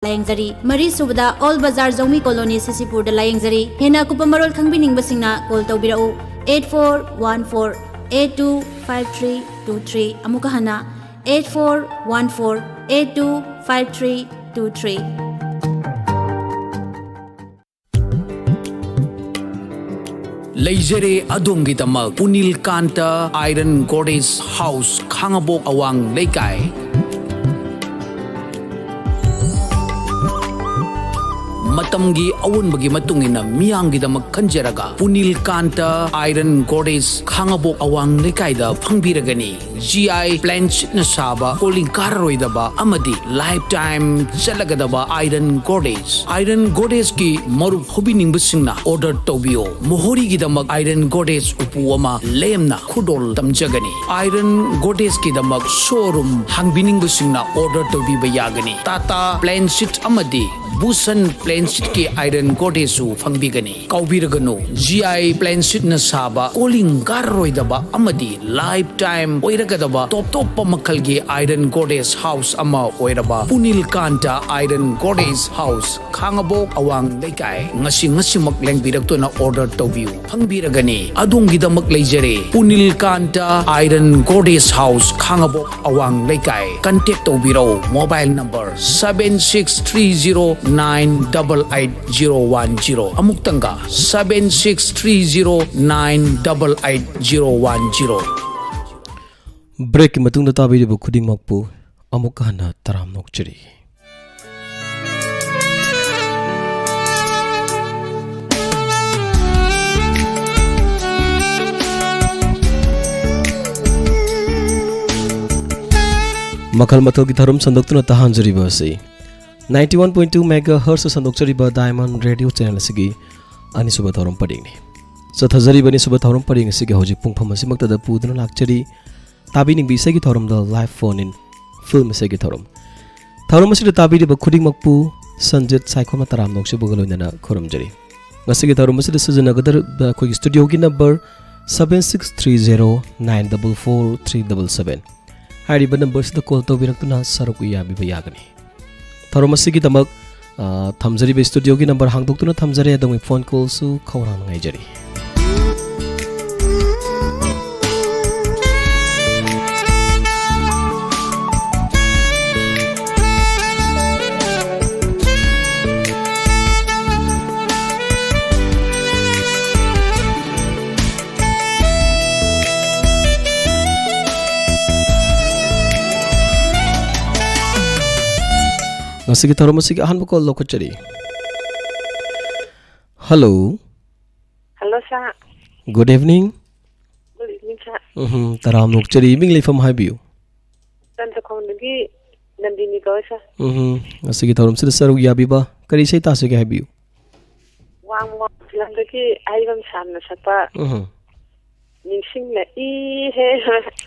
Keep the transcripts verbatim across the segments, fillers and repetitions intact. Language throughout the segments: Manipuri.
ꯂꯥꯌꯦꯡꯖꯔꯤ꯫ ꯃꯔꯤꯁꯨꯕꯗ ꯑꯣꯜ ꯕꯖꯥꯔ ꯖꯧꯃꯤ ꯀꯣꯂꯣꯅꯤ ꯁꯤꯁꯤꯄꯨꯔꯗ ꯂꯥꯌꯦꯡꯖꯔꯤ꯫ ꯍꯦꯟꯅ ꯑꯀꯨꯞꯄ ꯃꯔꯣꯜ ꯈꯪꯕꯤꯅꯤꯡꯕꯁꯤꯡꯅ call ꯇꯧꯕꯤꯔꯛꯎ, eight four one four eight two five three two three꯫ ꯑꯃꯨꯛꯀ ꯍꯟꯅ, eight four one four eight two five three two three꯫ ꯂꯩꯖꯔꯦ ꯑꯗꯣꯝꯒꯤꯗꯃꯛ ꯄꯨꯅꯤꯜ ꯀꯥꯟꯇ ꯑꯥꯏꯔꯟ ꯒꯣꯗꯦꯁ ꯍꯥꯎꯁ, ꯈꯥꯉꯕꯣꯛ ꯑꯋꯥꯡ ꯂꯩꯀꯥꯏ꯫ ꯃꯇꯝꯒꯤ ꯑꯑꯣꯟꯕꯒꯤ ꯃꯇꯨꯡ ꯏꯟꯅ ꯃꯤꯌꯥꯝꯒꯤꯗꯃꯛ ꯈꯟꯖꯔꯒ ꯄꯨꯅꯤꯜ ꯀꯥꯟꯇ ꯑꯥꯏꯔꯟ ꯒꯣꯗꯦꯁ, ꯈꯥꯉꯕꯣꯛ ꯑꯋꯥꯡ ꯂꯩꯀꯥꯏꯗ ꯐꯪꯕꯤꯔꯒꯅꯤ꯫ ꯖꯤ ꯑꯥꯏ ꯄ꯭ꯂꯦꯟꯁꯤꯠꯅ ꯁꯥꯕ, ꯀꯣꯂꯤꯡ ꯀꯥꯔꯔꯣꯏꯗꯕ ꯑꯃꯗꯤ ꯂꯥꯏꯐ ꯇꯥꯏꯝ ꯆꯠꯂꯒꯗꯕ ꯑꯥꯏꯔꯟ ꯒꯣꯗꯦꯁ꯫ ꯑꯥꯏꯔꯟ ꯒꯣꯗꯦꯁꯀꯤ ꯃꯔꯨꯞ ꯍꯧꯕꯤꯅꯤꯡꯕꯁꯤꯡꯅ order ꯇꯧꯕꯤꯌꯨ꯫ ꯃꯣꯍꯣꯔꯤꯒꯤꯗꯃꯛ ꯑꯥꯏꯔꯟ ꯒꯣꯗꯦꯁ ꯎꯄꯨ ꯑꯃ ꯂꯦꯝꯅ ꯈꯨꯗꯣꯜ ꯇꯝꯖꯒꯅꯤ꯫ ꯑꯥꯏꯔꯟ ꯒꯣꯗꯦꯁꯀꯤꯗꯃꯛ showroom ꯍꯥꯡꯕꯤꯅꯤꯡꯕꯁꯤꯡꯅ order ꯇꯧꯕꯤꯕ ꯌꯥꯒꯅꯤ꯫ ꯇꯥꯇꯥ ꯄ꯭ꯂꯦꯟꯁꯤꯠ ꯑꯃꯗꯤ ꯚꯨꯁꯟ ꯄ꯭ꯂꯦꯟꯁꯤꯠꯀꯤ ꯑꯥꯏꯔꯟ ꯒꯣꯗꯦꯁꯁꯨ ꯐꯪꯕꯤꯒꯅꯤ꯫ ꯀꯥꯎꯕꯤꯔꯒꯅꯨ, ꯖꯤ ꯑꯥꯏ ꯄ꯭ꯂꯦꯟꯁꯤꯠꯅ ꯁꯥꯕ, ꯀꯣꯂꯤꯡ ꯀꯥꯔꯔꯣꯏꯗꯕ ꯑꯃꯗꯤ ꯂꯥꯏꯐ ꯇꯥꯏꯝ ꯑꯣꯏꯔꯒꯗꯕ ꯇꯣꯞ ꯇꯣꯞꯄ ꯃꯈꯜꯒꯤ ꯑꯥꯏꯔꯟ ꯒꯣꯗꯦꯁ ꯍꯥꯎꯁ ꯑꯃ ꯑꯣꯏꯔꯕ ꯄꯨꯅꯤꯜ ꯀꯥꯟꯇ ꯑꯥꯏꯔꯟ ꯒꯣꯗꯦꯁ ꯍꯥꯎꯁ, ꯈꯥꯉꯕꯣꯛ ꯑꯋꯥꯡ ꯂꯩꯀꯥꯏ꯫ ꯉꯁꯤ ꯉꯁꯤꯃꯛ ꯂꯦꯡꯕꯤꯔꯛꯇꯨꯅ order ꯇꯧꯕꯤꯌꯨ, ꯐꯪꯕꯤꯔꯒꯅꯤ꯫ ꯑꯗꯣꯝꯒꯤꯗꯃꯛ ꯂꯩꯖꯔꯦ ꯄꯨꯅꯤꯜ ꯀꯥꯟꯇ ꯑꯥꯏꯔꯟ ꯒꯣꯗꯦꯁ ꯍꯥꯎꯁ, ꯈꯥꯉꯕꯣꯛ ꯑꯋꯥꯡ ꯂꯩꯀꯥꯏ꯫ Contact ꯇꯧꯕꯤꯔꯧ, mobile number seven six three zero nine double eight zero one zero꯫ ꯑꯃꯨꯛꯇꯪꯒ, seven six three zero nine double eight zero one zero꯫ Breakꯀꯤ ꯃꯇꯨꯡꯗ ꯇꯥꯕꯤꯔꯤꯕ ꯈꯨꯗꯤꯡꯃꯛꯄꯨ ꯑꯃꯨꯛ ꯍꯟꯅ ꯇꯔꯥꯝꯅ ꯑꯣꯛꯆꯔꯤ꯫ ꯃꯈꯜ ꯃꯊꯦꯜꯒꯤ ꯊꯧꯔꯝ ꯁꯟꯗꯣꯛꯇꯨꯅ ꯇꯥꯍꯟꯖꯔꯤꯕ ꯑꯁꯤ ninety one point two megahertz ꯁꯟꯗꯣꯛꯆꯔꯤꯕ Diamond Radio channel ꯑꯁꯤꯒꯤ ꯑꯅꯤꯁꯨꯕ ꯊꯧꯔꯝ ꯄꯔꯦꯡꯅꯤ꯫ ꯆꯠꯊꯖꯔꯤꯕ ꯑꯅꯤꯁꯨꯕ ꯊꯧꯔꯝ ꯄꯔꯦꯡ ꯑꯁꯤꯒꯤ ꯍꯧꯖꯤꯛ ꯄꯨꯡꯐꯝ ꯑꯁꯤꯃꯛꯇꯗ ꯄꯨꯗꯨꯅ ꯂꯥꯛꯆꯔꯤ꯫ ꯇꯥꯕꯤꯅꯤꯡꯕ ꯏꯁꯩꯒꯤ ꯊꯧꯔꯝꯗ live phone in film ꯏꯁꯩꯒꯤ ꯊꯧꯔꯝ꯫ ꯊꯧꯔꯝ ꯑꯁꯤꯗ ꯇꯥꯕꯤꯔꯤꯕ ꯈꯨꯗꯤꯡꯃꯛꯄꯨ ꯁꯟꯖꯤꯠ ꯁꯥꯏꯈꯣꯝꯅ ꯇꯔꯥꯝꯅ ꯑꯣꯛꯆꯕꯒ ꯂꯣꯏꯅꯅ ꯈꯨꯔꯨꯝꯖꯔꯤ꯫ ꯉꯁꯤꯒꯤ ꯊꯧꯔꯝ ꯑꯁꯤꯗ ꯁꯤꯖꯤꯟꯅꯒꯗꯧꯔꯤꯕ ꯑꯩꯈꯣꯏꯒꯤ studioꯒꯤ number seven six three zero nine double four three double seven꯫ ꯍꯥꯏꯔꯤꯕ number ꯑꯁꯤꯗ call ꯇꯧꯕꯤꯔꯛꯇꯨꯅ ꯁꯔꯨꯛ ꯌꯥꯕꯤꯕ ꯌꯥꯒꯅꯤ꯫ ꯊꯧꯔꯝ ꯑꯁꯤꯒꯤꯗꯃꯛ, ꯑ, ꯊꯝꯖꯔꯤꯕ ꯁ꯭ꯇꯨꯗꯤꯑꯣꯒꯤ ꯅꯝꯕꯔ ꯍꯥꯡꯗꯣꯛꯇꯨꯅ ꯊꯝꯖꯔꯦ꯫ ꯑꯗꯣꯝꯒꯤ ꯐꯣꯟ ꯀꯣꯜꯁꯨ ꯈꯧꯔꯥꯡꯅ ꯉꯥꯏꯖꯔꯤ꯫ ꯉꯁꯤꯒꯤ ꯊꯧꯔꯝ ꯑꯁꯤꯒꯤ ꯑꯍꯥꯟꯕ ꯀꯣꯜ ꯂꯧꯈꯠꯆꯔꯤ꯫ ꯍꯜꯂꯣ꯫ ꯍꯜꯂꯣ, ꯁꯥꯔ꯫ Good evening꯫ Good evening, ꯁꯥꯔ꯫ ꯎꯝꯍꯨꯝ, ꯇꯔꯥꯝꯅ ꯑꯣꯛꯆꯔꯤ꯫ ꯏꯃꯤꯡ ꯂꯩꯐꯝ ꯍꯥꯏꯕꯤꯌꯨ꯫ ꯆꯟꯗ꯭ꯔꯈꯣꯡꯗꯒꯤ ꯅꯟꯗꯤꯅꯤ ꯀꯧꯋꯦ, ꯁꯥꯔ꯫ ꯎꯝꯍꯨꯝ, ꯉꯁꯤꯒꯤ ꯊꯧꯔꯝꯁꯤꯗ ꯁꯔꯨꯛ ꯌꯥꯕꯤꯕ ꯀꯔꯤ ꯏꯁꯩ ꯇꯥꯁꯤꯒꯦ ꯍꯥꯏꯕꯤꯌꯨ꯫ ꯋꯥꯡꯃ ꯋꯥꯡꯃ ꯐꯤꯂꯝꯗꯒꯤ ꯑꯍꯩꯕꯝ ꯁꯥꯝꯅ ꯁꯛꯄ ꯎꯝꯍꯨꯝ꯫ ꯅꯤꯡꯁꯤꯡꯂꯛꯏꯍꯦ꯫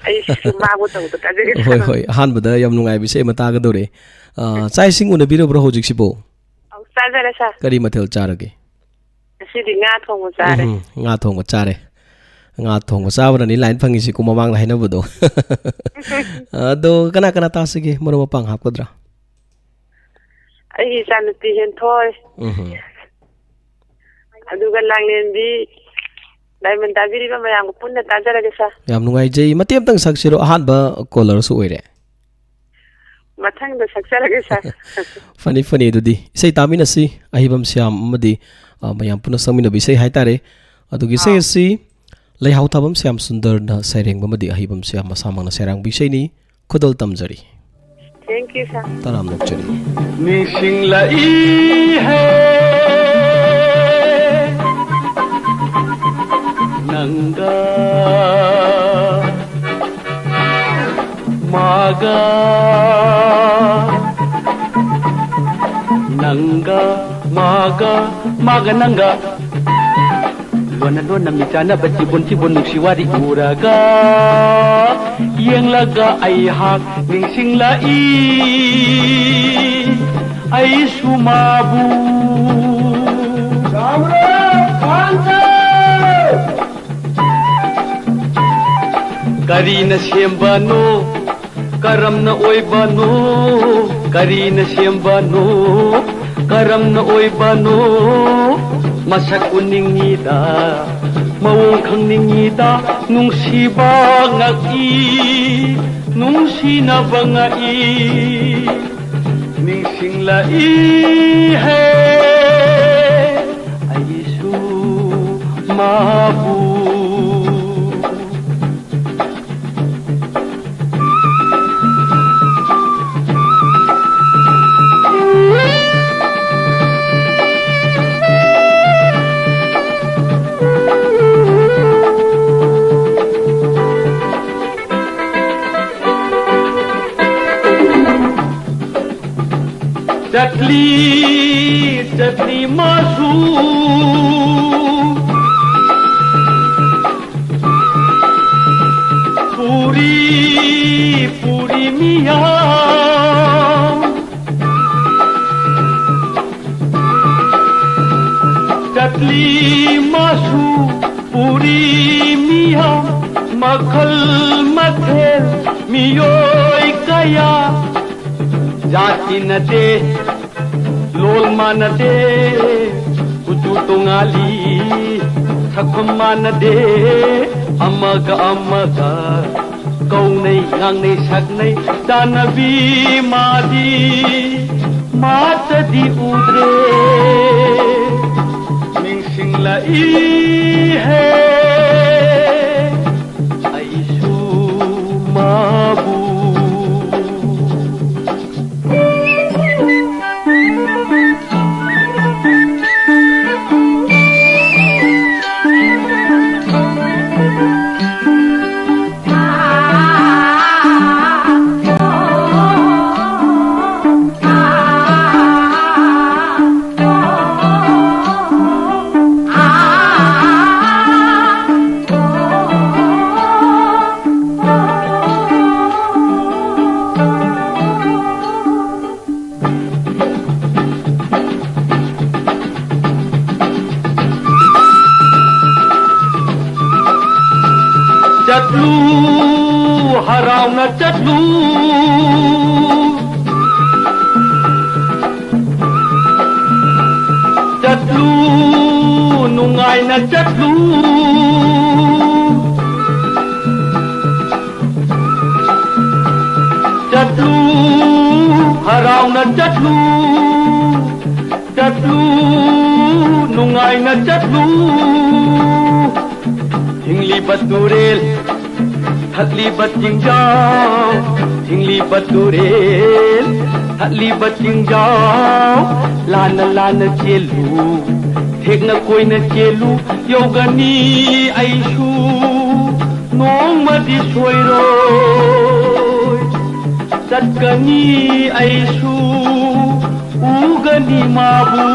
ꯑꯩꯁꯨ ꯃꯥꯕꯨ ꯇꯧꯕ ꯇꯥꯖꯒꯦ, ꯍꯣꯏ, ꯁꯥꯔ꯫ ꯍꯣꯏ, ꯑꯍꯥꯟꯕꯗ ꯌꯥꯝ ꯅꯨꯡꯉꯥꯏꯕ ꯏꯁꯩ ꯑꯃ ꯇꯥꯒꯗꯧꯔꯦ꯫ ꯑ, ꯆꯥꯛ ꯏꯁꯤꯡ ꯎꯅꯕꯤꯔꯕ꯭ꯔꯣ ꯍꯧꯖꯤꯛꯁꯤꯕꯨ? ꯑꯧ, ꯆꯥꯖꯔꯦ, ꯁꯥꯔ꯫ ꯀꯔꯤ ꯃꯊꯦꯜ ꯆꯥꯔꯒꯦ? ꯉꯁꯤꯗꯤ ꯉꯥ ꯊꯣꯡꯕ ꯆꯥꯔꯦ꯫ ꯎꯝꯍꯨꯝ, ꯉꯥ ꯊꯣꯡꯕ ꯆꯥꯔꯦ꯫ ꯉꯥ ꯊꯣꯡꯕ ꯆꯥꯕꯅꯅꯤ ꯂꯥꯏꯟ ꯐꯪꯉꯤꯁꯤꯀꯣ, ꯃꯃꯥꯡꯗ ꯍꯥꯏꯅꯕꯗꯣ꯫ ꯑꯗꯣ ꯀꯅꯥ ꯀꯅꯥ ꯇꯥꯁꯤꯒꯦ? ꯃꯔꯨꯞ ꯃꯄꯥꯡ ꯍꯥꯞꯀꯗ꯭ꯔꯥ? ꯑꯩꯒꯤ ꯏꯆꯥꯅꯨꯄꯤ ꯍꯦꯟꯊꯣꯏ꯫ ꯎꯝꯍꯨꯝ꯫ ꯑꯗꯨꯒ ꯂꯥꯡꯂꯦꯟꯕꯤ ꯗꯥꯏꯃꯟ ꯇꯥꯕꯤꯔꯤꯕ ꯃꯌꯥꯝꯒ ꯄꯨꯟꯅ ꯇꯥꯖꯔꯒꯦ, ꯁꯥꯔ꯫ ꯌꯥꯝ ꯅꯨꯡꯉꯥꯏꯖꯩ꯫ ꯃꯇꯦꯛ ꯑꯃꯇꯪ ꯁꯛꯁꯤꯔꯣ? ꯑꯍꯥꯟꯕ ꯀꯣꯂꯔꯁꯨ ꯑꯣꯏꯔꯦ꯫ ꯃꯊꯪꯗ ꯁꯛꯆꯔꯒꯦ, ꯁꯥꯔ꯫ ꯐꯅꯤ, ꯐꯅꯤ꯫ ꯑꯗꯨꯗꯤ ꯏꯁꯩ ꯇꯥꯃꯤꯟꯅꯁꯤ꯫ ꯑꯍꯩꯕꯝ ꯁ꯭ꯌꯥꯝ ꯑꯃꯗꯤ, ꯑ, ꯃꯌꯥꯝ ꯄꯨꯟꯅ ꯁꯛꯃꯤꯟꯅꯕ ꯏꯁꯩ ꯍꯥꯏꯇꯥꯔꯦ꯫ ꯑꯗꯨꯒꯤ ꯏꯁꯩ ꯑꯥ꯫ ꯑꯁꯤ ꯂꯩꯍꯥꯎꯊꯥꯕꯝ ꯁ꯭ꯌꯥꯝ ꯁꯨꯟꯗꯔꯅ ꯁꯩꯔꯦꯡꯕ ꯑꯃꯗꯤ ꯑꯍꯩꯕꯝ ꯁ꯭ꯌꯥꯝ ꯃꯁꯥꯃꯛꯅ ꯁꯩꯔꯥꯡꯕ ꯏꯁꯩꯅꯤ꯫ ꯈꯨꯗꯣꯜ ꯇꯝꯖꯔꯤ꯫ Thank you, sir꯫ ꯇꯔꯥꯝꯅ ꯑꯣꯛꯆꯔꯤ꯫ ꯅꯤꯡꯁꯤꯡꯂꯛꯏꯍꯦ ꯅꯪꯒ ꯃꯥꯒ ꯅꯪꯒ ꯃꯥꯒ ꯃꯥꯒ ꯅꯪꯒ ꯂꯣꯟꯅ ꯂꯣꯟꯅ ꯃꯤꯆꯥꯟꯅꯕ ꯆꯤꯕꯣꯟ ꯆꯤꯕꯣꯟ ꯅꯨꯡꯁꯤ ꯋꯥꯔꯤ ꯎꯔꯒ ꯌꯦꯡꯂꯒ ꯑꯩꯍꯥꯛ ꯅꯤꯡꯁꯤꯡꯂꯛꯏ ꯑꯩꯁꯨ ꯃꯥꯕꯨ꯫ ꯀꯔꯤꯅ ꯁꯦꯝꯕꯅꯣ ꯀꯔꯝꯅ ꯑꯣꯏꯕꯅꯣ? ꯀꯔꯤꯅ ꯁꯦꯝꯕꯅꯣ? ꯀꯔꯝꯅ ꯑꯣꯏꯕꯅꯣ? ꯃꯁꯛ ꯎꯅꯤꯡꯉꯤꯗ, ꯃꯑꯣꯡ ꯈꯪꯅꯤꯡꯉꯤꯗ, ꯅꯨꯡꯁꯤꯕ ꯉꯛꯏ, ꯅꯨꯡꯁꯤꯅꯕ ꯉꯛꯏ, ꯅꯤꯡꯁꯤꯡꯂꯛꯏ ꯍꯦ ꯑꯩꯁꯨ ꯃꯥꯕꯨ꯫ ꯆꯠꯂꯤ, ꯆꯠꯂꯤ ꯃꯥꯁꯨ꯫ ꯄꯨꯔꯤ, ꯄꯨꯔꯤ ꯃꯤꯌꯥꯝ꯫ ꯆꯠꯂꯤ ꯃꯥꯁꯨ ꯄꯨꯔꯤ ꯃꯤꯌꯥꯝ꯫ ꯃꯈꯜ ꯃꯊꯦꯜ ꯃꯤꯑꯣꯏ ꯀꯌꯥ꯫ ꯖꯥꯇꯤ ꯅꯠꯇꯦ, ꯂꯣꯜ ꯃꯥꯟꯅꯗꯦ, ꯀꯨꯆꯨ ꯇꯣꯉꯥꯜꯂꯤ, ꯁꯛꯐꯝ ꯃꯥꯟꯅꯗꯦ, ꯑꯃꯒ ꯑꯃꯒ ꯀꯧꯅꯩ, ꯉꯥꯡꯅꯩ, ꯁꯛꯅꯩ, ꯆꯥꯟꯅꯕꯤ ꯃꯥꯗꯤ ꯃꯥꯇꯗꯤ ꯎꯗ꯭ꯔꯦ꯫ ꯅꯤꯡꯁꯤꯡꯂꯛꯏ ꯍꯦ ꯑꯩꯁꯨ ꯃꯥꯕꯨ꯫ ꯆꯠꯂꯨ, ꯆꯠꯂꯨ, ꯅꯨꯡꯉꯥꯏꯅ ꯆꯠꯂꯨ꯫ ꯆꯠꯂꯨ, ꯍꯔꯥꯎꯅ ꯆꯠꯂꯨ꯫ ꯆꯠꯂꯨ, ꯅꯨꯡꯉꯥꯏꯅ ꯆꯠꯂꯨ꯫ ꯊꯤꯡꯂꯤꯕ ꯇꯨꯔꯦꯜ, ꯊꯠꯂꯤꯕ ꯆꯤꯡꯖꯥꯎ, ꯊꯤꯡꯂꯤꯕ ꯇꯨꯔꯦꯜ, ꯊꯠꯂꯤꯕ ꯆꯤꯡꯖꯥꯎ, ꯂꯥꯟꯅ ꯂꯥꯟꯅ ꯆꯦꯜꯂꯨ, ꯊꯦꯛꯅ ꯀꯣꯏꯅ ꯆꯦꯜꯂꯨ, ꯌꯧꯒꯅꯤ ꯑꯩꯁꯨ ꯅꯣꯡꯃꯗꯤ ꯁꯣꯏꯔꯣꯏ꯫ ꯆꯠꯀꯅꯤ ꯑꯩꯁꯨ, ꯎꯒꯅꯤ ꯃꯥꯕꯨ,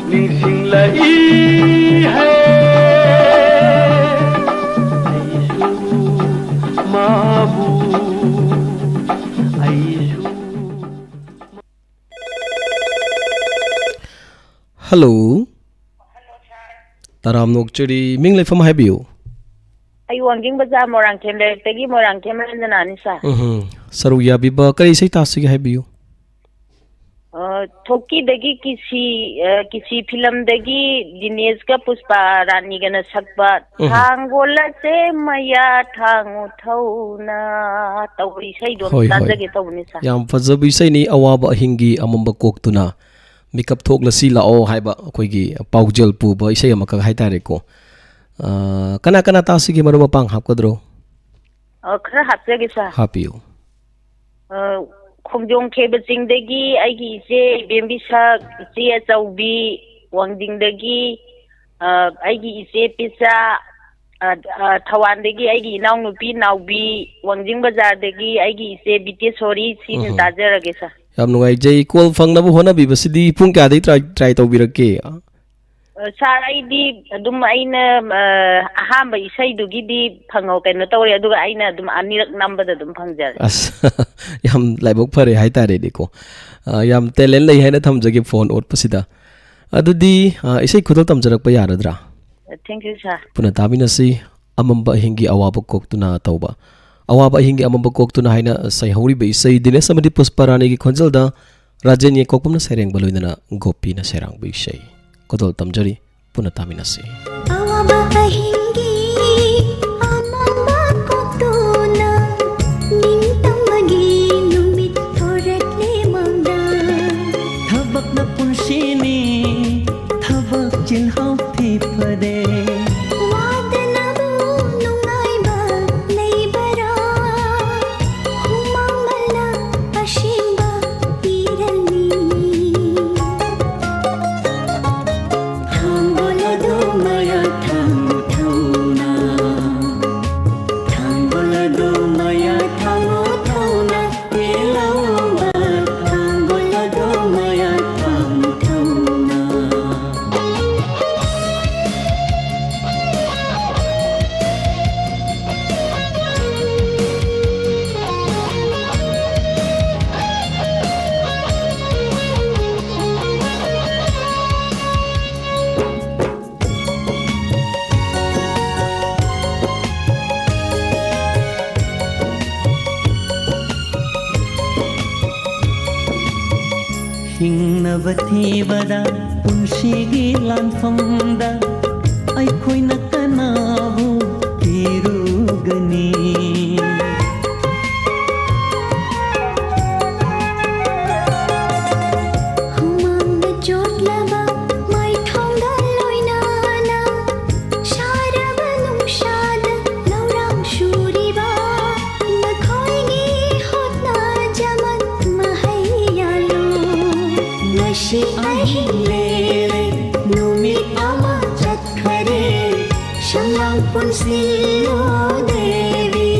ꯅꯤꯡꯁꯤꯡꯂꯛꯏ ꯍꯦ꯫ ꯑꯩꯁꯨ ꯃꯥꯕꯨ, ꯑꯩꯁꯨ꯫ ꯍꯜꯂꯣ꯫ ꯇꯔꯥꯝꯅ ꯑꯣꯛꯆꯔꯤ꯫ ꯃꯤꯡ ꯂꯩꯐꯝ ꯍꯥꯏꯕꯤꯌꯨ꯫ ꯑꯩ ꯋꯥꯡꯖꯤꯡ ꯕꯖꯥꯔ ꯃꯣꯏꯔꯥꯡꯊꯦꯝ ꯂꯩꯔꯛꯇꯒꯤ ꯃꯣꯏꯔꯥꯡꯊꯦꯝ ꯔꯟꯖꯅꯥꯅꯤ, ꯁꯥꯔ꯫ ꯎꯝꯍꯨꯝ꯫ ꯁꯔꯨꯛ ꯌꯥꯕꯤꯕ ꯀꯔꯤ ꯏꯁꯩ ꯇꯥꯁꯤꯒꯦ ꯍꯥꯏꯕꯤꯌꯨ? ꯑ, ꯊꯣꯛꯀꯤꯗꯒꯤ ꯀꯤꯁꯤ, ꯑ, ꯀꯤꯁꯤ ꯐꯤꯂꯝꯗꯒꯤ ꯗꯤꯅꯦꯁꯀ ꯄꯨꯁꯄꯥ ꯔꯥꯅꯤꯒꯅ ꯁꯛꯄ ꯎꯝꯍꯨꯝ꯫ ꯊꯥꯡꯒꯣꯜ ꯑꯁꯦ ꯃꯌꯥ ꯊꯥꯡꯉꯨ ꯊꯧꯅ ꯇꯧꯕ ꯏꯁꯩꯗꯣ ꯑꯝꯇ ꯍꯣꯏ, ꯍꯣꯏ꯫ ꯇꯥꯖꯒꯦ ꯇꯧꯕꯅꯤ, ꯁꯥꯔ꯫ ꯌꯥꯝ ꯐꯖꯕ ꯏꯁꯩꯅꯤ, ꯑꯋꯥꯕ ꯑꯍꯤꯡꯒꯤ ꯑꯃꯝꯕ ꯀꯣꯛꯇꯨꯅ꯫ ꯃꯤꯀꯞ ꯊꯣꯛꯂꯁꯤ ꯂꯥꯛꯑꯣ ꯍꯥꯏꯕ ꯑꯩꯈꯣꯏꯒꯤ ꯄꯥꯎꯖꯦꯜ ꯄꯨꯕ ꯏꯁꯩ ꯑꯃꯈꯛ ꯍꯥꯏꯇꯥꯔꯦꯀꯣ꯫ ꯑ, ꯀꯅꯥ ꯀꯅꯥ ꯇꯥꯁꯤꯒꯦ, ꯃꯔꯨꯞ ꯃꯄꯥꯡ ꯍꯥꯞꯀꯗ꯭ꯔꯣ? ꯑ, ꯈꯔ ꯍꯥꯞꯆꯒꯦ, ꯁꯥꯔ꯫ ꯍꯥꯞꯄꯤꯌꯨ꯫ ꯑ, ꯈꯣꯡꯖꯣꯝ ꯈꯦꯕ ꯆꯤꯡꯗꯒꯤ ꯑꯩꯒꯤ ꯏꯆꯦ ꯏꯕꯦꯝꯕꯤ ꯁꯛ, ꯏꯆꯦ ꯑꯆꯧꯕꯤ ꯋꯥꯡꯖꯤꯡꯗꯒꯤ, ꯑ, ꯑꯩꯒꯤ ꯏꯆꯦ ꯄꯤꯆꯥ, ꯑ, ꯑ, ꯊꯧꯕꯥꯜꯗꯒꯤ ꯑꯩꯒꯤ ꯏꯅꯥꯎꯅꯨꯄꯤ ꯅꯥꯎꯕꯤ, ꯋꯥꯡꯖꯤꯡ ꯕꯖꯥꯔꯗꯒꯤ ꯑꯩꯒꯤ ꯏꯆꯦ ꯕꯤꯇꯦꯁꯣꯔꯤ, ꯁꯤꯅ ꯎꯝꯍꯨꯝ꯫ ꯇꯥꯖꯔꯒꯦ, ꯁꯥꯔ꯫ ꯌꯥꯝ ꯅꯨꯡꯉꯥꯏꯖꯩ꯫ ꯀꯣꯜ ꯐꯪꯅꯕ ꯍꯣꯠꯅꯕꯤꯕꯁꯤꯗꯤ ꯄꯨꯡ ꯀꯌꯥꯗꯒꯤ ꯇ꯭ꯔꯥꯏ, ꯇ꯭ꯔꯥꯏ ꯇꯧꯕꯤꯔꯛꯀꯦ? ꯑ, ꯁꯥꯔ, ꯑꯩꯗꯤ ꯑꯗꯨꯝ ꯑꯩꯅ, ꯑ, ꯑꯍꯥꯟꯕ ꯏꯁꯩꯗꯨꯒꯤꯗꯤ ꯐꯪꯍꯧ-, ꯀꯩꯅꯣ ꯇꯧꯔꯦ, ꯑꯗꯨꯒ ꯑꯩꯅ ꯑꯗꯨꯝ ꯑꯅꯤꯔꯛ ꯅꯝꯕꯗ ꯑꯗꯨꯝ ꯐꯪꯖꯔꯦ꯫ ꯑꯁ, ꯌꯥꯝ ꯂꯥꯏꯕꯛ ꯐꯔꯦ ꯍꯥꯏꯇꯥꯔꯦꯅꯦꯀꯣ꯫ ꯑ, ꯌꯥꯝ ꯇꯦꯂꯦꯟ ꯂꯩ ꯍꯥꯏꯅ ꯊꯝꯖꯒꯦ ꯐꯣꯟ ꯑꯣꯠꯄꯁꯤꯗ꯫ ꯑꯗꯨꯗꯤ, ꯑ, ꯏꯁꯩ ꯈꯨꯗꯣꯜ ꯇꯝꯖꯔꯛꯄ ꯌꯥꯔꯗ꯭ꯔꯥ? Thank you, sir꯫ ꯄꯨꯟꯅ ꯇꯥꯃꯤꯟꯅꯁꯤ꯫ ꯑꯃꯝꯕ ꯑꯍꯤꯡꯒꯤ ꯑꯋꯥꯕ ꯀꯣꯛꯇꯨꯅ ꯇꯧꯕ꯫ ꯑꯋꯥꯕ ꯑꯍꯤꯡꯒꯤ ꯑꯃꯝꯕ ꯀꯣꯛꯇꯨꯅ ꯍꯥꯏꯅ ꯁꯩꯍꯧꯔꯤꯕ ꯏꯁꯩ ꯗꯤꯅꯦꯁ ꯑꯃꯗꯤ ꯄꯨꯁꯄ ꯔꯥꯅꯤꯒꯤ ꯈꯣꯟꯖꯦꯜꯗ ꯔꯥꯖꯦꯟ ꯌꯦꯡꯀꯣꯛꯄꯝꯅ ꯁꯩꯔꯦꯡꯕ ꯂꯣꯏꯅꯅ ꯒꯣꯄꯤꯅ ꯁꯩꯔꯥꯡꯕ ꯏꯁꯩ꯫ ꯈꯨꯗꯣꯜ ꯇꯝꯖꯔꯤ, ꯄꯨꯟꯅ ꯇꯥꯃꯤꯟꯅꯁꯤ꯫ ꯑꯋꯥꯕ ꯑꯍꯤꯡꯒꯤ ꯑꯃꯝꯕ ꯀꯣꯛꯇꯨꯅ ꯅꯤꯡꯇꯝꯕꯒꯤ ꯅꯨꯃꯤꯠ ꯊꯣꯔꯛꯂꯦ ꯃꯪꯗ꯫ ꯊꯕꯛꯅ ꯄꯨꯟꯁꯤꯅꯤ, ꯊꯕꯛ ꯆꯤꯜꯍꯥꯎ ꯊꯤ ꯐꯔꯦ꯫ ꯋꯥꯗꯅꯕꯨ ꯅꯨꯡꯉꯥꯏꯕ ꯂꯩꯕꯔꯥ? ꯍꯨꯃꯥꯡꯃꯜꯅ ꯑꯁꯦꯡꯕ ꯏꯔꯜꯅꯤ꯫ ꯊꯥꯡꯒꯣꯜ ꯑꯗꯨ ꯃꯌꯥ ꯊꯪ ꯊꯧꯅ, ꯊꯥꯡꯒꯣꯜ ꯑꯗꯨ ꯃꯌꯥ ꯊꯪ ꯊꯧꯅ, ꯄꯦꯜꯂꯧꯕ ꯊꯥꯡꯒꯣꯜ ꯑꯗꯨ ꯃꯌꯥ ꯊꯪ ꯊꯧꯅ꯫ ꯍꯤꯡꯅꯕ ꯊꯤꯕꯗ ꯄꯨꯟꯁꯤꯒꯤ ꯂꯥꯟꯐꯝꯗ ꯑꯩꯈꯣꯏꯅ ꯀꯅꯥꯕꯨ ꯊꯤꯔꯨꯒꯅꯤ? ꯍꯨꯃꯥꯡꯅ ꯆꯣꯠꯂꯕ ꯃꯥꯏꯊꯣꯡꯒ ꯂꯣꯏꯅꯅ ꯁꯥꯔꯕ ꯅꯨꯡꯁꯥꯗ ꯂꯧꯔꯥꯡ ꯁꯨꯔꯤꯕ ꯅꯈꯣꯏꯒꯤ ꯍꯣꯠꯅꯖꯃꯟ ꯃꯍꯩ ꯌꯥꯜꯂꯨ꯫ ꯉꯁꯤ ꯑꯍꯤꯡ ꯂꯦꯜꯂꯦ, ꯅꯨꯃꯤꯠ ꯑꯃ ꯆꯠꯈꯔꯦ, ꯁꯝꯂꯥꯡ ꯄꯨꯟꯁꯤꯜꯂꯣ ꯗꯦꯕꯤ,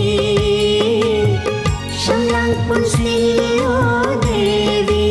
ꯁꯝꯂꯥꯡ ꯄꯨꯟꯁꯤꯜꯂꯣ ꯗꯦꯕꯤ꯫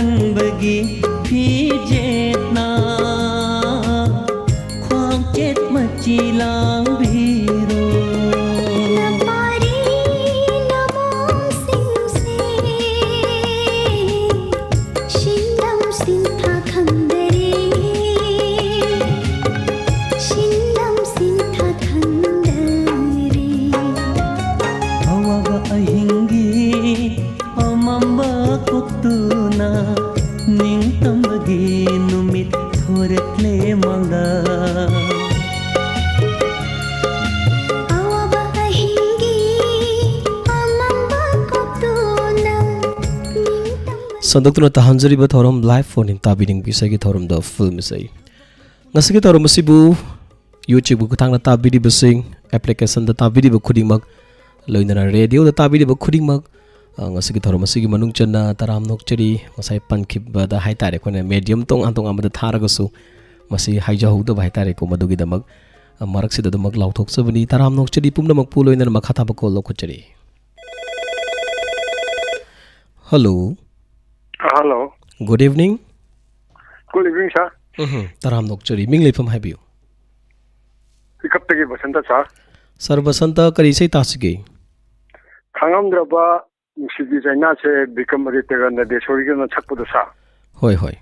ꯅꯪꯕꯒꯤ ꯐꯤꯖꯦꯠꯅ ꯈ꯭ꯋꯥꯡꯆꯦꯠ ꯃꯆꯤ ꯂꯥꯡꯕꯤꯔꯣ꯫ ꯅꯄꯥꯔꯤ ꯅꯃꯣꯝꯁꯤꯡꯁꯦ ꯁꯤꯟꯗꯝ ꯁꯤꯟꯊꯥ ꯈꯪꯗꯔꯦ꯫ ꯁꯤꯟꯗꯝ ꯁꯤꯟꯊꯥ ꯈꯪꯗꯔꯦ꯫ ꯑꯋꯥꯕ ꯑꯍꯤꯡꯒꯤ ꯑꯃꯝꯕ ꯀꯣꯛꯇꯨꯅ ꯅꯤꯡꯇꯝꯕꯒꯤ ꯅꯨꯃꯤꯠ ꯊꯣꯔꯛꯂꯦ ꯃꯥꯡꯗ꯫ ꯑꯋꯥꯕ ꯑꯍꯤꯡꯒꯤ ꯑꯃꯝꯕ ꯀꯣꯛꯇꯨꯅ ꯅꯤꯡꯇꯝꯕ ꯁꯟꯗꯣꯛꯇꯨꯅ ꯇꯥꯍꯟꯖꯔꯤꯕ ꯊꯧꯔꯝ Live Phone In ꯇꯥꯕꯤꯅꯤꯡꯕ ꯏꯁꯩꯒꯤ ꯊꯧꯔꯝꯗ ꯐꯤꯜꯝ ꯏꯁꯩ꯫ ꯉꯁꯤꯒꯤ ꯊꯧꯔꯝ ꯑꯁꯤꯕꯨ YouTube ꯈꯨꯠꯊꯥꯡꯗ ꯇꯥꯕꯤꯔꯤꯕꯁꯤꯡ, ꯑꯦꯄ꯭ꯂꯤꯀꯦꯁꯟꯗ ꯇꯥꯕꯤꯔꯤꯕ ꯈꯨꯗꯤꯡꯃꯛ, ꯂꯣꯏꯅꯅ ꯔꯦꯗꯤꯑꯣꯗ ꯇꯥꯕꯤꯔꯤꯕ ꯈꯨꯗꯤꯡꯃꯛ, ꯑ, ꯉꯁꯤꯒꯤ ꯊꯧꯔꯝ ꯑꯁꯤꯒꯤ ꯃꯅꯨꯡ ꯆꯟꯅ ꯇꯔꯥꯝꯅ ꯑꯣꯛꯆꯔꯤ꯫ ꯉꯁꯥꯏ ꯄꯟꯈꯤꯕꯗ ꯍꯥꯏꯇꯥꯔꯦ, ꯑꯩꯈꯣꯏꯅ ꯃꯦꯗꯤꯌꯝ ꯇꯣꯉꯥꯟ ꯇꯣꯉꯥꯟꯕꯗ ꯊꯥꯔꯒꯁꯨ ꯃꯁꯤ ꯍꯥꯏꯖꯍꯧꯗꯕ ꯍꯥꯏꯇꯥꯔꯦꯀꯣ, ꯃꯗꯨꯒꯤꯗꯃꯛ, ꯑ, ꯃꯔꯛꯁꯤꯗ ꯑꯗꯨꯃꯛ ꯂꯥꯎꯊꯣꯛꯆꯕꯅꯤ꯫ ꯇꯔꯥꯝꯅ ꯑꯣꯛꯆꯔꯤ ꯄꯨꯝꯅꯃꯛꯄꯨ, ꯂꯣꯏꯅꯅ ꯃꯈꯥ ꯇꯥꯕ ꯀꯣꯜ ꯂꯧꯈꯠꯆꯔꯤ꯫ Hello. Hello. Good evening꯫ Good evening, sir꯫ ꯎꯝꯍꯨꯝ, ꯇꯔꯥꯝꯅ ꯑꯣꯛꯆꯔꯤ꯫ ꯃꯤꯡ ꯂꯩꯐꯝ ꯍꯥꯏꯕꯤꯌꯨ꯫ ꯄꯤꯀꯞꯇꯒꯤ ꯕꯁꯟꯇ, sir꯫ Sir ꯕꯁꯟꯇ, ꯀꯔꯤ ꯏꯁꯩ ꯇꯥꯁꯤꯒꯦ? ꯈꯥꯡꯉꯝꯗ꯭ꯔꯕ ꯅꯨꯡꯁꯤꯕꯤ ꯆꯩꯅꯥꯁꯦ ꯕꯤꯀ꯭ꯔꯝ ꯑꯗꯤꯇ꯭ꯌꯒ ꯅꯗꯦꯁꯣꯔꯤꯒꯅ ꯁꯛꯄꯗꯣ, sir꯫ ꯍꯣꯏ, ꯍꯣꯏ꯫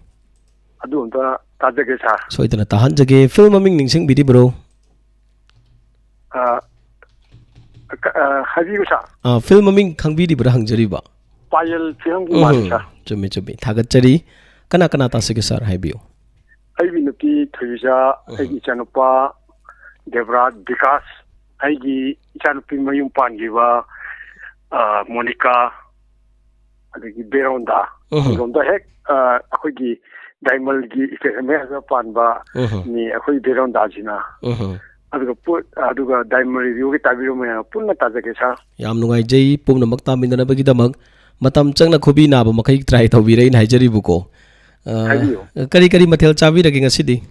ꯑꯗꯨ ꯑꯝꯇ ꯇꯥꯖꯒꯦ, sir꯫ ꯁꯣꯏꯗꯅ ꯇꯥꯍꯟꯖꯒꯦ꯫ ꯐꯤꯜꯝ ꯃꯃꯤꯡ ꯅꯤꯡꯁꯤꯡꯕꯤꯔꯤꯕ꯭ꯔꯣ? ꯑ, ꯀ-, ꯑ, ꯍꯥꯏꯕꯤꯌꯨ, sir꯫ ꯑ, ꯐꯤꯜꯝ ꯃꯃꯤꯡ ꯈꯪꯕꯤꯔꯤꯕ꯭ꯔꯥ ꯍꯪꯖꯔꯤꯕ? ꯄꯥꯌꯜ ꯐꯤꯂꯝꯒꯤ ꯃꯥꯜꯂꯤ, ꯎꯝ, sir꯫ ꯆꯨꯝꯃꯤ, ꯆꯨꯝꯃꯤ꯫ ꯊꯥꯒꯠꯆꯔꯤ꯫ ꯀꯅꯥ ꯀꯅꯥ ꯇꯥꯁꯤꯒꯦ, sir? ꯍꯥꯏꯕꯤꯌꯨ꯫ ꯑꯩꯒꯤ ꯅꯨꯄꯤ ꯊꯣꯏꯕꯤꯆꯥ, ꯎꯝ꯫ ꯑꯩꯒꯤ ꯏꯆꯥꯅꯨꯄꯥ ꯗꯦꯕ꯭ꯔꯥꯖ, ꯕꯤꯀꯥꯁ, ꯑꯩꯒꯤ ꯏꯆꯥꯅꯨꯄꯤ ꯃꯌꯨꯝ ꯄꯥꯟꯈꯤꯕ, ꯑ, ꯃꯣꯅꯤꯀꯥ, ꯑꯗꯒꯤ ꯕꯦꯔꯣꯟꯗꯥ, ꯎꯝ꯫ ꯈꯣꯡꯖꯣꯝꯗ ꯍꯦꯛ, ꯑ, ꯑꯩꯈꯣꯏꯒꯤ ꯗꯥꯏꯃꯜꯒꯤ ꯏꯁꯇꯦꯁꯟ ꯃꯌꯥꯗ ꯄꯥꯟꯕ ꯎꯝ꯫ ꯃꯤ ꯑꯩꯈꯣꯏ ꯕꯦꯔꯣꯟꯗꯥꯁꯤꯅ꯫ ꯎꯝ꯫ ꯑꯗꯨꯒ ꯄꯨ-, ꯑꯗꯨꯒ ꯗꯥꯏꯃꯜ ꯔꯦꯗꯤꯑꯣꯒꯤ ꯇꯥꯕꯤꯕ ꯃꯌꯥꯝ ꯄꯨꯟꯅ ꯇꯥꯖꯒꯦ, sir꯫ ꯌꯥꯝ ꯅꯨꯡꯉꯥꯏꯖꯩ ꯄꯨꯝꯅꯃꯛ ꯇꯥꯃꯤꯟꯅꯅꯕꯒꯤꯗꯃꯛ꯫ ꯃꯇꯝ ꯆꯪꯅ ꯈꯨꯕꯤ ꯅꯥꯕ ꯃꯈꯩ try ꯇꯧꯕꯤꯔꯦ ꯑꯩꯅ ꯍꯥꯏꯖꯔꯤꯕꯀꯣ꯫ ꯑ, ꯍꯥꯏꯕꯤꯌꯨ꯫ ꯀꯔꯤ ꯀꯔꯤ ꯃꯊꯦꯜ ꯆꯥꯕꯤꯔꯒꯦ ꯉꯁꯤꯗꯤ?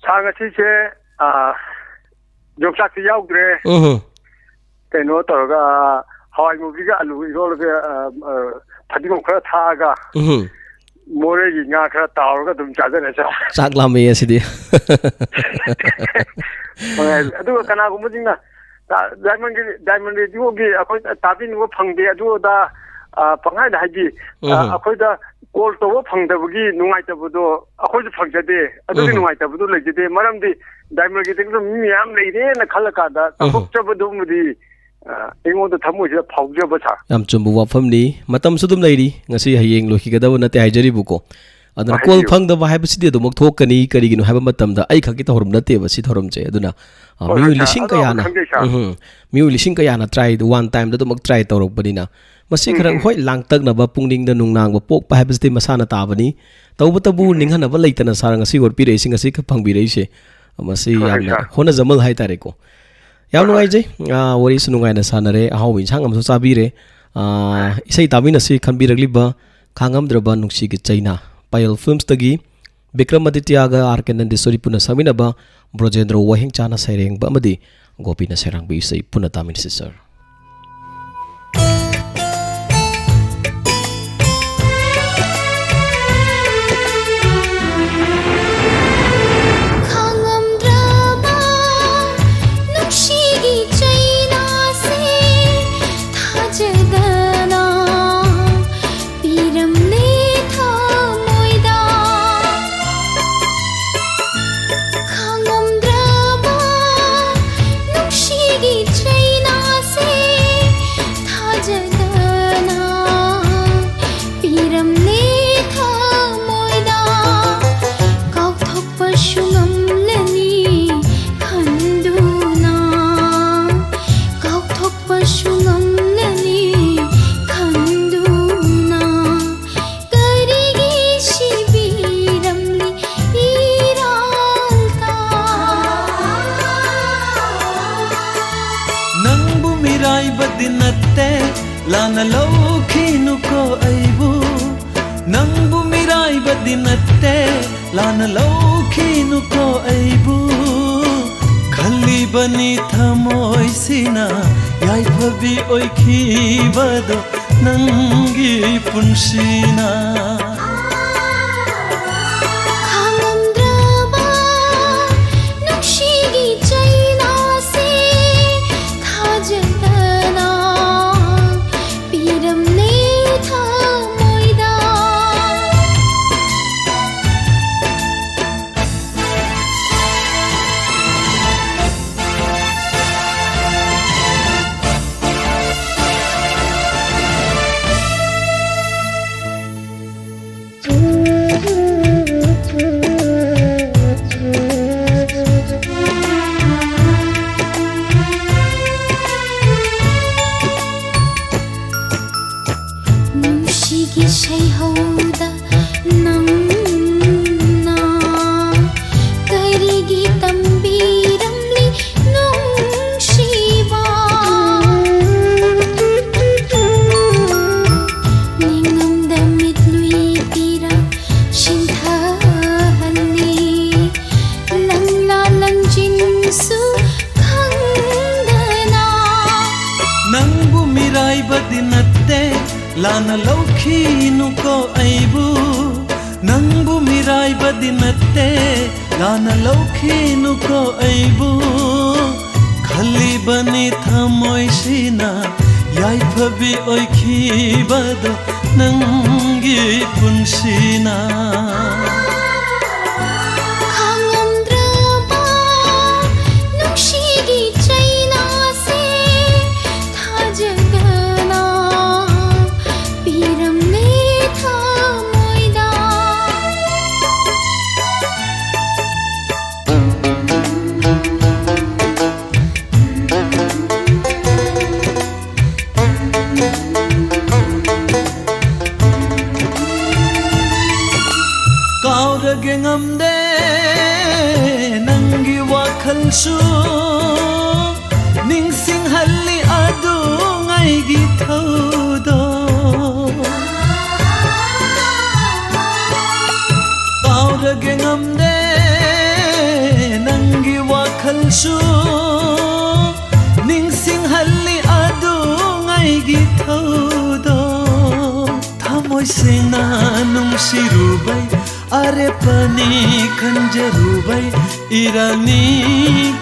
ꯁꯥ ꯉꯁꯤꯁꯦ, ꯑ, ꯌꯣꯡꯆꯥꯛꯇꯤ ꯌꯥꯎꯗ꯭ꯔꯦ꯫ ꯎꯝ꯫ ꯀꯩꯅꯣ ꯇꯧꯔꯒ, ꯍꯋꯥꯏ ꯃꯨꯕꯤꯒ ꯑꯂꯨ ꯏꯔꯣꯜꯂꯒ, ꯑ, ꯑ, ꯐꯗꯤꯒꯣꯝ ꯈꯔ ꯊꯥꯛꯑꯒ, ꯎꯝ ꯃꯣꯔꯦꯒꯤ ꯉꯥ ꯈꯔ ꯇꯥꯎꯔꯒ ꯑꯗꯨꯝ ꯆꯥꯖꯔꯦ, ꯁꯥꯔ꯫ ꯆꯥꯛ ꯂꯥꯝꯃꯦ ꯑꯁꯤꯗꯤ꯫ ꯅꯨꯡꯉꯥꯏ꯫ ꯑꯗꯨꯒ ꯀꯅꯥꯒꯨꯝꯕꯁꯤꯡꯅ ꯗꯥꯏꯃꯟꯒꯤ, ꯗꯥꯏꯃꯟ ꯔꯦꯗꯤꯑꯣꯒꯤ ꯑꯩꯈꯣꯏ ꯇꯥꯕꯤꯅꯕ ꯐꯪꯗꯦ, ꯑꯗꯨ ꯑꯗꯥ, ꯑ, ꯄꯪꯍꯥꯏꯗ ꯍꯥꯏꯕꯤ, ꯑ, ꯎꯝ꯫ ꯑꯩꯈꯣꯏꯗ ꯀꯣꯜ ꯇꯧꯕ ꯐꯪꯗꯕꯒꯤ ꯅꯨꯡꯉꯥꯏꯇꯕꯗꯣ ꯑꯩꯈꯣꯏꯁꯨ ꯐꯪꯖꯗꯦ꯫ ꯑꯗꯨꯒꯤ ꯎꯝ꯫ ꯅꯨꯡꯉꯥꯏꯇꯕꯗꯣ ꯂꯩꯖꯗꯦ꯫ ꯃꯔꯝꯗꯤ ꯗꯥꯏꯃꯟꯒꯤꯗꯃꯛꯇ ꯃꯤ ꯃꯌꯥꯝ ꯂꯩꯔꯦꯅ ꯈꯜꯂꯀꯥꯟꯗ ꯎꯝ꯫ ꯆꯥꯎꯊꯣꯛꯆꯕꯗꯨꯃꯗꯤ, ꯑ, ꯑꯩꯉꯣꯟꯗ ꯊꯃꯣꯏꯁꯤꯗ ꯐꯥꯎꯖꯕ, ꯁꯥꯔ꯫ ꯌꯥꯝ ꯆꯨꯝꯕ ꯋꯥꯐꯝꯅꯤ꯫ ꯃꯇꯝꯁꯨ ꯑꯗꯨꯝ ꯂꯩꯔꯤ꯫ ꯉꯁꯤ ꯍꯌꯦꯡ ꯂꯣꯏꯈꯤꯒꯗꯕ ꯅꯠꯇꯦ ꯍꯥꯏꯖꯔꯤꯕꯀꯣ꯫ ꯑꯗꯨꯅ ꯍꯥꯏꯕꯤꯌꯨ꯫ ꯀꯣꯜ ꯐꯪꯗꯕ ꯍꯥꯏꯕꯁꯤꯗꯤ ꯑꯗꯨꯃꯛ ꯊꯣꯛꯀꯅꯤ꯫ ꯀꯔꯤꯒꯤꯅꯣ ꯍꯥꯏꯕ ꯃꯇꯝꯗ ꯑꯩ ꯈꯛꯀꯤ ꯊꯧꯔꯝ ꯅꯠꯇꯦꯕ ꯁꯤ ꯊꯧꯔꯝꯁꯦ꯫ ꯑꯗꯨꯅ, ꯑ, ꯍꯣꯏ, ꯃꯤꯑꯣꯏ ꯍꯣꯏ, ꯁꯥꯔ꯫ ꯂꯤꯁꯤꯡ ꯑꯗꯣ ꯀꯌꯥꯅ, ꯈꯪꯖꯩ, ꯁꯥꯔ꯫ ꯎꯝ, ꯃꯤꯑꯣꯏ ꯂꯤꯁꯤꯡ ꯀꯌꯥꯅ ꯇ꯭ꯔꯥꯏ, ꯋꯥꯟ ꯇꯥꯏꯝꯗ ꯑꯗꯨꯃꯛ ꯇ꯭ꯔꯥꯏ ꯇꯧꯔꯛꯄꯅꯤꯅ, ꯃꯁꯤ ꯈꯔ, ꯎꯝ꯫ ꯍꯣꯏ, ꯂꯥꯡꯇꯛꯅꯕ, ꯄꯨꯛꯅꯤꯡꯗ ꯅꯨꯡꯅꯥꯡꯕ ꯄꯣꯛꯄ ꯍꯥꯏꯕꯁꯤꯗꯤ ꯃꯁꯥꯅ ꯇꯥꯕꯅꯤ꯫ ꯇꯧꯕꯇꯕꯨ, ꯅꯤꯡꯍꯟꯅꯕ ꯂꯩꯇꯅ ꯁꯥꯔ ꯉꯁꯤ ꯋꯥꯔꯠ ꯄꯤꯔꯛꯏꯁꯤ, ꯉꯁꯤ ꯈꯛ ꯐꯪꯕꯤꯔꯛꯏꯁꯦ, ꯃꯁꯤ ꯍꯣꯏ, ꯍꯣꯏ, ꯌꯥꯝꯅ ꯁꯥꯔ꯫ ꯍꯣꯠꯅꯖꯃꯜ ꯍꯥꯏꯇꯥꯔꯦꯀꯣ꯫ ꯌꯥꯝ ꯍꯣꯏ, ꯍꯣꯏ꯫ ꯅꯨꯡꯉꯥꯏꯖꯩ꯫ ꯑ, ꯋꯥꯔꯤꯁꯨ ꯅꯨꯡꯉꯥꯏꯅ ꯁꯥꯟꯅꯔꯦ, ꯑꯍꯥꯎꯕ ꯏꯟꯁꯥꯡ ꯑꯃꯁꯨ ꯆꯥꯕꯤꯔꯦ꯫ ꯑ, ꯏꯁꯩ ꯇꯥꯃꯤꯟꯅꯁꯤ ꯈꯟꯕꯤꯔꯛꯂꯤꯕ ꯈꯥꯡꯉꯝꯗ꯭ꯔꯕ ꯅꯨꯡꯁꯤꯒꯤ ꯆꯩꯅꯥ, ꯄꯥꯌꯜ ꯐꯤꯜꯝꯁꯇꯒꯤ ꯕꯤꯀ꯭ꯔꯝ ꯑꯗꯤꯇ꯭ꯌꯥꯒ ꯑꯥꯔ ꯀꯦ ꯅꯟꯗꯤꯁꯣꯔꯤ ꯄꯨꯟꯅ ꯁꯛꯃꯤꯟꯅꯕ ꯕ꯭ꯔꯣꯖꯦꯟꯗ꯭ꯔꯣ ꯋꯥꯍꯦꯡꯆꯥꯅ ꯁꯩꯔꯦꯡꯕ ꯑꯃꯗꯤ ꯒꯣꯄꯤꯅ ꯁꯩꯔꯥꯡꯕ ꯏꯁꯩ ꯄꯨꯟꯅ ꯇꯥꯃꯤꯟꯅꯁꯤ, ꯁꯥꯔ꯫ ꯈꯥꯡꯉꯝꯗ꯭ꯔꯕ ꯅꯨꯡꯁꯤꯒꯤ ꯆꯩꯅꯥꯁꯦ ꯊꯥꯖꯗꯅ ꯄꯤꯔꯝꯂꯦ ꯊꯃꯣꯏꯗ꯫ ꯈꯥꯡꯉꯝꯗ꯭ꯔꯕ ꯅꯨꯡꯁꯤꯒꯤ ꯆꯩꯅꯥꯁꯦ ꯊꯥꯖꯗꯅ ꯄꯤꯔꯝꯂꯦ ꯊꯃꯣꯏꯗ꯫ ꯀꯥꯎꯊꯣꯛꯄꯁꯨ ꯉꯝꯂꯅꯤ ꯈꯟꯗꯨꯅ, ꯀꯥꯎꯊꯣꯛꯄꯁꯨ ꯉꯝꯂꯅꯤ ꯈꯟꯗꯨꯅ, ꯀꯔꯤꯒꯤ ꯁꯤꯕꯤꯔꯝꯂꯤ ꯏꯔꯥꯜ ꯇꯥ? ꯅꯪꯕꯨ ꯃꯤꯔꯥꯏꯕꯗꯤ ꯅꯠꯇꯦ, ꯂꯥꯟꯅ ꯂꯧꯈꯤꯅꯨꯀꯣ ꯑꯩꯕꯨ꯫ ꯅꯪꯕꯨ ꯃꯤꯔꯥꯏꯕꯗꯤ ꯅꯠꯇꯦ, ꯂꯥꯟꯅ ꯂꯧꯈꯤꯅꯨꯀꯣ ꯑꯩꯕꯨ꯫ ꯈꯜꯂꯤꯕꯅꯤ ꯊꯃꯣꯏꯁꯤꯅ, ꯌꯥꯏꯐꯕꯤ ꯑꯣꯏꯈꯤꯕꯗꯣ ꯅꯪꯒꯤ ꯄꯨꯟꯁꯤꯅ꯫ ꯈꯥꯡꯉꯝꯗ꯭ꯔꯕ ꯅꯨꯡꯁꯤꯒꯤ ꯆꯩꯅꯥꯁꯦ ꯊꯥꯖꯗꯅ ꯄꯤꯔꯝꯂꯦ ꯊꯃꯣꯏꯗ꯫ ꯅꯨꯡꯁꯤꯒꯤ ꯁꯩꯍꯧꯗ ꯅꯪꯅ ꯀꯔꯤꯒꯤ ꯇꯝꯕꯤꯔꯝꯂꯤ ꯅꯨꯡꯁꯤꯕ? ꯅꯤꯡꯉꯝꯗ ꯃꯤꯠꯂꯨꯏ ꯄꯤꯔꯥ ꯁꯤꯟꯊꯍꯜꯂꯤ, ꯂꯪꯂꯥ ꯂꯪꯖꯤꯟꯁꯨ ꯈꯪꯗꯅ꯫ ꯅꯪꯕꯨ ꯃꯤꯔꯥꯏꯕꯗꯤ ꯅꯠꯇꯦ, ꯂꯥꯟꯅ ꯂꯧꯈꯤꯅꯨꯀꯣ ꯑꯩꯕꯨ꯫ ꯅꯪꯕꯨ ꯃꯤꯔꯥꯏꯕꯗꯤ ꯅꯠꯇꯦ, ꯂꯥꯟꯅ ꯂꯧꯈꯤꯅꯨꯀꯣ ꯑꯩꯕꯨ꯫ ꯈꯜꯂꯤꯕꯅꯤ ꯊꯃꯣꯏꯁꯤꯅ, ꯌꯥꯏꯐꯕꯤ ꯑꯣꯏꯈꯤꯕꯗꯣ ꯅꯪꯒꯤ ꯄꯨꯟꯁꯤꯅ꯫ ꯈꯥꯡꯉꯝꯗ꯭ꯔꯕ ꯅꯨꯡꯁꯤꯒꯤ ꯆꯩꯅꯥꯁꯦ ꯊꯥꯖꯗꯅ ꯄꯤꯔꯝꯂꯦ ꯊꯃꯣꯏꯗ꯫ ꯀꯥꯎꯔꯒꯦ ꯉꯝꯗꯦ ꯅꯪꯒꯤ ꯋꯥꯈꯜꯁꯨ, ꯅꯤꯡꯁꯤꯡꯍꯜꯂꯤ ꯑꯗꯨ ꯉꯩꯒꯤ ꯊꯧꯗꯣꯛ꯫ ꯀꯥꯎꯔꯒꯦ ꯉꯝꯗꯦ ꯅꯪꯒꯤ ꯋꯥꯈꯜ ꯁꯨ ꯅꯤꯡꯁꯤꯡꯍꯜꯂꯤ ꯑꯗꯨꯉꯩꯒꯤ ꯊꯧꯗꯣꯛ꯫ ꯊꯃꯣꯏ ꯁꯦꯡꯅ ꯅꯨꯡꯁꯤꯔꯨꯕꯩ ꯑꯔꯦꯞꯄꯅꯤ ꯈꯟꯖꯔꯨꯕꯩ ꯏꯔꯥꯡꯅꯤ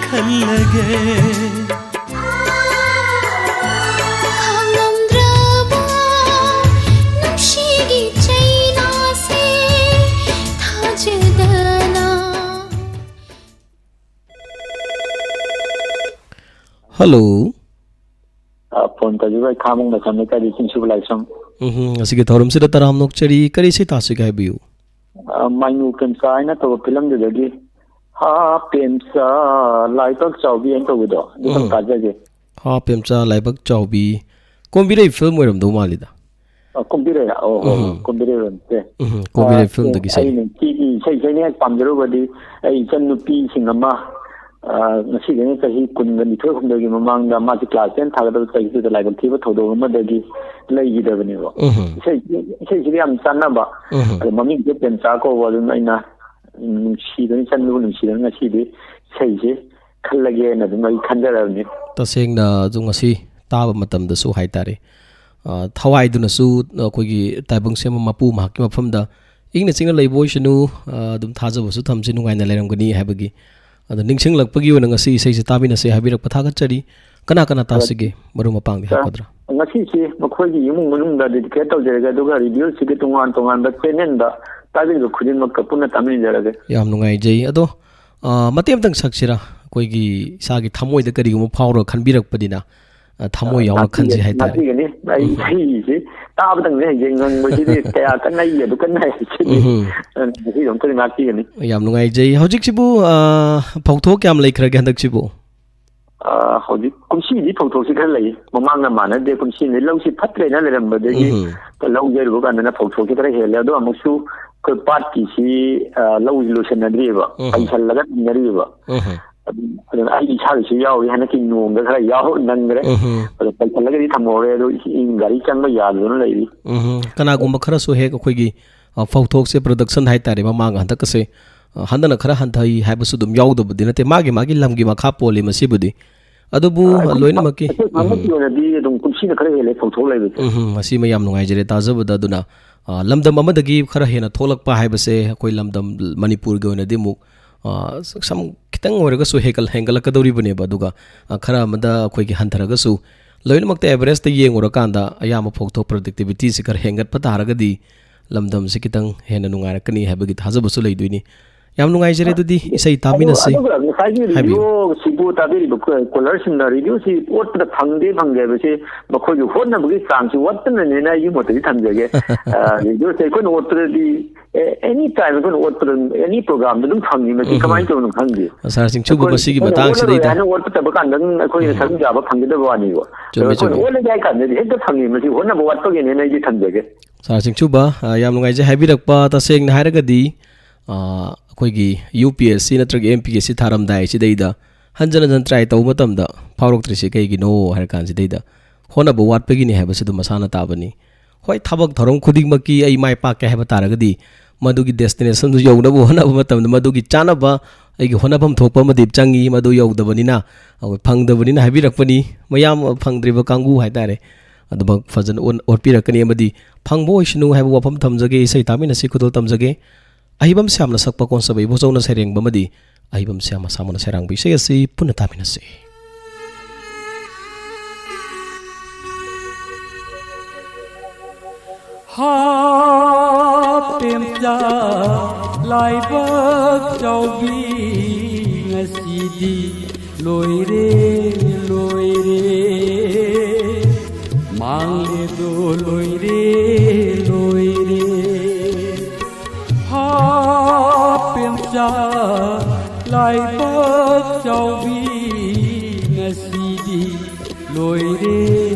ꯈꯜꯂꯒꯦ꯫ ꯈꯥꯡꯉꯝꯗ꯭ꯔꯕ ꯅꯨꯡꯁꯤꯒꯤ ꯆꯩꯅꯥꯁꯦ ꯊꯥꯖꯗꯅ꯫ ꯍꯜꯂꯣ꯫ ꯑ, ꯐꯣꯟ ꯇꯧꯖꯔꯤꯕ ꯑꯩ ꯈꯥꯃꯣꯡ ꯂꯩꯀꯥꯏ ꯂꯩꯀꯥꯏꯗꯒꯤ ꯆꯤꯡꯁꯨꯕ ꯂꯥꯏꯁ꯭ꯔꯝ꯫ ꯎꯝ, ꯉꯁꯤꯒꯤ ꯊꯧꯔꯝꯁꯤꯗ ꯇꯔꯥꯝꯅ ꯑꯣꯛꯆꯔꯤ꯫ ꯀꯔꯤ ꯏꯁꯩ ꯇꯥꯁꯤꯒꯦ ꯍꯥꯏꯕꯤꯌꯨ꯫ ꯑ, ꯃꯥꯏꯅꯨ ꯄꯦꯝꯆꯥ ꯍꯥꯏꯅ ꯇꯧꯕ ꯐꯤꯂꯝꯗꯨꯗꯒꯤ ꯍꯥ ꯄꯦꯝꯆꯥ ꯂꯥꯏꯕꯛ ꯆꯥꯎꯕꯤ ꯍꯥꯏꯅ ꯇꯧꯕꯗꯣ, ꯑꯗꯨ ꯈꯛ ꯎꯝ꯫ ꯇꯥꯖꯒꯦ꯫ ꯍꯥ ꯄꯦꯝꯆꯥ ꯂꯥꯏꯕꯛ ꯆꯥꯎꯕꯤ꯫ ꯀꯣꯝꯕꯤꯔꯩ ꯐꯤꯂꯝ ꯑꯣꯏꯔꯝꯗꯧ ꯃꯥꯜꯂꯤꯗ꯫ ꯑ, ꯀꯨꯝꯕꯤꯔꯩ, ꯑꯣ, ꯑꯣ, ꯎꯝ꯫ ꯀꯨꯝꯕꯤꯔꯩ ꯑꯣꯏꯔꯝꯁꯦ꯫ ꯎꯝ, ꯀꯨꯝꯕꯤꯔꯩ ꯑ, ꯐꯤꯂꯝꯗꯒꯤ ꯏꯁꯩꯅꯤ꯫ ꯑꯩꯅ ꯁꯤꯒꯤ ꯏꯁꯩꯁꯦ ꯑꯩꯅ ꯍꯦꯛ ꯄꯥꯝꯖꯔꯨꯕꯗꯤ, ꯑꯩ ꯏꯆꯟ ꯅꯨꯄꯤꯁꯤꯡ ꯑꯃ, ꯑ, ꯉꯁꯤꯗꯩꯅ ꯆꯍꯤ ꯀꯨꯟꯒ ꯅꯤꯊꯣꯏ ꯍꯨꯝꯗꯣꯏꯒꯤ ꯃꯃꯥꯡꯗ ꯃꯥꯁꯤ class ten ꯊꯥꯒꯗꯕ ꯆꯍꯤꯗꯨꯗ ꯂꯥꯏꯕꯛ ꯊꯤꯕ ꯊꯧꯗꯣꯛ ꯑꯃꯗꯒꯤ ꯂꯩꯈꯤꯗꯕꯅꯦꯕ꯫ ꯎꯝ꯫ ꯏꯁꯩ, ꯏꯁꯩꯁꯤꯗꯤ ꯌꯥꯝ ꯆꯥꯟꯅꯕ꯫ ꯎꯝ꯫ ꯑꯗꯣ ꯃꯃꯤꯡꯁꯨ ꯄꯦꯝꯆꯥ ꯀꯧꯕ, ꯑꯗꯨꯅ ꯑꯩꯅ ꯅꯨꯡꯁꯤꯗꯅ, ꯏꯆꯟꯗꯨꯕꯨ ꯅꯨꯡꯁꯤꯗꯅ ꯉꯁꯤꯗꯤ ꯏꯁꯩꯁꯦ ꯈꯜꯂꯒꯦꯅ ꯑꯗꯨꯝ ꯑꯩ ꯈꯟꯖꯔꯕꯅꯤ꯫ ꯇꯁꯦꯡꯅ ꯑꯗꯨ ꯉꯁꯤ ꯇꯥꯕ ꯃꯇꯝꯗꯁꯨ ꯍꯥꯏꯇꯥꯔꯦ, ꯑ, ꯊꯋꯥꯏꯗꯨꯅꯁꯨ ꯑꯩꯈꯣꯏꯒꯤ ꯇꯥꯏꯕꯪ ꯁꯦꯝꯕ ꯃꯄꯨ ꯃꯍꯥꯛꯀꯤ ꯃꯐꯝꯗ ꯏꯪꯅ ꯆꯤꯛꯅ ꯂꯩꯕ ꯑꯣꯏꯁꯅꯨ, ꯑ, ꯑꯗꯨꯝ ꯊꯥꯖꯕꯁꯨ ꯊꯝꯁꯤ, ꯅꯨꯡꯉꯥꯏꯅ ꯂꯩꯔꯝꯒꯅꯤ ꯍꯥꯏꯕꯒꯤ꯫ ꯑꯗꯣ ꯅꯤꯡꯁꯤꯡꯂꯛꯄꯒꯤ ꯑꯣꯏꯅ ꯉꯁꯤ ꯏꯁꯩꯁꯦ ꯇꯥꯃꯤꯟꯅꯁꯦ ꯍꯥꯏꯕꯤꯔꯛꯄ ꯊꯥꯒꯠꯆꯔꯤ꯫ ꯀꯅꯥ ꯀꯅꯥ ꯇꯥꯁꯤꯒꯦ? ꯃꯔꯨꯞ ꯃꯄꯥꯡꯗꯤ ꯑ, ꯍꯥꯏꯔꯛꯀꯗ꯭ꯔꯥ? ꯉꯁꯤꯁꯦ ꯃꯈꯣꯏꯒꯤ ꯏꯃꯨꯡ ꯃꯅꯨꯡꯗ dedicate ꯇꯧꯖꯔꯒꯦ, ꯑꯗꯨꯒ radioꯁꯤꯒꯤ ꯇꯣꯉꯥꯟ ꯇꯣꯉꯥꯟꯕ channelꯗ ꯇꯥꯕꯤꯕ ꯈꯨꯗꯤꯡꯃꯛꯀ ꯄꯨꯟꯅ ꯇꯥꯃꯤꯟꯅꯖꯔꯒꯦ꯫ ꯌꯥꯝ ꯅꯨꯡꯉꯥꯏꯖꯩ꯫ ꯑꯗꯣ, ꯑ, ꯃꯇꯦꯛ ꯑꯃꯇꯪ ꯁꯛꯁꯤꯔꯥ? ꯑꯩꯈꯣꯏꯒꯤ ꯏꯁꯥꯒꯤ ꯊꯃꯣꯏꯗ ꯀꯔꯤꯒꯨꯝꯕ ꯐꯥꯎꯔꯒ ꯈꯟꯕꯤꯔꯛꯄꯅꯤꯅ, ꯑ, ꯊꯃꯣꯏ ꯑ, ꯌꯥꯎꯅ ꯈꯟꯁꯤ ꯉꯥꯛꯄꯤꯒꯅꯤ, ꯍꯥꯏꯇꯥꯔꯦ꯫ ꯉꯥꯛꯄꯤꯒꯅꯤ꯫ ꯑꯩ ꯎꯝ꯫ ꯏꯁꯩꯁꯤ ꯇꯥꯕꯗꯪꯅꯦ ꯍꯌꯦꯡ ꯉꯪꯕꯁꯤꯗꯤ ꯀꯌꯥ ꯀꯟꯅ ꯑꯩ ꯑꯗꯨ ꯀꯟꯅ ꯍꯩꯁꯤꯗꯤ꯫ ꯎꯝ꯫ ꯑ, ꯉꯁꯤꯗꯤ ꯑꯃꯨꯛꯇꯗꯤ ꯉꯥꯛꯄꯤꯒꯅꯤ꯫ ꯌꯥꯝ ꯅꯨꯡꯉꯥꯏꯖꯩ꯫ ꯍꯧꯖꯤꯛꯁꯤꯕꯨ, ꯑ, ꯐꯧꯊꯣꯛ ꯀꯌꯥꯝ ꯂꯩꯈ꯭ꯔꯒꯦ ꯍꯟꯗꯛꯁꯤꯕꯨ? ꯑ, ꯍꯧꯖꯤꯛ ꯀꯨꯝꯁꯤꯗꯤ ꯐꯧꯊꯣꯛꯁꯤ ꯈꯔ ꯂꯩ꯫ ꯃꯃꯥꯡꯒ ꯃꯥꯟꯅꯗꯦ꯫ ꯀꯨꯝꯁꯤꯗꯤ ꯂꯧꯁꯤ ꯐꯠꯇ꯭ꯔꯦꯅ ꯂꯩꯔꯝꯕꯗꯒꯤ ꯎꯝ꯫ ꯂꯧ ꯌꯩꯔꯨꯕ ꯀꯥꯟꯗꯅ ꯐꯧꯊꯣꯛꯁꯤ ꯈꯔ ꯍꯦꯜꯂꯦ꯫ ꯑꯗꯣ ꯑꯃꯨꯛꯁꯨ ꯑꯩꯈꯣꯏ ꯄꯥꯠꯀꯤꯁꯤ, ꯑ, ꯂꯧꯁꯤ ꯂꯣꯏꯁꯤꯟꯅꯗ꯭ꯔꯤꯑꯕ꯫ ꯎꯝ꯫ ꯄꯩꯁꯜꯂꯒ ꯊꯝꯅꯔꯤꯑꯕ꯫ ꯎꯝ꯫ ꯑꯗꯨꯅ, ꯑꯗꯨꯅ ꯑꯩ ꯏꯁꯥꯒꯤꯁꯨ ꯌꯥꯎꯔꯤ꯫ ꯍꯟꯗꯛꯀꯤ ꯅꯣꯡꯗ ꯈꯔ ꯌꯥꯎ ꯅꯪꯈ꯭ꯔꯦ꯫ ꯎꯝ꯫ ꯑꯗꯣ ꯄꯩꯁꯜꯂꯒꯗꯤ ꯊꯝꯍꯧꯔꯦ꯫ ꯑꯗꯣ ꯏꯁꯤꯡ ꯒꯥꯔꯤ ꯆꯪꯕ ꯌꯥꯗꯗꯅ ꯂꯩꯔꯤ꯫ ꯎꯝ꯫ ꯀꯅꯥꯒꯨꯝꯕ ꯈꯔꯁꯨ ꯍꯦꯛ ꯑꯩꯈꯣꯏꯒꯤ, ꯑ, ꯐꯧꯊꯣꯛꯁꯦ production ꯍꯥꯏꯇꯥꯔꯦ, ꯃꯃꯥꯡ ꯍꯟꯗꯛꯀꯁꯦ, ꯑ, ꯍꯟꯗꯛꯅ ꯈꯔ ꯍꯟꯊꯩ ꯍꯥꯏꯕꯁꯨ ꯑꯗꯨꯝ ꯌꯥꯎꯗꯕꯗꯤ ꯅꯠꯇꯦ, ꯃꯥꯒꯤ ꯃꯥꯒꯤ ꯂꯝꯒꯤ ꯃꯈꯥ ꯄꯣꯜꯂꯤ ꯃꯁꯤꯕꯨꯗꯤ꯫ ꯑꯗꯨꯕꯨ ꯑ, ꯑꯩꯈꯣꯏ ꯂꯣꯏꯅꯃꯛꯀꯤ, ꯑꯩꯈꯣꯏ ꯎꯝ꯫ ꯐꯥꯔꯃꯔꯁꯀꯤ ꯑꯣꯏꯅꯗꯤ ꯑꯗꯨꯝ ꯀꯨꯝꯁꯤꯅ ꯈꯔ ꯍꯦꯜꯂꯦ ꯐꯧꯊꯣꯛ ꯂꯩꯕꯁꯦ꯫ ꯎꯝ, ꯃꯁꯤꯃ ꯌꯥꯝ ꯅꯨꯡꯉꯥꯏꯖꯔꯦ ꯇꯥꯖꯕꯗ꯫ ꯑꯗꯨꯅ, ꯑ, ꯂꯝꯗꯝ ꯑꯃꯗꯒꯤ ꯈꯔ ꯍꯦꯟꯅ ꯊꯣꯛꯂꯛꯄ ꯍꯥꯏꯕꯁꯦ ꯑꯩꯈꯣꯏ ꯂꯝꯗꯝ ꯃꯅꯤꯄꯨꯔꯒꯤ ꯑꯣꯏꯅꯗꯤ ꯑꯃꯨꯛ, ꯑ, ꯁ-, ꯁꯝ ꯈꯤꯇꯪ ꯑꯣꯏꯔꯒꯁꯨ ꯍꯦꯟꯒꯠ-, ꯍꯦꯟꯒꯠꯂꯛꯀꯗꯧꯔꯤꯕꯅꯦꯕ꯫ ꯑꯗꯨꯒ, ꯑ, ꯈꯔ ꯑꯃꯗ ꯑꯩꯈꯣꯏꯒꯤ ꯍꯟꯊꯔꯒꯁꯨ ꯂꯣꯏꯅꯃꯛꯇ ꯑꯦꯚꯔꯦꯖꯇ ꯌꯦꯡꯉꯨꯔꯀꯥꯟꯗ ꯑꯌꯥꯝꯕ ꯐꯧꯊꯣꯛ ꯄ꯭ꯔꯗꯛꯇꯤꯚꯤꯇꯤꯁꯤ ꯈꯔ ꯍꯦꯟꯒꯠꯄ ꯇꯥꯔꯒꯗꯤ ꯂꯝꯗꯝꯁꯤ ꯈꯤꯇꯪ ꯍꯦꯟꯅ ꯅꯨꯡꯉꯥꯏꯔꯛꯀꯅꯤ ꯍꯥꯏꯕꯒꯤ ꯊꯥꯖꯕꯁꯨ ꯂꯩꯗꯣꯏꯅꯤ꯫ ꯌꯥꯝ ꯅꯨꯡꯉꯥꯏꯖꯔꯦ꯫ ꯑꯗꯨꯗꯤ ꯏꯁꯩ ꯇꯥꯃꯤꯟꯅꯁꯤ꯫ ꯑꯗꯨꯒ ꯉꯁꯥꯏꯒꯤ ꯍꯥꯏꯕꯤꯌꯨ꯫ ꯔꯦꯗꯤꯑꯣꯁꯤꯕꯨ ꯇꯥꯕꯤꯔꯤꯕ ꯀꯣ-, ꯀꯣꯂꯔꯁꯤꯡꯅ ꯔꯦꯗꯤꯑꯣꯁꯤ ꯑꯣꯠꯄꯗ ꯐꯪꯗꯦ ꯐꯪꯗꯦ ꯍꯥꯏꯕꯁꯤ ꯃꯈꯣꯏꯒꯤ ꯍꯣꯠꯅꯕꯒꯤ ꯆꯥꯡꯁꯤ ꯋꯥꯠꯄꯅꯅꯦꯅ ꯑꯩꯒꯤ ꯃꯣꯠꯇꯗꯤ ꯊꯝꯖꯒꯦ꯫ ꯑ, ꯔꯦꯗꯤꯑꯣꯁꯦ ꯑꯩꯈꯣꯏꯅ ꯑꯣꯠꯄꯗꯗꯤ, ꯑꯦ, ꯑꯦꯅꯤ ꯇꯥꯏꯝ ꯑꯩꯈꯣꯏꯅ ꯑꯣꯠꯄꯗ, ꯑꯦꯅꯤ ꯄ꯭ꯔꯣꯒ꯭ꯔꯥꯝꯗ ꯑꯗꯨꯝ ꯐꯪꯉꯤ꯫ ꯃꯁꯤ ꯎꯝ꯫ ꯀꯃꯥꯏꯅ ꯇꯧꯕꯅꯣ ꯈꯪꯗꯦ꯫ ꯁꯥꯔ ꯆꯤꯡꯆꯨꯕ ꯑꯩꯈꯣꯏ, ꯃꯁꯤꯒꯤ ꯑꯩꯈꯣꯏꯅ ꯃꯇꯥꯡꯁꯤꯗꯩꯗ ꯑꯣꯠꯂꯔꯣꯏ ꯍꯥꯏꯅ ꯑꯣꯠꯄ ꯇꯕ ꯀꯥꯟꯗ ꯑꯗꯨꯝ ꯑꯩꯈꯣꯏꯅ ꯎꯝ꯫ ꯁꯔꯨꯛ ꯌꯥꯕ ꯐꯪꯒꯗꯕ ꯋꯥꯅꯤꯕ꯫ ꯆꯨꯝꯃꯤ, ꯑꯗꯣ ꯑꯩꯈꯣꯏꯅ ꯆꯨꯝꯃꯤ꯫ ꯑꯣꯠꯂꯒꯦ ꯍꯥꯏ ꯀꯥꯟꯗꯗꯤ ꯍꯦꯛꯇ ꯐꯪꯉꯤ꯫ ꯃꯁꯤ ꯍꯣꯠꯅꯕ ꯋꯥꯠꯄꯒꯤꯅꯦꯅ ꯑꯩꯗꯤ ꯊꯝꯖꯒꯦ꯫ ꯁꯥꯔ ꯆꯤꯡꯆꯨꯕ, ꯑ, ꯌꯥꯝ ꯅꯨꯡꯉꯥꯏꯖꯩ ꯍꯥꯏꯕꯤꯔꯛꯄ꯫ ꯇꯁꯦꯡꯅ ꯍꯥꯏꯔꯒꯗꯤ, ꯑ, ꯑꯩꯈꯣꯏꯒꯤ ꯌꯨ ꯄꯤ ꯑꯦꯁ ꯁꯤ ꯅꯠꯇ꯭ꯔꯒ ꯑꯦꯝ ꯄꯤ ꯑꯦꯁ ꯁꯤ ꯊꯥꯔꯝꯗꯥꯏꯁꯤꯗꯩꯗ ꯍꯟꯖꯟ ꯍꯟꯖꯟ ꯇ꯭ꯔꯥꯏ ꯇꯧꯕ ꯃꯇꯝꯗ ꯐꯥꯎꯔꯛꯇ꯭ꯔꯤꯁꯦ ꯀꯩꯒꯤꯅꯣ ꯍꯥꯏꯔ ꯀꯥꯟꯁꯤꯗꯩꯗ ꯍꯣꯠꯅꯕ ꯋꯥꯠꯄꯒꯤꯅꯤ ꯍꯥꯏꯕꯁꯤ ꯑꯗꯨꯝ ꯃꯁꯥꯅ ꯇꯥꯕꯅꯤ꯫ ꯍꯣꯏ, ꯊꯕꯛ ꯊꯧꯔꯝ ꯈꯨꯗꯤꯡꯃꯛꯀꯤ ꯑꯩ ꯃꯥꯏ ꯄꯥꯛꯀꯦ ꯍꯥꯏꯕ ꯇꯥꯔꯒꯗꯤ ꯃꯗꯨꯒꯤ ꯗꯦꯁꯇꯤꯅꯦꯁꯟꯗꯨ ꯌꯧꯅꯕ ꯍꯣꯠꯅꯕ ꯃꯇꯝꯗ ꯃꯗꯨꯒꯤ ꯆꯥꯅꯕ ꯑꯩꯒꯤ ꯍꯣꯠꯅꯐꯝ ꯊꯣꯛꯄ ꯑꯃꯗꯤ ꯆꯪꯉꯤ꯫ ꯃꯗꯨ ꯌꯧꯗꯕꯅꯤꯅ, ꯑꯩꯈꯣꯏ ꯐꯪꯗꯕꯅꯤꯅ ꯍꯥꯏꯕꯤꯔꯛꯄꯅꯤ꯫ ꯃꯌꯥꯝ ꯐꯪꯗ꯭ꯔꯤꯕ ꯀꯥꯡꯕꯨ ꯍꯥꯏꯇꯥꯔꯦ, ꯑꯗꯨꯃꯛ ꯐꯖꯅ ꯑꯣꯟ-, ꯑꯣꯠꯄꯤꯔꯛꯀꯅꯤ ꯑꯃꯗꯤ ꯐꯪꯕ ꯑꯣꯏꯁꯅꯨ ꯍꯥꯏꯕ ꯋꯥꯐꯝ ꯊꯝꯖꯒꯦ꯫ ꯏꯁꯩ ꯇꯥꯃꯤꯟꯅꯁꯤ ꯈꯨꯗꯣꯜ ꯇꯝꯖꯒꯦ꯫ ꯑꯍꯩꯕꯝ ꯁ꯭ꯌꯥꯝꯅ ꯁꯛꯄ ꯀꯣꯟꯁꯕ ꯏꯕꯣꯆꯧꯅ ꯁꯩꯔꯦꯡꯕ ꯑꯃꯗꯤ ꯑꯍꯩꯕꯝ ꯁ꯭ꯌꯥꯝ ꯑꯁꯥꯃꯅ ꯁꯩꯔꯥꯡꯕ ꯏꯁꯩ ꯑꯁꯤ ꯄꯨꯟꯅ ꯇꯥꯃꯤꯟꯅꯁꯤ꯫ ꯍꯥꯞꯄꯦꯝꯆꯥ ꯂꯥꯏꯕꯛ ꯆꯥꯎꯕꯤ ꯉꯁꯤꯗꯤ ꯂꯣꯏꯔꯦ, ꯂꯣꯏꯔꯦ꯫ ꯃꯥꯡꯂꯦꯗꯣ ꯂꯣꯏꯔꯦ, ꯂꯣꯏꯔꯦ꯫ ꯍꯥꯞꯄꯦꯝꯆꯥ ꯂꯥꯏꯕꯛ ꯆꯥꯎꯕꯤ ꯉꯁꯤꯗꯤ ꯂꯣꯏꯔꯦ,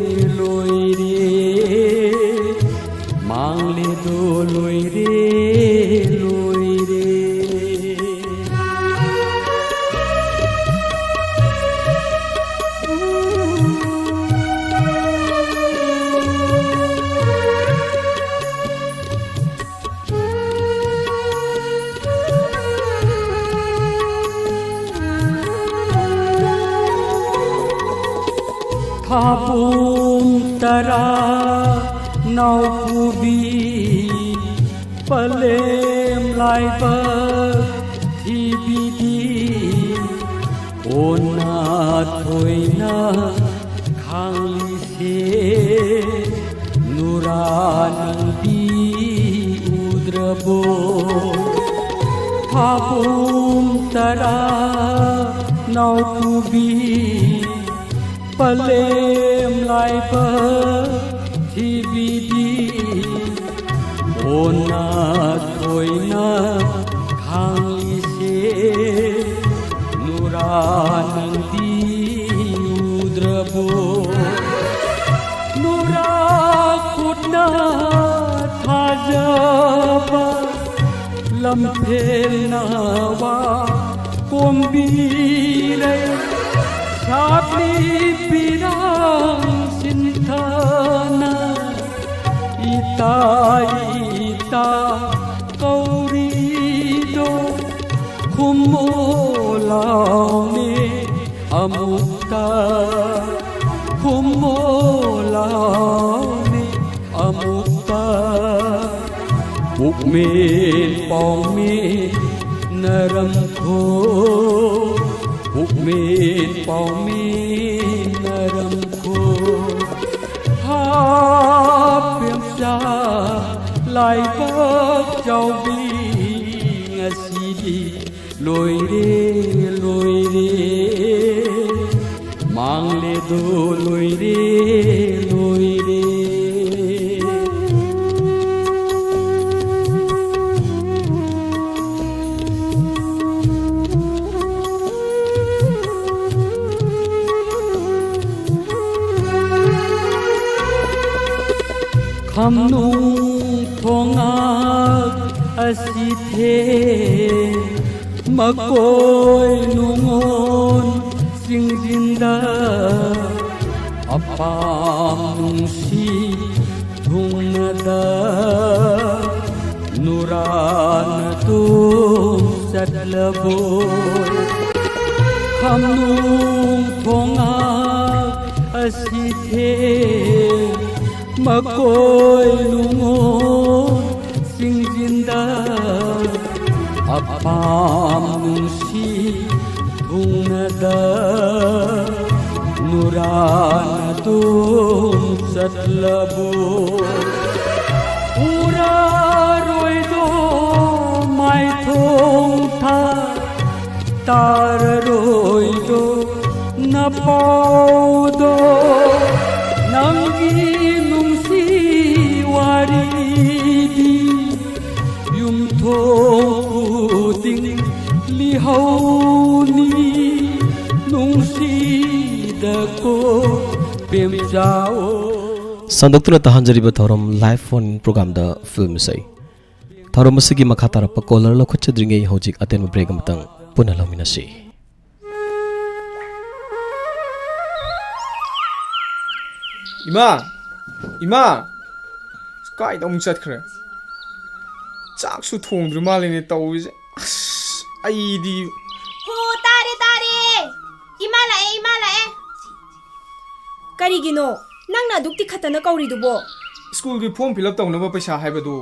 ꯂꯣꯏꯔꯦ꯫ ꯃꯥꯡꯂꯦꯗꯣ ꯂꯣꯏꯔꯦ, ꯂꯣꯏꯔꯦ꯫ ꯇꯔꯥ ꯅꯥꯎꯄꯨꯕꯤ ꯄꯂꯦꯝ ꯂꯥꯏꯕꯛ ꯊꯤꯕꯤꯗꯤ ꯑꯣꯟꯅ ꯊꯣꯏꯅ ꯈꯥꯡꯂꯤꯁꯦ ꯅꯨꯔꯥ ꯅꯪꯗꯤ ꯎꯗ꯭ꯔꯕꯣ? ꯐꯥꯕꯨꯝ ꯇꯔꯥ ꯅꯥꯎꯄꯨꯕꯤ ꯄꯂꯦꯝ ꯂꯥꯏꯕꯛ ꯊꯤꯕꯤꯗꯤ ꯑꯣꯟꯅ ꯊꯣꯏꯅ ꯈꯥꯡꯂꯤꯁꯦ ꯅꯨꯔꯥ ꯅꯪꯗꯤ ꯎꯗ꯭ꯔꯕꯣ? ꯅꯨꯔꯥ ꯈꯨꯠꯅ ꯊꯥꯖꯕ ꯂꯝꯐꯦꯜꯅ ꯋꯥ ꯀꯣꯝꯕꯤꯔꯦ꯫ ꯁꯥꯠꯂꯤ ꯄꯤꯔꯥꯡ ꯁꯤꯟꯊꯥꯅ ꯏꯇꯥ ꯏꯇꯥ ꯀꯧꯔꯤꯗꯣ ꯈꯨꯝꯃꯣ ꯂꯥꯎꯅꯦ ꯑꯃꯨꯛꯇ, ꯈꯨꯝꯃꯣ ꯂꯥꯎꯅꯦ ꯑꯃꯨꯛꯇ꯫ ꯄꯨꯛꯃꯦꯟ ꯄꯥꯎꯃꯦꯟꯅꯔꯝꯈꯣ, ꯄꯨꯛꯃꯦꯟ ꯄꯥꯎꯃꯦꯟꯅꯔꯝꯈꯣ꯫ ꯍꯥꯞꯄꯦꯝꯆꯥ ꯂꯥꯏꯕꯛ ꯆꯥꯎꯕꯤ ꯉꯁꯤꯗꯤ ꯂꯣꯏꯔꯦ, ꯂꯣꯏꯔꯦ, ꯃꯥꯡꯂꯦꯗꯣ ꯂꯣꯏꯔꯦ, ꯂꯣꯏꯔꯦ꯫ ꯈꯝꯅꯨꯡ ꯊꯣꯉꯥꯛ ꯑꯁꯤꯊꯦ ꯃꯀꯣꯏ ꯅꯨꯡꯉꯣꯟ ꯆꯤꯡꯖꯤꯟꯗ ꯑꯄꯥꯝ ꯅꯨꯡꯁꯤ ꯊꯨꯡꯅꯗ ꯅꯨꯔꯥꯅ ꯇꯨꯝ ꯆꯠꯂꯕꯣ? ꯈꯝꯅꯨꯡ ꯊꯣꯉꯥꯛ ꯑꯁꯤꯊꯦ ꯃꯀꯣꯏ ꯅꯨꯡꯉꯣꯟ ꯆꯤꯡꯖꯤꯟꯗ ꯑꯄꯥꯝ ꯅꯨꯡꯁꯤ ꯊꯨꯡꯅꯗ ꯅꯨꯔꯥꯅ ꯇꯨꯡ ꯆꯠꯂꯕꯣ? ꯎꯔꯥꯔꯣꯏꯗꯣ ꯃꯥꯏꯊꯣꯡ ꯊꯥ ꯇꯥꯔꯔꯣꯏꯗꯣ ꯅꯄꯥꯎꯗꯣ? ꯅꯪꯒꯤ ꯅꯨꯡꯁꯤ ꯋꯥꯔꯤꯗꯤ ꯌꯨꯝꯊꯣꯡ ꯈꯨꯗꯤꯡ ꯂꯤꯍꯧꯅꯤ ꯅꯨꯡꯁꯤꯗꯀꯣ ꯄꯦꯝꯆꯥꯑꯣ꯫ ꯁꯟꯗꯣꯛꯇꯨꯅ ꯇꯥꯍꯟꯖꯔꯤꯕ ꯊꯧꯔꯝ ꯂꯥꯏꯚ ꯐꯣꯟ ꯄ꯭ꯔꯣꯒ꯭ꯔꯥꯝꯗ ꯐꯤꯜꯝ ꯏꯁꯩ꯫ ꯊꯧꯔꯝ ꯑꯁꯤꯒꯤ ꯃꯈꯥ ꯇꯥꯔꯛꯄ ꯀꯣꯂꯔ ꯂꯧꯈꯠꯆꯗ꯭ꯔꯤꯉꯩ ꯍꯧꯖꯤꯛ ꯑꯇꯦꯟꯕ ꯕ꯭ꯔꯦꯛ ꯑꯃꯇꯪ ꯄꯨꯟꯅ ꯂꯧꯃꯤꯟꯅꯁꯤ꯫ ꯏꯃꯥ! ꯏꯃꯥ! ꯀꯥꯏꯗ ꯑꯃꯨꯛ ꯆꯠꯈ꯭ꯔꯦ? ꯆꯥꯛꯁꯨ ꯊꯣꯡꯗ꯭ꯔꯤ ꯃꯥꯜꯂꯦꯅꯦ ꯇꯧꯔꯤꯁꯦ꯫ ꯑꯁ, ꯑꯩꯗꯤ ꯍꯣ, ꯇꯥꯔꯦ, ꯇꯥꯔꯦ꯫ ꯏꯃꯥ ꯂꯥꯛꯑꯦ, ꯏꯃꯥ ꯂꯥꯛꯑꯦ꯫ ꯀꯔꯤꯒꯤꯅꯣ ꯅꯪꯅ ꯑꯗꯨꯛ ꯇꯤꯈꯠꯇꯅ ꯀꯧꯔꯤꯗꯨꯕꯣ? ꯁ꯭ꯀꯨꯜꯒꯤ ꯐꯣꯔꯝ ꯐꯤꯜ ꯑꯞ ꯇꯧꯅꯕ ꯄꯩꯁꯥ ꯍꯥꯏꯕꯗꯨ꯫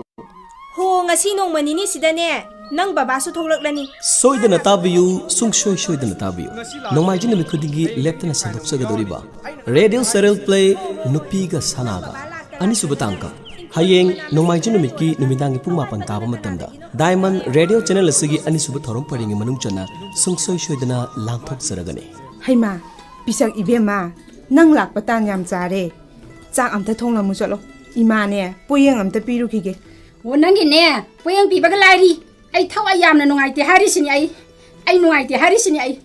ꯍꯣ, ꯉꯁꯤ ꯅꯣꯡꯃ ꯅꯤꯅꯤꯁꯤꯗꯅꯦ ꯅꯪ ꯕꯕꯥꯁꯨ ꯊꯣꯛꯂꯛꯂꯅꯤ꯫ ꯁꯣꯏꯗꯅ ꯇꯥꯕꯤꯌꯨ, ꯁꯨꯡꯁꯣꯏ ꯁꯣꯏꯗꯅ ꯇꯥꯕꯤꯌꯨ꯫ ꯅꯣꯡꯃꯥꯏꯖꯤꯡ ꯅꯨꯃꯤꯠ ꯈꯨꯗꯤꯡꯒꯤ ꯂꯦꯞꯇꯅ ꯁꯟꯗꯣꯛꯆꯒꯗꯧꯔꯤꯕ ꯔꯦꯗꯤꯑꯣ ꯁꯦꯔꯦꯜ ꯄ꯭ꯂꯦ ꯅꯨꯄꯤꯒ ꯁꯅꯥꯒ ꯑꯅꯤꯁꯨꯕ ꯇꯥꯡꯀꯛ꯫ ꯍꯌꯦꯡ ꯅꯣꯡꯃꯥꯏꯖꯤꯡ ꯅꯨꯃꯤꯠꯀꯤ ꯅꯨꯃꯤꯗꯥꯡꯒꯤ ꯄꯨꯡ ꯃꯥꯄꯟ ꯇꯥꯕ ꯃꯇꯝꯗ ꯗꯥꯏꯃꯟ ꯔꯦꯗꯤꯑꯣ ꯆꯦꯅꯦꯜ ꯑꯁꯤꯒꯤ ꯑꯅꯤꯁꯨꯕ ꯊꯧꯔꯝ ꯄꯔꯤꯡꯒꯤ ꯃꯅꯨꯡ ꯆꯟꯅ ꯁꯨꯡꯁꯣꯏ ꯁꯣꯏꯗꯅ ꯂꯥꯟꯊꯣꯛꯆꯔꯒꯅꯤ꯫ ꯍꯩꯃꯥ, ꯄꯤꯁꯛ ꯏꯕꯦꯝꯃ, ꯅꯪ ꯂꯥꯛꯄ ꯇꯥꯟ ꯌꯥꯝ ꯆꯥꯔꯦ꯫ ꯆꯥꯛ ꯑꯝꯇ ꯊꯣꯡꯂꯝꯃꯨ ꯆꯠꯂꯣ꯫ ꯏꯃꯥꯅꯦ, ꯄꯣꯌꯦꯡ ꯑꯝꯇ ꯄꯤꯔꯨꯈꯤꯒꯦ꯫ ꯑꯣ, ꯅꯪꯒꯤꯅꯦ, ꯄꯣꯌꯦꯡ ꯄꯤꯕꯒ ꯂꯥꯏꯔꯤ꯫ ꯑꯩ ꯊꯋꯥꯏ ꯌꯥꯝꯅ ꯅꯨꯡꯉꯥꯏꯇꯦ ꯍꯥꯏꯔꯤꯁꯤꯅꯤ ꯑꯩ꯫ ꯑꯩ ꯅꯨꯡꯉꯥꯏꯇꯦ ꯍꯥꯏꯔꯤꯁꯤꯅꯤ ꯑꯩ꯫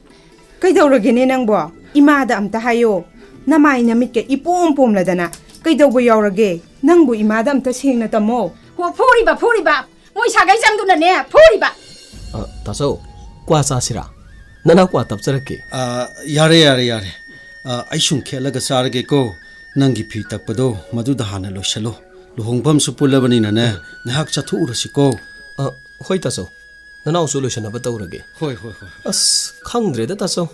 ꯀꯩꯗꯧꯔꯒꯦꯅꯦ ꯅꯪꯕꯣ? ꯏꯃꯥꯗ ꯑꯝꯇ ꯍꯥꯏꯌꯣ꯫ ꯅꯃꯥꯏ ꯅꯃꯤꯠꯀ ꯏꯄꯣꯝ ꯄꯣꯝꯂꯗꯅ꯫ ꯀꯩꯗꯧꯕ ꯌꯥꯎꯔꯒꯦ? ꯅꯪꯕꯨ ꯏꯃꯥꯗ ꯑꯝꯇ ꯁꯦꯡꯅ ꯇꯝꯃꯣ꯫ ꯍꯣ, ꯐꯨꯔꯤꯕ, ꯐꯨꯔꯤꯕ꯫ ꯃꯣꯏ ꯁꯥꯒꯩ ꯆꯪꯗꯨꯅꯅꯦ, ꯐꯨꯔꯤꯕ꯫ ꯑ, ꯇꯥꯆꯧ, ꯀ꯭ꯋꯥ ꯆꯥꯁꯤꯔꯥ? ꯅꯅꯥꯎ ꯀ꯭ꯋꯥ ꯇꯞꯆꯔꯛꯀꯦ꯫ ꯑ, ꯌꯥꯔꯦ, ꯌꯥꯔꯦ, ꯌꯥꯔꯦ꯫ ꯑ, ꯑꯩ ꯁꯨꯝ ꯈꯦꯠꯂꯒ ꯆꯥꯔꯒꯦꯀꯣ꯫ ꯅꯪꯒꯤ ꯐꯤ ꯇꯛꯄꯗꯣ ꯃꯗꯨꯗ ꯍꯥꯟꯅ ꯂꯣꯏꯁꯜꯂꯣ꯫ ꯂꯨꯍꯣꯡꯐꯝꯁꯨ ꯄꯨꯜꯂꯕꯅꯤꯅꯅꯦ, ꯎꯝ꯫ ꯉꯥꯏꯍꯥꯛ ꯆꯠꯊꯣꯛꯎꯔꯁꯤꯀꯣ꯫ ꯑ, ꯍꯣꯏ ꯇꯥꯆꯧ, ꯅꯅꯥꯎꯁꯨ ꯂꯣꯏꯁꯟꯅꯕ ꯇꯧꯔꯒꯦ꯫ ꯍꯣꯏ, ꯍꯣꯏ, ꯍꯣꯏ꯫ ꯑꯁ, ꯈꯪꯗ꯭ꯔꯦꯗ ꯇꯥꯆꯧ,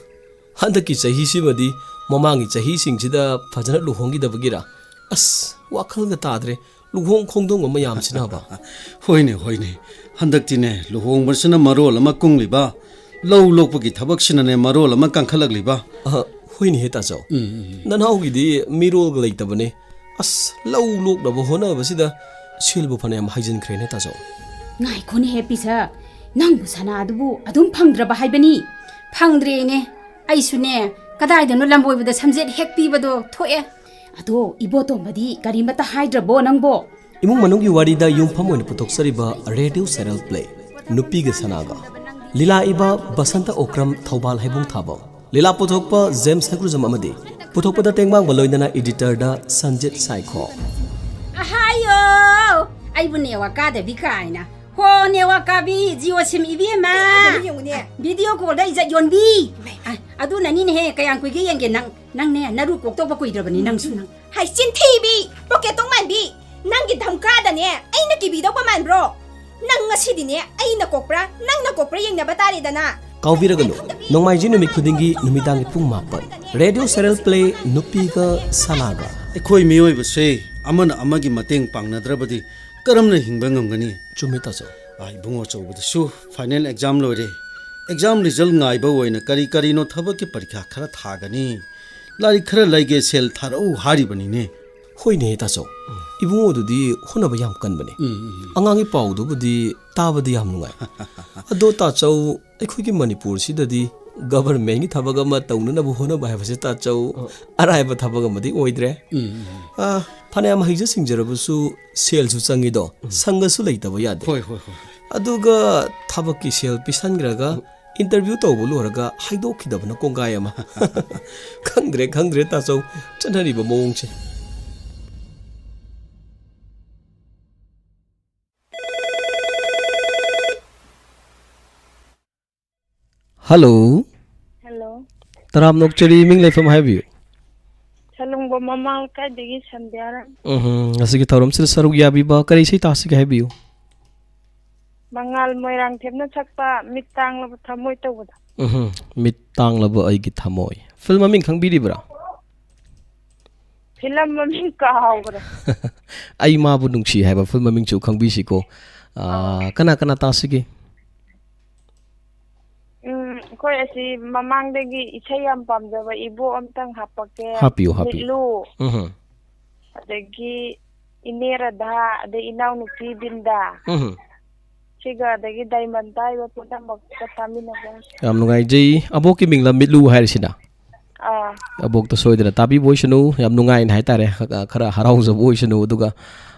ꯍꯟꯗꯛꯀꯤ ꯆꯍꯤꯁꯤꯃꯗꯤ ꯃꯃꯥꯡꯒꯤ ꯆꯍꯤꯁꯤꯡꯁꯤꯗ ꯐꯖꯅ ꯂꯨꯍꯣꯡꯈꯤꯗꯕꯒꯤꯔ? ꯑꯁ, ꯋꯥꯈꯜꯒ ꯇꯥꯗ꯭ꯔꯦ꯫ ꯂꯨꯍꯣꯡ ꯈꯣꯡꯗꯣꯡꯕ ꯃꯌꯥꯝꯁꯤꯅꯕ꯫ ꯍꯣꯏꯅꯦ, ꯍꯣꯏꯅꯦ꯫ ꯍꯟꯗꯛꯇꯤꯅꯦ, ꯂꯨꯍꯣꯡꯕꯁꯤꯅ ꯃꯔꯣꯜ ꯑꯃ ꯀꯨꯡꯂꯤꯕ, ꯂꯧ ꯂꯣꯛꯄꯒꯤ ꯊꯕꯛꯁꯤꯅꯅꯦ ꯃꯔꯣꯜ ꯑꯃ ꯀꯟꯈꯠꯂꯛꯂꯤꯕ꯫ ꯑꯍ, ꯍꯣꯏꯅꯦꯍꯦ, ꯇꯥꯆꯧ꯫ ꯎꯝ, ꯎꯝ, ꯎꯝ꯫ ꯅꯅꯥꯎꯒꯤꯗꯤ ꯃꯤꯔꯣꯜꯒ ꯂꯩꯇꯕꯅꯦ꯫ ꯑꯁ, ꯂꯧ ꯂꯣꯛꯅꯕ ꯍꯣꯠꯅꯕꯁꯤꯗ ꯁꯦꯜꯕꯨ ꯐꯅꯌꯥꯝ ꯍꯥꯏꯖꯤꯟꯈ꯭ꯔꯦꯅꯦ, ꯇꯥꯆꯧ꯫ ꯉꯥꯏꯈꯣꯅꯦꯍꯦ, ꯄꯤꯁꯛ꯫ ꯅꯪꯕꯨ ꯁꯅꯥ ꯑꯗꯨꯕꯨ ꯑꯗꯨꯝ ꯐꯪꯗ꯭ꯔꯕ ꯍꯥꯏꯕꯅꯤ? ꯐꯪꯗ꯭ꯔꯦꯅꯦ꯫ ꯑꯩꯁꯨꯅꯦ, ꯀꯗꯥꯏꯗꯅꯣ ꯂꯝꯕꯣꯏꯕꯗ ꯁꯝꯖꯦꯠ ꯍꯦꯛ ꯄꯤꯕꯗꯣ ꯊꯣꯛꯑꯦ꯫ ꯑꯗꯣ ꯏꯕꯣꯇꯣꯝꯕꯗꯤ ꯀꯔꯤꯃꯠꯇ ꯍꯥꯏꯗ꯭ꯔꯕꯣ ꯅꯪꯕꯣ? ꯏꯃꯨꯡ ꯃꯅꯨꯡꯒꯤ ꯋꯥꯔꯤꯗ ꯌꯨꯝꯐꯝ ꯑꯣꯏꯅ ꯄꯨꯊꯣꯛꯆꯔꯤꯕ ꯔꯦꯗꯤꯑꯣ ꯁꯦꯔꯦꯜ ꯄ꯭ꯂꯦ ꯅꯨꯄꯤꯒ ꯁꯅꯥꯒ꯫ ꯂꯤꯂꯥ ꯏꯕ ꯕꯁꯟꯇ ꯑꯣꯀ꯭ꯔꯝ, ꯊꯧꯕꯥꯜ ꯍꯩꯕꯨꯡ ꯊꯥꯕ꯫ ꯂꯤꯂꯥ ꯄꯨꯊꯣꯛꯄ ꯖꯦꯝꯁ ꯍꯩꯒ꯭ꯔꯨꯖꯝ ꯑꯃꯗꯤ ꯄꯨꯊꯣꯛꯄꯗ ꯇꯦꯡꯕꯥꯡꯕ ꯂꯣꯏꯅꯅ ꯏꯗꯤꯇꯔꯗ ꯁꯟꯖꯤꯠ ꯁꯥꯏꯈꯣ꯫ ꯑꯍꯥꯌꯣ! ꯑꯩꯕꯨ ꯅꯦꯋꯥ ꯀꯥꯗꯕꯤ ꯀꯥꯏꯅ꯫ ꯍꯣ, ꯅꯦꯋꯥ ꯀꯥꯕꯤ, ꯖꯤꯑꯣ ꯁꯤꯝ ꯏꯕꯦꯝꯃ꯫ ꯑꯗꯨꯅ ꯌꯦꯡꯉꯨꯅꯦ꯫ ꯚꯤꯗꯤꯑꯣ ꯀꯣꯜꯗ ꯏꯖꯠ ꯌꯣꯟꯕꯤ꯫ ꯏꯃꯥꯏ꯫ ꯑ, ꯑꯗꯨꯅꯅꯤꯅꯦꯍꯦ, ꯀꯌꯥꯝ ꯀꯨꯏꯒꯦ ꯌꯦꯡꯒꯦ ꯅꯪ? ꯅꯪꯅꯦ, ꯅꯔꯨ ꯀꯣꯛꯇꯧꯕ ꯀꯨꯏꯗ꯭ꯔꯕꯅꯤ, ꯅꯪꯁꯨ ꯅꯪ꯫ ꯍꯥꯏ, ꯆꯤꯟꯊꯤꯕꯤ! ꯄꯣꯀꯦꯠ ꯇꯣꯡ ꯃꯥꯟꯕꯤ! ꯅꯪꯒꯤ ꯙꯝꯀꯥꯗꯅꯦ ꯑꯩꯅ ꯀꯤꯕꯤꯗꯧꯕ ꯃꯥꯟꯕ꯭ꯔꯣ? ꯅꯪ ꯉꯁꯤꯗꯤꯅꯦ ꯑꯩꯅ ꯀꯣꯛꯄ꯭ꯔꯥ, ꯅꯪꯅ ꯀꯣꯛꯄ꯭ꯔꯥ ꯌꯦꯡꯅꯕ ꯇꯥꯔꯦꯗꯅ꯫ ꯀꯥꯎꯕꯤꯔꯒꯅꯨ, ꯅꯣꯡꯃꯥꯏꯖꯤꯡ ꯅꯨꯃꯤꯠ ꯈꯨꯗꯤꯡꯒꯤ ꯅꯨꯃꯤꯗꯥꯡꯒꯤ ꯄꯨꯡ ꯃꯥꯄꯟ, ꯔꯦꯗꯤꯑꯣ ꯁꯦꯔꯦꯜ ꯄ꯭ꯂꯦ ꯅꯨꯄꯤꯒ ꯁꯅꯥꯒ꯫ ꯑꯩꯈꯣꯏ ꯃꯤꯑꯣꯏꯕꯁꯦ ꯑꯃꯅ ꯑꯃꯒꯤ ꯃꯇꯦꯡ ꯄꯥꯡꯅꯗ꯭ꯔꯕꯗꯤ ꯀꯔꯝꯅ ꯍꯤꯡꯕ ꯉꯝꯒꯅꯤ? ꯆꯨꯝꯃꯤ, ꯇꯥꯆꯧ꯫ ꯑꯥ, ꯏꯕꯨꯡꯉꯣ ꯑꯆꯧꯕꯗꯁꯨ ꯐꯥꯏꯅꯦꯜ ꯑꯦꯛꯖꯥꯝ ꯂꯣꯏꯔꯦ꯫ ꯑꯦꯛꯖꯥꯝ ꯔꯤꯖꯜ ꯉꯥꯏꯕ ꯑꯣꯏꯅ ꯀꯔꯤ ꯀꯔꯤꯅꯣ ꯊꯕꯛꯀꯤ ꯄꯔꯤꯈꯥ ꯈꯔ ꯊꯥꯒꯅꯤ꯫ ꯂꯥꯏꯔꯤꯛ ꯈꯔ ꯂꯩꯒꯦ, ꯁꯦꯜ ꯊꯥꯔꯛꯎ ꯍꯥꯏꯔꯤꯕꯅꯤꯅꯦ꯫ ꯍꯣꯏꯅꯦ, ꯇꯥꯆꯧ꯫ ꯎꯝ꯫ ꯏꯕꯨꯡꯉꯣꯗꯨꯗꯤ ꯍꯣꯠꯅꯕ ꯌꯥꯝ ꯀꯟꯕꯅꯦ꯫ ꯎꯝ, ꯎꯝ, ꯎꯝ꯫ ꯑꯉꯥꯡꯒꯤ ꯄꯥꯎꯗꯨꯕꯨꯗꯤ ꯇꯥꯕꯗꯤ ꯌꯥꯝ ꯅꯨꯡꯉꯥꯏ꯫ ꯑꯗꯣ ꯇꯥꯆꯧ, ꯑꯩꯈꯣꯏꯒꯤ ꯃꯅꯤꯄꯨꯔꯁꯤꯗꯗꯤ ꯒꯚꯔꯟꯃꯦꯟꯒꯤ ꯊꯕꯛ ꯑꯃ ꯇꯧꯅꯅꯕ ꯍꯣꯠꯅꯕ ꯍꯥꯏꯕꯁꯦ, ꯇꯥꯆꯧ, ꯑꯣ꯫ ꯑꯔꯥꯏꯕ ꯊꯕꯛ ꯑꯃꯗꯤ ꯑꯣꯏꯗ꯭ꯔꯦ꯫ ꯎꯝ, ꯎꯝ, ꯎꯝ꯫ ꯑꯥ, ꯐꯅꯌꯥꯝ ꯍꯩꯖ ꯁꯤꯡꯖꯔꯕꯁꯨ ꯁꯦꯜꯁꯨ ꯆꯪꯉꯤꯗꯣ, ꯎꯝ꯫ ꯁꯪꯒꯁꯨ ꯂꯩꯇꯕ ꯌꯥꯗꯦ꯫ ꯍꯣꯏ, ꯍꯣꯏ, ꯍꯣꯏ꯫ ꯑꯗꯨꯒ ꯊꯕꯛꯀꯤ ꯁꯦꯜ ꯄꯤꯁꯟꯈ꯭ꯔꯒ, ꯎꯝ꯫ ꯏꯟꯇꯔꯚ꯭ꯌꯨ ꯇꯧꯕ ꯂꯣꯏꯔꯒ ꯍꯥꯏꯗꯣꯛꯈꯤꯗꯕꯅ ꯀꯣꯡꯒꯥꯏ ꯑꯃ꯫ ꯈꯪꯗ꯭ꯔꯦ, ꯈꯪꯗ꯭ꯔꯦ, ꯇꯥꯆꯧ, ꯆꯠꯅꯔꯤꯕ ꯃꯑꯣꯡꯁꯦ꯫ ꯍꯜꯂꯣ꯫ ꯍꯜꯂꯣ꯫ ꯇꯔꯥꯝꯅ ꯑꯣꯛꯆꯔꯤ, ꯃꯤꯡ ꯂꯩꯐꯝ ꯍꯥꯏꯕꯤꯌꯨ꯫ ꯁꯂꯨꯡꯕꯝ ꯃꯃꯥ ꯂꯩꯀꯥꯏꯗꯒꯤ ꯁꯟꯙ꯭ꯌꯥꯔꯥꯅꯤ꯫ ꯎꯝꯍꯨꯝ, ꯉꯁꯤꯒꯤ ꯊꯧꯔꯝꯁꯤꯗ ꯁꯔꯨꯛ ꯌꯥꯕꯤꯕ ꯀꯔꯤ ꯏꯁꯩ ꯇꯥꯁꯤꯒꯦ ꯍꯥꯏꯕꯤꯌꯨ꯫ ꯃꯉꯥꯜ ꯃꯣꯏꯔꯥꯡꯊꯦꯝꯅ ꯁꯛꯄ ꯃꯤꯠ ꯇꯥꯡꯂꯕ ꯊꯃꯣꯏ ꯇꯧꯕꯗꯣ꯫ ꯎꯝꯍꯨꯝ꯫ ꯃꯤꯠ ꯇꯥꯡꯂꯕ ꯑꯩꯒꯤ ꯊꯃꯣꯏ꯫ ꯐꯤꯜꯝ ꯃꯃꯤꯡ ꯈꯪꯕꯤꯔꯤꯕ꯭ꯔꯥ? ꯐꯤꯂꯝ ꯃꯃꯤꯡ ꯀꯥꯎꯈ꯭ꯔꯦ꯫ ꯑꯩ ꯃꯥꯕꯨ ꯅꯨꯡꯁꯤ ꯍꯥꯏꯕ ꯐꯤꯜꯝ ꯃꯃꯤꯡꯁꯨ ꯈꯪꯕꯤꯁꯤꯀꯣ꯫ ꯑꯥ, ꯑꯥ꯫ ꯀꯅꯥ ꯀꯅꯥ ꯇꯥꯁꯤꯒꯦ? ꯎꯝ, ꯑꯩꯈꯣꯏ ꯑꯁꯤ ꯃꯃꯥꯡꯗꯒꯤ ꯏꯁꯩ ꯌꯥꯝ ꯄꯥꯝꯖꯕ ꯏꯕꯣꯛ ꯑꯝꯇꯪ ꯍꯥꯞꯄꯛꯀꯦ꯫ ꯍꯥꯞꯄꯤꯌꯨ, ꯍꯥꯞꯄꯤꯌꯨ꯫ ꯃꯤꯠꯂꯨ꯫ ꯎꯝꯍꯨꯝ꯫ ꯑꯗꯒꯤ ꯏꯅꯦ ꯔꯥꯙꯥ, ꯑꯗꯩ ꯏꯅꯥꯎꯅꯨꯄꯤ ꯕꯤꯟꯗꯥ꯫ ꯎꯝꯍꯨꯝ꯫ ꯁꯤꯒ ꯑꯗꯒꯤ ꯗꯥꯏꯃꯟ ꯄꯥꯏꯕ ꯄꯨꯝꯅꯃꯛꯇ ꯇꯥꯃꯤꯟꯅꯕ꯫ ꯌꯥꯝ ꯅꯨꯡꯉꯥꯏꯖꯩ꯫ ꯑꯕꯣꯛꯀꯤ ꯃꯤꯡꯂ ꯃꯤꯠꯂꯨ ꯍꯥꯏꯔꯤꯁꯤꯅ? ꯑꯥ꯫ ꯑꯕꯣꯛꯇ ꯁꯣꯏꯗꯅ ꯇꯥꯕꯤꯕ ꯑꯣꯏꯁꯅꯨ, ꯌꯥꯝ ꯅꯨꯡꯉꯥꯏꯅ ꯍꯥꯏꯇꯥꯔꯦ, ꯈ-, ꯈꯔ ꯍꯔꯥꯎꯖꯕ ꯑꯣꯏꯁꯅꯨ꯫ ꯑꯗꯨꯒ,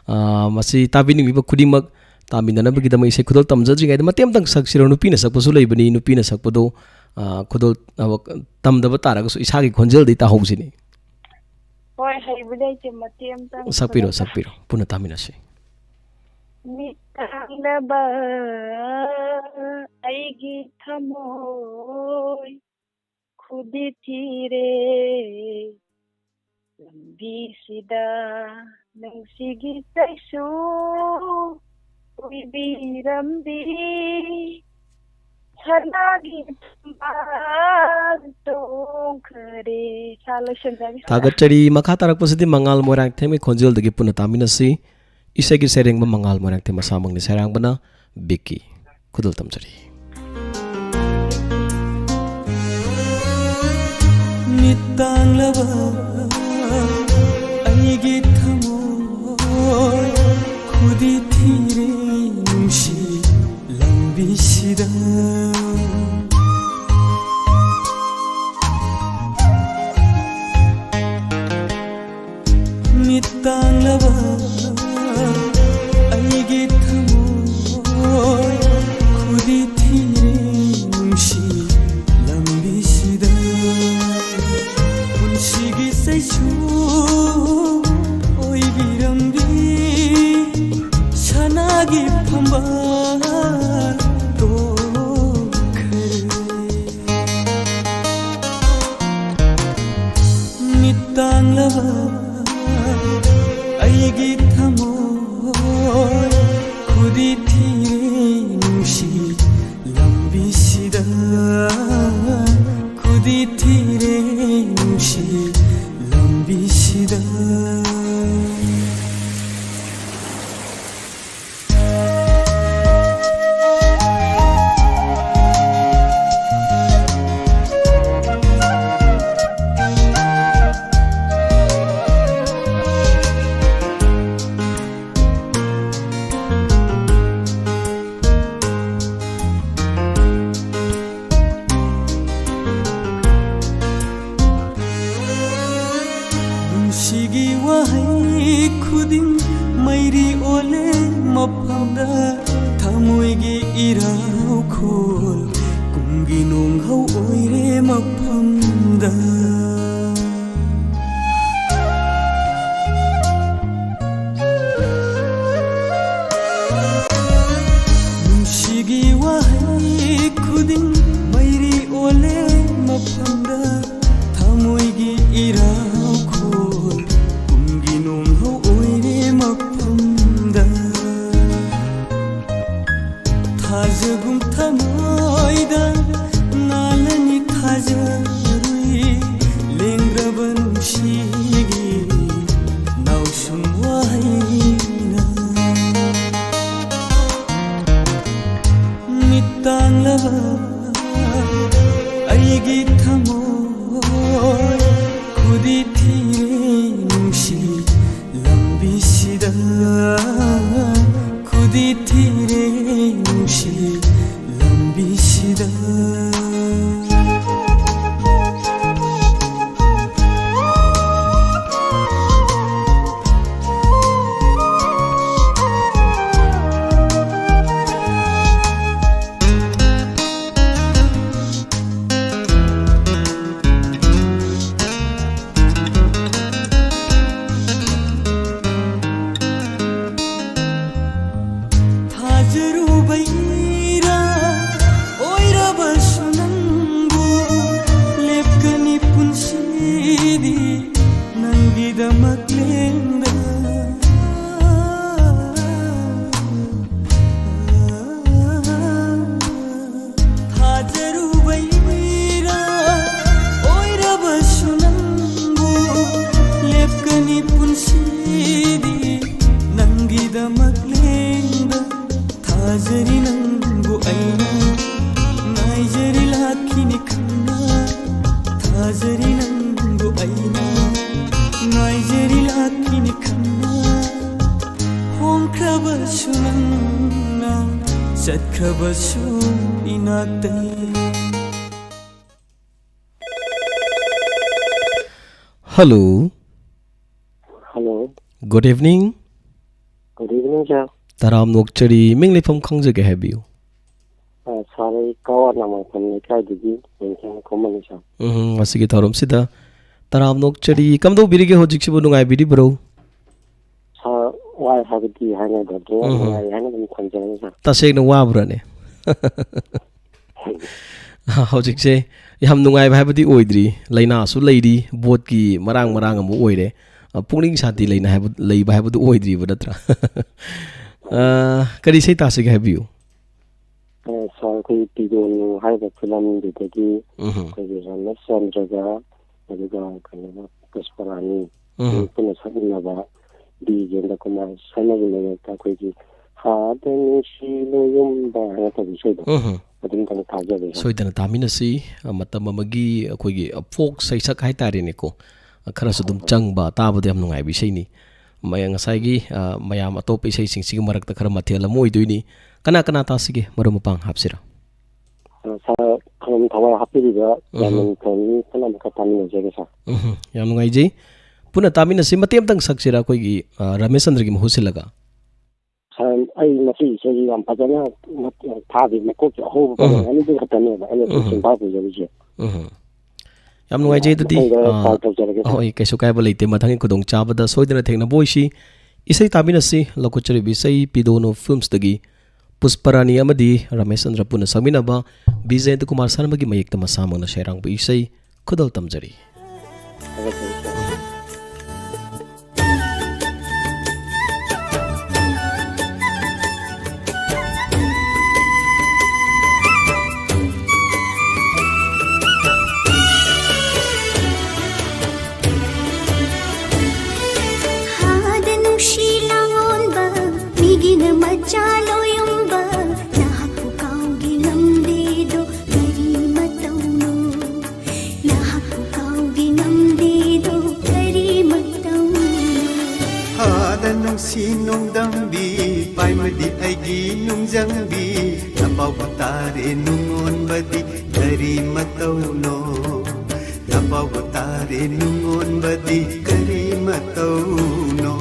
ꯑꯥ, ꯃꯁꯤ ꯇꯥꯕꯤꯅꯤꯡꯕꯤꯕ ꯈꯨꯗꯤꯡꯃꯛ ꯇꯥꯃꯤꯟꯅꯅꯕꯒꯤꯗꯃꯛ ꯏꯁꯩ ꯈꯨꯗꯣꯜ ꯇꯝꯖꯗ꯭ꯔꯤꯉꯩꯗ ꯃꯇꯦꯛ ꯑꯃꯇꯪ ꯁꯛꯁꯤꯔꯣ? ꯅꯨꯄꯤꯅ ꯁꯛꯄꯁꯨ ꯂꯩꯕꯅꯤ, ꯅꯨꯄꯤꯅ ꯁꯛꯄꯗꯣ, ꯑꯥ, ꯈꯨꯗꯣꯜ, ꯑꯥ, ꯇꯝꯗꯕ ꯇꯥꯔꯒꯁꯨ ꯏꯁꯥꯒꯤ ꯈꯣꯟꯖꯦꯜꯗꯤ ꯇꯥꯍꯧꯁꯤꯅꯦ꯫ ꯍꯣꯏ, ꯍꯩꯕꯨꯗꯤ ꯍꯩꯇꯦ, ꯃꯇꯦꯛ ꯑꯃꯇꯪ ꯁꯛꯄꯤꯔꯣ, ꯈꯨꯗꯣꯜ ꯁꯛꯄꯤꯔꯣ, ꯄꯨꯟꯅ ꯇꯥꯃꯤꯟꯅꯁꯤ꯫ ꯃꯤꯠ ꯇꯥꯡꯂꯕ ꯑꯩꯒꯤ ꯊꯃꯣꯏ, ꯈꯨꯗꯤ ꯊꯤꯔꯦ ꯂꯝꯕꯤꯁꯤꯗ, ꯅꯨꯡꯁꯤꯒꯤ ꯆꯩꯁꯨ ꯑꯣꯏꯕꯤꯔꯝꯕꯤ, ꯁꯅꯥꯒꯤ ꯊꯝꯕꯥꯜ ꯇꯣꯡꯈꯔꯦ꯫ ꯁꯥ ꯂꯣꯏꯁꯤꯟꯖꯔꯤ꯫ ꯊꯥꯒꯠꯆꯔꯤ꯫ ꯃꯈꯥ ꯇꯥꯔꯛꯄꯁꯤꯗꯤ ꯃꯉꯥꯜ ꯃꯣꯏꯔꯥꯡꯊꯦꯝꯒꯤ ꯈꯣꯟꯖꯦꯜꯗꯒꯤ ꯄꯨꯟꯅ ꯇꯥꯃꯤꯟꯅꯁꯤ꯫ ꯏꯁꯩꯒꯤ ꯁꯩꯔꯦꯡꯕ ꯃꯉꯥꯜ ꯃꯣꯏꯔꯥꯡꯊꯦꯝ ꯃꯁꯥꯃꯛꯅꯤ, ꯁꯩꯔꯥꯡꯕꯅ ꯕꯤꯀꯤ꯫ ꯈꯨꯗꯣꯜ ꯇꯝꯖꯔꯤ꯫ ꯃꯤꯠ ꯇꯥꯡꯂꯕ ꯑꯩꯒꯤ ꯊꯃꯣꯏ, ꯈꯨꯗꯤ ꯊꯤꯔꯦ ꯅꯨꯡꯁꯤ ꯂꯝꯕꯤꯁꯤꯗ꯫ ꯃꯤꯠ ꯇꯥꯡꯂꯕ ꯑꯩꯒꯤ ꯊꯃꯣꯏ, ꯈꯨꯗꯤ ꯊꯤꯔꯦ ꯅꯨꯡꯁꯤ ꯂꯝꯕꯤꯁꯤꯗ꯫ ꯄꯨꯟꯁꯤꯒꯤ ꯆꯩꯁꯨ ꯑꯣꯏꯕꯤꯔꯝꯕꯤ, ꯁꯅꯥꯒꯤ ꯐꯝꯕꯥꯜ ꯇꯣꯡꯈꯔꯦ꯫ ꯃꯤꯠ ꯇꯥꯡꯂꯕ ꯑꯩꯒꯤ ꯊꯃꯣꯏ, ꯈꯨꯗꯤ ꯊꯤꯔꯦ ꯅꯨꯡꯁꯤ ꯂꯝꯕꯤꯁꯤꯗ꯫ ꯀꯨꯝꯒꯤ ꯅꯣꯡꯍꯧ ꯑꯣꯏꯔꯦ ꯃꯐꯝꯗ꯫ ꯅꯨꯡꯁꯤꯒꯤ ꯋꯥꯍꯩ ꯈꯨꯗꯤꯡ ꯃꯩꯔꯤ ꯑꯣꯜꯂꯦ ꯃꯐꯝꯗ꯫ ꯊꯃꯣꯏꯒꯤ ꯏꯔꯥꯎꯈꯣꯜ ꯀꯨꯝꯒꯤ ꯅꯣꯡꯍꯧ ꯑꯣꯏꯔꯦ ꯃꯐꯝꯗ꯫ ꯊꯥꯖꯒꯨꯝ ꯊꯃꯣꯏꯗ ꯅꯥꯜꯂꯅꯤ ꯊꯥꯖꯔꯨꯏ꯫ ꯂꯦꯡꯗ꯭ꯔꯕ ꯅꯨꯡꯁꯤꯒꯤ ꯅꯥꯎꯁꯨꯝ ꯋꯥꯍꯩꯅ꯫ ꯃꯤꯠ ꯇꯥꯡꯂꯕ ꯑꯩꯒꯤ ꯊꯃꯣꯏ ꯈꯨꯗꯤ ꯊꯤꯔꯦ ꯅꯨꯡꯁꯤ ꯂꯝꯕꯤꯁꯤꯗ꯫ ꯈꯨꯗꯤ ꯊꯤꯔꯦ ꯅꯨꯡꯁꯤ ꯂꯝꯕꯤꯁꯤꯗ꯫ ꯊꯥꯖꯔꯨꯕꯩꯔꯥ ꯑꯣꯏꯔꯕꯁꯨ ꯅꯪꯕꯨ ꯂꯦꯞꯀꯅꯤ ꯄꯨꯟꯁꯤꯗꯤ ꯅꯪꯒꯤꯗꯃꯛ ꯂꯦꯡꯗ꯫ ꯊꯥꯖꯔꯨꯕꯩꯔꯥ ꯑꯣꯏꯔꯕꯁꯨ ꯅꯪꯕꯨ ꯂꯦꯞꯀꯅꯤ ꯄꯨꯟꯁꯤꯗꯤ ꯅꯪꯒꯤꯗꯃꯛ ꯂꯦꯡꯗ꯫ ꯊꯥꯖꯔꯤ ꯅꯪꯕꯨ ꯑꯩꯅ ꯉꯥꯏꯖꯔꯤ ꯂꯥꯛꯈꯤꯅꯤ ꯈꯪꯅ꯫ ꯊꯥꯖꯔꯤ ꯅꯪꯕꯨ ꯑꯩꯅ ꯉꯥꯏꯖꯔꯤ ꯂꯥꯛꯈꯤꯅꯤ ꯈꯪꯅ꯫ ꯍꯣꯡꯈ꯭ꯔꯕꯁꯨ ꯅꯪꯅ ꯆꯠꯈ꯭ꯔꯕꯁꯨ ꯏꯅꯥꯛꯇꯩ꯫ Hello. Hello. Good evening. Good evening, sir. ꯇꯔꯥꯝꯅ ꯑꯣꯛꯆꯔꯤ, ꯃꯤꯡ ꯂꯩꯐꯝ ꯈꯪꯖꯒꯦ ꯍꯥꯏꯕꯤꯌꯨ꯫ ꯑ, ꯁꯥꯔ, ꯑꯩ ꯀꯋꯥ ꯅꯥꯃꯥꯏꯊꯣꯡ ꯂꯩꯀꯥꯏꯗꯒꯤ ꯂꯤꯡꯊꯦꯝ ꯈꯨꯃꯟꯅꯤ, ꯁꯥꯔ꯫ ꯎꯝ, ꯉꯁꯤꯒꯤ ꯊꯧꯔꯝꯁꯤꯗ ꯇꯔꯥꯝꯅ ꯑꯣꯛꯆꯔꯤ꯫ ꯀꯝꯗꯧꯕꯤꯔꯤꯒꯦ ꯍꯧꯖꯤꯛꯁꯤꯕꯨ, ꯅꯨꯡꯉꯥꯏꯕꯤꯔꯤꯕ꯭ꯔꯣ? ꯁꯥꯔ, ꯋꯥꯏ ꯍꯥꯏꯕꯗꯤ ꯍꯥꯏꯅꯗꯕꯗꯣ, ꯎꯝ꯫ ꯅꯨꯡꯉꯥꯏ ꯍꯥꯏꯅ ꯑꯗꯨꯝ ꯊꯝꯖꯔꯒꯦ, ꯁꯥꯔ꯫ ꯇꯁꯦꯡꯅ ꯋꯥꯕ꯭ꯔꯥꯅꯦ? ꯍꯧꯖꯤꯛꯁꯦ ꯌꯥꯝ ꯅꯨꯡꯉꯥꯏꯕ ꯍꯥꯏꯕꯗꯤ ꯑꯣꯏꯗ꯭ꯔꯤ꯫ ꯂꯥꯏꯅꯥꯁꯨ ꯂꯩꯔꯤ, ꯚꯣꯠꯀꯤ ꯃꯔꯥꯡ ꯃꯔꯥꯡ ꯑꯃꯨꯛ ꯑꯣꯏꯔꯦ꯫ ꯑ, ꯄꯨꯛꯅꯤꯡ ꯁꯥꯟꯇꯤ ꯂꯩꯅ ꯍꯥꯏꯕ, ꯂꯩꯕ ꯍꯥꯏꯕꯗꯨ ꯑꯣꯏꯗ꯭ꯔꯤꯕ ꯅꯠꯇ꯭ꯔꯥ? ꯑ, ꯀꯔꯤ ꯏꯁꯩ ꯇꯥꯁꯤꯒꯦ ꯍꯥꯏꯕꯤꯌꯨ? ꯑ, ꯁꯥꯔ, ꯑꯩꯈꯣꯏꯒꯤ ꯄꯤꯗꯣꯅꯨ ꯍꯥꯏꯔꯤꯕ ꯐꯤꯂꯝꯗꯨꯗꯒꯤ ꯎꯝꯍꯨꯝ꯫ ꯑꯩꯈꯣꯏꯒꯤ ꯔꯥꯃꯦꯁꯆꯟꯗ꯭ꯔꯒ ꯑꯗꯨꯒ ꯀꯩꯅꯣꯒ ꯄꯨꯁꯄꯔꯥꯅꯤ ꯎꯝꯍꯨꯝ꯫ ꯄꯨꯟꯅ ꯁꯛꯃꯤꯟꯅꯕ ꯕꯤꯖꯦꯟꯗ꯭ꯔ ꯀꯨꯃꯥꯔ ꯁꯔꯃꯒꯤ ꯃꯌꯦꯛꯇ ꯑꯩꯈꯣꯏꯒꯤ "ꯍꯥꯗ ꯅꯨꯡꯁꯤ ꯂꯣꯌꯨꯝꯕ" ꯍꯥꯏꯅ ꯇꯧꯕ ꯏꯁꯩꯗꯣ ꯎꯝꯍꯨꯝ꯫ ꯑꯗꯨꯝꯇꯪ ꯇꯥꯖꯒꯦ, ꯁꯥꯔ꯫ ꯁꯣꯏꯗꯅ ꯇꯥꯃꯤꯟꯅꯁꯤ꯫ ꯑ, ꯃꯇꯝ ꯑꯃꯒꯤ ꯑꯩꯈꯣꯏꯒꯤ, ꯑ, ꯐꯣꯛ ꯁꯩꯁꯛ ꯍꯥꯏꯇꯥꯔꯦꯅꯦꯀꯣ꯫ ꯑ, ꯈꯔꯁꯨ ꯑꯗꯨꯝ ꯍꯣꯏ, ꯍꯣꯏ꯫ ꯆꯪꯕ, ꯇꯥꯕꯗ ꯌꯥꯝ ꯅꯨꯡꯉꯥꯏꯕ ꯏꯁꯩꯅꯤ꯫ ꯃꯌꯥꯝ ꯉꯁꯥꯏꯒꯤ, ꯑ, ꯃꯌꯥꯝ ꯑꯇꯣꯞꯄ ꯏꯁꯩꯁꯤꯡꯁꯤꯒꯤ ꯃꯔꯛꯇ ꯈꯔ ꯃꯊꯦꯜ ꯑꯃ ꯑꯣꯏꯗꯣꯏꯅꯤ꯫ ꯀꯅꯥ ꯀꯅꯥ ꯇꯥꯁꯤꯒꯦ? ꯃꯔꯨꯞ ꯃꯄꯥꯡ ꯍꯥꯞꯁꯤꯔꯥ? ꯑ, ꯁꯥꯔ, ꯑꯗꯨꯝ ꯊꯋꯥꯏ ꯍꯥꯞꯄꯤꯔꯤꯕ ꯎꯝꯍꯨꯝ꯫ ꯌꯥꯝꯅ ꯐꯅꯤ, ꯄꯨꯟꯅ ꯑꯃꯨꯛꯀ ꯇꯥꯃꯤꯟꯅꯖꯒꯦ, ꯁꯥꯔ꯫ ꯎꯝꯍꯨꯝ꯫ ꯌꯥꯝ ꯅꯨꯡꯉꯥꯏꯖꯩ꯫ ꯄꯨꯟꯅ ꯇꯥꯃꯤꯟꯅꯁꯤ꯫ ꯃꯇꯦꯛ ꯑꯃꯇꯪ ꯁꯛꯁꯤꯔꯥ ꯑꯩꯈꯣꯏꯒꯤ, ꯑ, ꯔꯥꯃꯦꯁꯆꯟꯗ꯭ꯔꯒꯤ ꯃꯍꯨꯠ ꯁꯤꯜꯂꯒ? ꯁꯥꯔ, ꯑꯩ ꯃꯁꯤ ꯏꯁꯩꯁꯤ ꯌꯥꯝ ꯐꯖꯅ ꯃ-, ꯐꯥꯗꯦ꯫ ꯃꯀꯣꯛꯀꯤ ꯑꯍꯧꯕ ꯎꯝ꯫ ꯄꯔꯦꯡ ꯑꯅꯤꯗꯨ ꯈꯛꯇꯅꯦꯕ ꯑꯩꯅ ꯎꯝ꯫ ꯁꯨꯝ ꯁꯤꯟꯐꯥ ꯄꯨꯖꯔꯤꯁꯦ꯫ ꯎꯝ꯫ ꯌꯥꯝ ꯅꯨꯡꯉꯥꯏꯖꯩ ꯑꯗꯨꯗꯤ, ꯃꯊꯪꯗ ꯑ, ꯇ꯭ꯔꯥꯏ ꯇꯧꯖꯔꯒꯦ, ꯁꯥꯔ꯫ ꯍꯣꯏ, ꯀꯩꯁꯨ ꯀꯥꯏꯕ ꯂꯩꯇꯦ꯫ ꯃꯊꯪꯒꯤ ꯈꯨꯗꯣꯡꯆꯥꯕꯗ ꯁꯣꯏꯗꯅ ꯊꯦꯡꯅꯕ ꯑꯣꯏꯁꯤ꯫ ꯏꯁꯩ ꯇꯥꯃꯤꯟꯅꯁꯤ꯫ ꯂꯧꯈꯠꯆꯔꯤꯕ ꯏꯁꯩ ꯄꯤꯗꯣꯅꯨ ꯐꯤꯜꯝꯁꯇꯒꯤ ꯄꯨꯁꯄꯔꯥꯅꯤ ꯑꯃꯗꯤ ꯔꯥꯃꯦꯁꯆꯟꯗ꯭ꯔ ꯄꯨꯟꯅ ꯁꯛꯃꯤꯟꯅꯕ ꯕꯤꯖꯦꯟꯗ꯭ꯔ ꯀꯨꯃꯥꯔ ꯁꯔꯃꯒꯤ ꯃꯌꯦꯛꯇ ꯃꯁꯥꯃꯛꯅ ꯁꯩꯔꯥꯡꯕ ꯏꯁꯩ ꯈꯨꯗꯣꯜ ꯇꯝꯖꯔꯤ꯫ ꯍꯥꯗ ꯅꯨꯡꯁꯤ ꯂꯥꯡꯑꯣꯟꯕ, ꯃꯤꯒꯤꯅ ꯃꯆꯥ ꯂꯣꯌꯨꯝꯕ, ꯅꯍꯥꯛꯄꯨ ꯀꯥꯎꯒꯦ ꯉꯝꯗꯦꯗꯣ, ꯀꯔꯤ ꯃꯇꯧꯅꯣ? ꯅꯍꯥꯛꯄꯨ ꯀꯥꯎꯒꯦ ꯉꯝꯗꯦꯗꯣ, ꯀꯔꯤ ꯃꯇꯧꯅꯣ? ꯍꯥꯗ ꯅꯨꯡꯁꯤ ꯅꯣꯡꯗꯝꯕꯤ, ꯄꯥꯏꯃꯗꯤ ꯑꯩꯒꯤ ꯅꯨꯡꯖꯪꯕꯤ, ꯅꯄꯥꯎꯕ ꯇꯥꯔꯦ ꯅꯨꯡꯉꯣꯟꯕꯗꯤ, ꯀꯔꯤ ꯃꯇꯧꯅꯣ? ꯅꯄꯥꯎꯕ ꯇꯥꯔꯦ ꯅꯨꯡꯉꯣꯟꯕꯗꯤ, ꯀꯔꯤ ꯃꯇꯧꯅꯣ?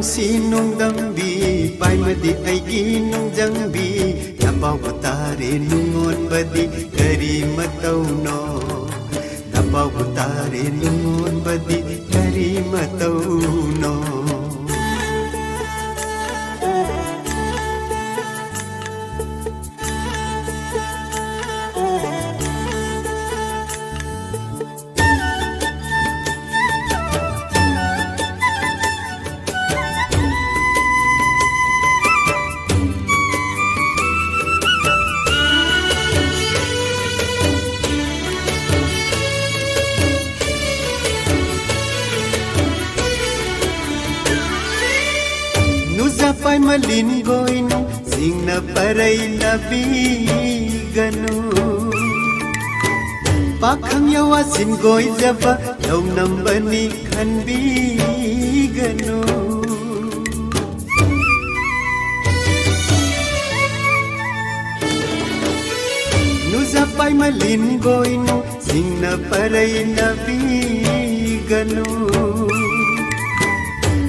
ꯁꯤ ꯅꯨꯡꯗꯝꯕꯤ ꯄꯥꯏꯃꯗꯤ ꯑꯩꯒꯤ ꯅꯨꯡꯖꯪꯕꯤ, ꯅꯄꯥꯎꯕ ꯇꯥꯔꯦ ꯅꯨꯡꯉꯣꯟꯕꯗꯤ ꯀꯔꯤ ꯃꯇꯧꯅꯣ? ꯅꯄꯥꯎꯕ ꯇꯥꯔꯦ ꯅꯨꯡꯉꯣꯟꯕꯗꯤ ꯀꯔꯤ ꯃꯇꯧꯅꯣ? ꯅꯨꯖꯥ ꯄꯥꯏꯃ ꯂꯤꯟꯒꯣꯏꯅꯨ ꯁꯤꯡꯅ ꯄꯔꯩ ꯅꯕꯤꯒꯅꯨ꯫ ꯄꯥꯈꯪ ꯌꯋꯥ ꯁꯤꯟꯒꯣꯏꯖꯕ ꯂꯧꯅꯝꯕꯅꯤ ꯈꯟꯕꯤꯒꯅꯨ꯫ ꯅꯨꯖꯥ ꯄꯥꯏꯃ ꯂꯤꯟꯒꯣꯏꯅꯨ ꯁꯤꯡꯅ ꯄꯔꯩ ꯅꯕꯤꯒꯅꯨ꯫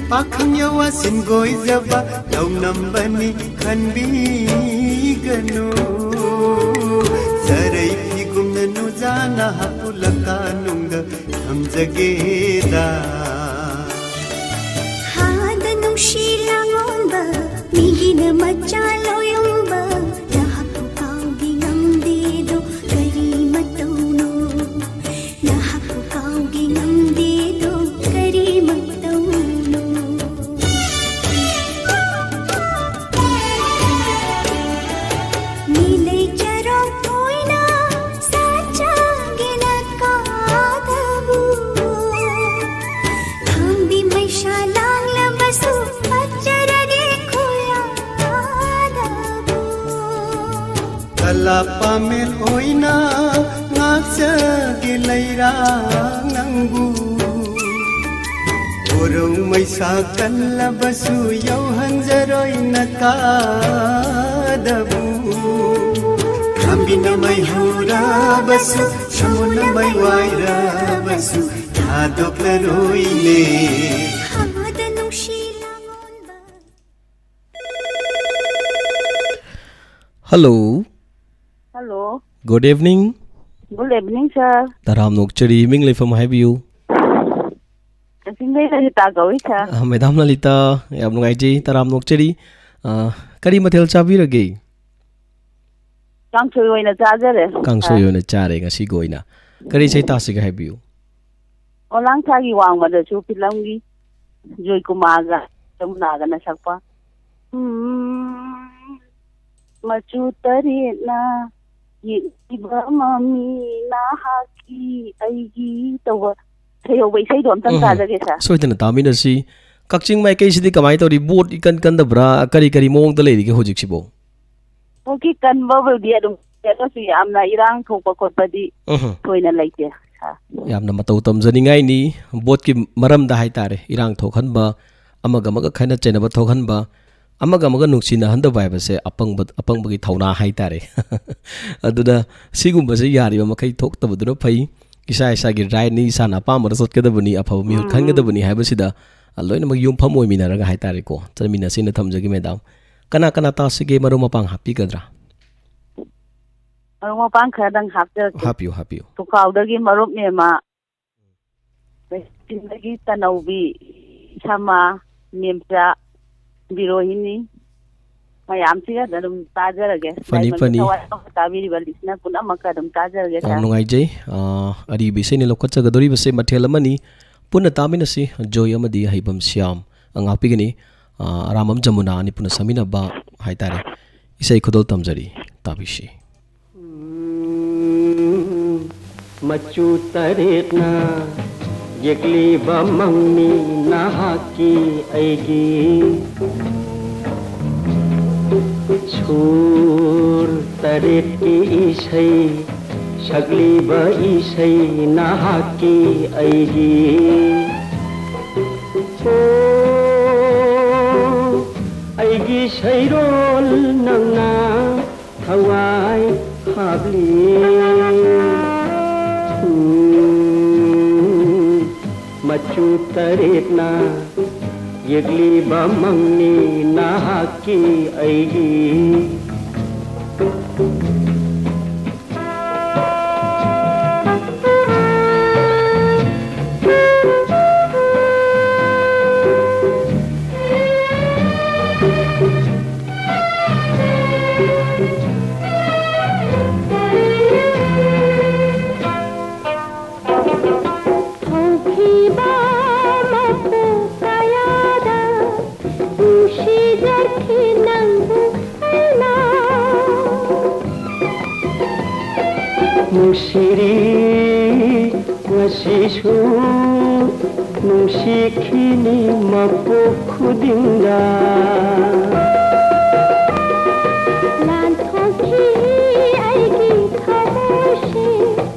ꯄꯥꯈꯪ ꯌꯋꯥ ꯁꯤꯟꯒꯣꯏꯖꯕ ꯂꯧꯅꯝꯕꯅꯤ ꯈꯟꯕꯤꯒꯅꯨ꯫ ꯆꯔꯩ ꯐꯤꯒꯨꯝꯅ ꯅꯨꯖꯥꯅ ꯍꯥꯄꯨꯂꯀꯥ ꯅꯨꯡꯗ ꯊꯝꯖꯒꯦꯗ꯫ ꯍꯥꯗ ꯅꯨꯡꯁꯤ ꯂꯥꯡꯂꯣꯟꯕ, ꯃꯤꯒꯤꯅ ꯃꯆꯥ ꯂꯣꯌꯨꯝꯕ, ꯅꯍꯥꯛꯄꯨ ꯀꯥꯎꯗꯤ ꯉꯝꯗꯦꯗꯣ ꯀꯔꯤ ꯃꯇꯧꯅꯣ? ꯅꯍꯥꯛꯄꯨ ꯀꯥꯎꯗꯤ ꯉꯝꯗꯦꯗꯣ ꯀꯔꯤ ꯃꯇꯧꯅꯣ? ꯃꯤꯂꯩ ꯆꯔꯣꯡ ꯑꯣꯏꯅ ꯁꯥꯠꯆꯒꯦꯅ ꯀꯥꯗꯕꯨ, ꯈꯥꯝꯕꯤ ꯃꯩꯁꯥ ꯂꯥꯡꯂꯕꯁꯨ ꯐꯠꯆꯔꯒꯦ ꯈꯨꯌꯥꯗꯕꯨ꯫ ꯀꯂꯥ ꯄꯥꯃꯦꯜ ꯑꯣꯏꯅ ꯉꯥꯛꯆꯒꯦ ꯂꯩꯔꯥꯡ ꯅꯪꯕꯨ꯫ ꯀꯣꯔꯧ ꯃꯩꯁꯥ ꯀꯜꯂꯕꯁꯨ ꯌꯧꯍꯟꯖꯔꯣꯏ ꯅꯀꯥꯗꯕꯨ꯫ ꯈꯥꯝꯕꯤꯅ ꯃꯩ ꯍꯧꯔꯕꯁꯨ, ꯁꯥꯃꯨꯅ ꯃꯩ ꯋꯥꯏꯔꯕꯁꯨ, ꯊꯥꯗꯣꯛꯂꯔꯣꯏꯅꯦ꯫ ꯍꯥꯗ ꯅꯨꯡꯁꯤ ꯂꯥꯡ Hello. Hello. Good evening. Good evening, sir. ꯇꯔꯥꯝꯅ ꯑꯣꯛꯆꯔꯤ, ꯃꯤꯡ ꯂꯩꯐꯝ ꯍꯥꯏꯕꯤꯌꯨ꯫ ꯀꯛꯆꯤꯡꯗꯩ ꯂꯂꯤꯇꯥ ꯀꯧꯏ, sir. ꯑ, Madam ꯂꯂꯤꯇꯥ, ꯌꯥꯝ ꯅꯨꯡꯉꯥꯏꯖꯩ, ꯇꯔꯥꯝꯅ ꯑꯣꯛꯆꯔꯤ꯫ ꯑ, ꯀꯔꯤ ꯃꯊꯦꯜ ꯆꯥꯕꯤꯔꯒꯦ? ꯀꯥꯡꯁꯣꯏ ꯑꯣꯏꯅ ꯆꯥꯖꯔꯦ, ꯀꯥꯡꯁꯣꯏ sir. ꯑꯣꯏꯅ ꯆꯥꯔꯦ ꯉꯁꯤꯒꯤ ꯑꯣꯏꯅ꯫ ꯀꯔꯤ ꯏꯁꯩ ꯇꯥꯁꯤꯒꯦ ꯍꯥꯏꯕꯤꯌꯨ꯫ ꯑꯣꯂꯥꯡꯊꯥꯒꯤ ꯋꯥꯡꯃꯗꯁꯨ ꯐꯤꯂꯝꯒꯤ ꯖꯣꯏꯀꯨꯃꯥꯔꯒ ꯖꯃꯨꯅꯥꯒꯅ ꯁꯛꯄ, ꯎꯝ, ꯃꯆꯨ ꯇꯔꯦꯠꯅ ꯌꯦꯛꯂꯤꯕ ꯃꯃꯤ ꯅꯍꯥꯛꯀꯤ ꯑꯩꯒꯤ ꯇꯧꯕ ꯁꯩꯍꯧꯕ ꯏꯁꯩꯗꯣ ꯑꯝꯇꯪ ꯎꯝ. ꯇꯥꯖꯒꯦ, sir. ꯁꯣꯏꯗꯅ ꯇꯥꯃꯤꯟꯅꯁꯤ꯫ ꯀꯛꯆꯤꯡ ꯃꯥꯏꯀꯩꯁꯤꯗꯤ ꯀꯃꯥꯏꯅ ꯇꯧꯔꯤ? ꯕꯣꯠ ꯏꯀꯟ ꯀꯟꯗꯕ꯭ꯔꯥ? ꯀꯔꯤ ꯀꯔꯤ ꯃꯑꯣꯡꯗ ꯂꯩꯔꯤꯒꯦ ꯍꯧꯖꯤꯛꯁꯤꯕꯨ? ꯍꯧꯖꯤꯛ ꯀꯟꯕꯕꯨꯗꯤ ꯑꯗꯨꯝ ꯂꯩ, ꯑꯗꯨꯁꯨ ꯌꯥꯝꯅ ꯏꯔꯥꯡ ꯊꯣꯛꯄ ꯈꯣꯠꯄꯗꯤ ꯎꯝ. ꯊꯣꯏꯅ ꯂꯩꯇꯦ, sir. ꯌꯥꯝꯅ ꯃꯇꯧ ꯇꯝꯖꯅꯤꯡꯉꯥꯏꯅꯤ꯫ ꯕꯣꯠꯀꯤ ꯃꯔꯝꯗ ꯍꯥꯏꯇꯥꯔꯦ, ꯏꯔꯥꯡ ꯊꯣꯛꯍꯟꯕ, ꯑꯃꯒ ꯑꯃꯒ ꯈꯠꯅ ꯆꯩꯅꯕ ꯊꯣꯛꯍꯟꯕ, ꯑꯃꯒ ꯑꯃꯒ ꯅꯨꯡꯁꯤꯅꯍꯟꯗꯕ ꯍꯥꯏꯕꯁꯦ ꯑꯄꯪꯕ, ꯑꯄꯪꯕꯒꯤ ꯊꯧꯅꯥ ꯍꯥꯏꯇꯥꯔꯦ꯫ ꯑꯗꯨꯅ ꯁꯤꯒꯨꯝꯕꯁꯦ ꯌꯥꯔꯤꯕ ꯃꯈꯩ ꯊꯣꯛꯇꯕꯗꯨꯅ ꯐꯩ꯫ ꯏꯁꯥ ꯏꯁꯥꯒꯤ rightꯅꯤ, ꯏꯁꯥꯅ ꯑꯄꯥꯝꯕꯗ ꯆꯠꯀꯗꯕꯅꯤ, ꯑꯐꯕ ꯃꯤꯍꯨꯠ ꯎꯝ. ꯈꯟꯒꯗꯕꯅꯤ ꯍꯥꯏꯕꯁꯤꯗ ꯂꯣꯏꯅꯃꯛ ꯌꯨꯝꯐꯝ ꯑꯣꯏꯃꯤꯟꯅꯔꯒ ꯍꯥꯏꯇꯥꯔꯦꯀꯣ, ꯆꯠꯃꯤꯟꯅꯁꯦꯅ ꯊꯝꯖꯒꯦ, Madam꯫ ꯀꯅꯥ ꯀꯅꯥ ꯇꯥꯁꯤꯒꯦ? ꯃꯔꯨꯞ ꯃꯄꯥꯡ ꯍꯥꯞꯄꯤꯒꯗ꯭ꯔꯥ? ꯃꯔꯨꯞ ꯃꯄꯥꯡ ꯈꯔꯗꯪ ꯍꯥꯞꯆꯔꯛꯀꯦ꯫ ꯍꯥꯞꯄꯤꯌꯨ, ꯍꯥꯞꯄꯤꯌꯨ꯫ ꯊꯧꯀꯥꯎꯗꯒꯤ ꯃꯔꯨꯞ ꯃꯦꯝꯃ, ꯀꯛꯆꯤꯡꯗꯒꯤ ꯇꯅꯧꯕꯤ, ꯁꯃꯥ, ꯃꯦꯝꯆꯥ, ꯕꯤꯔꯣꯍꯤꯅꯤ, ꯃꯌꯥꯝꯁꯤꯒ ꯑꯗꯨꯝ ꯇꯥꯖꯔꯒꯦ꯫ ꯐꯅꯤ, ꯂꯥꯏꯃꯟ ꯐꯅꯤ꯫ ꯊꯋꯥꯏ ꯌꯥꯎꯅ ꯇꯥꯕꯤꯔꯤꯕ listener ꯄꯨꯝꯅꯃꯛꯀ ꯑꯗꯨꯝ ꯇꯥꯖꯔꯒꯦ, ꯌꯥꯝ sir. ꯅꯨꯡꯉꯥꯏꯖꯩ꯫ ꯑ, ꯑꯔꯤꯕ ꯏꯁꯩꯅ ꯂꯧꯈꯠꯆꯒꯗꯧꯔꯤꯕꯁꯦ ꯃꯊꯦꯜ ꯑꯃꯅꯤ꯫ ꯄꯨꯟꯅ ꯇꯥꯃꯤꯟꯅꯁꯤ꯫ ꯖꯣꯏ ꯑꯃꯗꯤ ꯑꯍꯩꯕꯝ ꯁ꯭ꯌꯥꯝ, ꯑꯉꯥꯛꯄꯤꯒꯅꯤ, ꯑ, ꯑꯔꯥꯝꯕꯝ ꯖꯃꯨꯅꯥ ꯑꯅꯤ ꯄꯨꯟꯅ ꯁꯛꯃꯤꯟꯅꯕ ꯍꯥꯏꯇꯥꯔꯦ꯫ ꯏꯁꯩ ꯈꯨꯗꯣꯜ ꯇꯝꯖꯔꯤ, ꯇꯥꯕꯤꯁꯤ꯫ ꯃꯆꯨ ꯇꯔꯦꯠꯅ ꯌꯦꯛꯂꯤꯕ ꯃꯪꯅꯤ ꯅꯍꯥꯛꯀꯤ ꯑꯩꯒꯤ꯫ ꯁꯨꯔ ꯇꯔꯦꯠꯀꯤ ꯏꯁꯩ ꯁꯛꯂꯤꯕ ꯏꯁꯩ ꯅꯍꯥꯛꯀꯤ ꯑꯩꯒꯤ꯫ ꯑꯣ, ꯑꯩꯒꯤ ꯁꯩꯔꯣꯜ ꯅꯪꯅ ꯊꯋꯥꯏ ꯍꯥꯞꯂꯤ꯫ ꯎꯝ, ꯃꯆꯨ ꯇꯔꯦꯠꯅ ꯌꯦꯛꯂꯤꯕ ꯃꯪꯅꯤ ꯅꯍꯥꯛꯀꯤ ꯑꯩꯒꯤ꯫ ꯅꯨꯡꯁꯤꯔꯤ ꯉꯁꯤꯁꯨ ꯅꯨꯡꯁꯤꯈꯤꯅꯤ ꯃꯄꯣꯛ ꯈꯨꯗꯤꯡꯗ꯫ ꯂꯥꯟꯊꯣꯛꯈꯤ ꯑꯩꯒꯤ ꯊꯃꯣꯏꯁꯦ,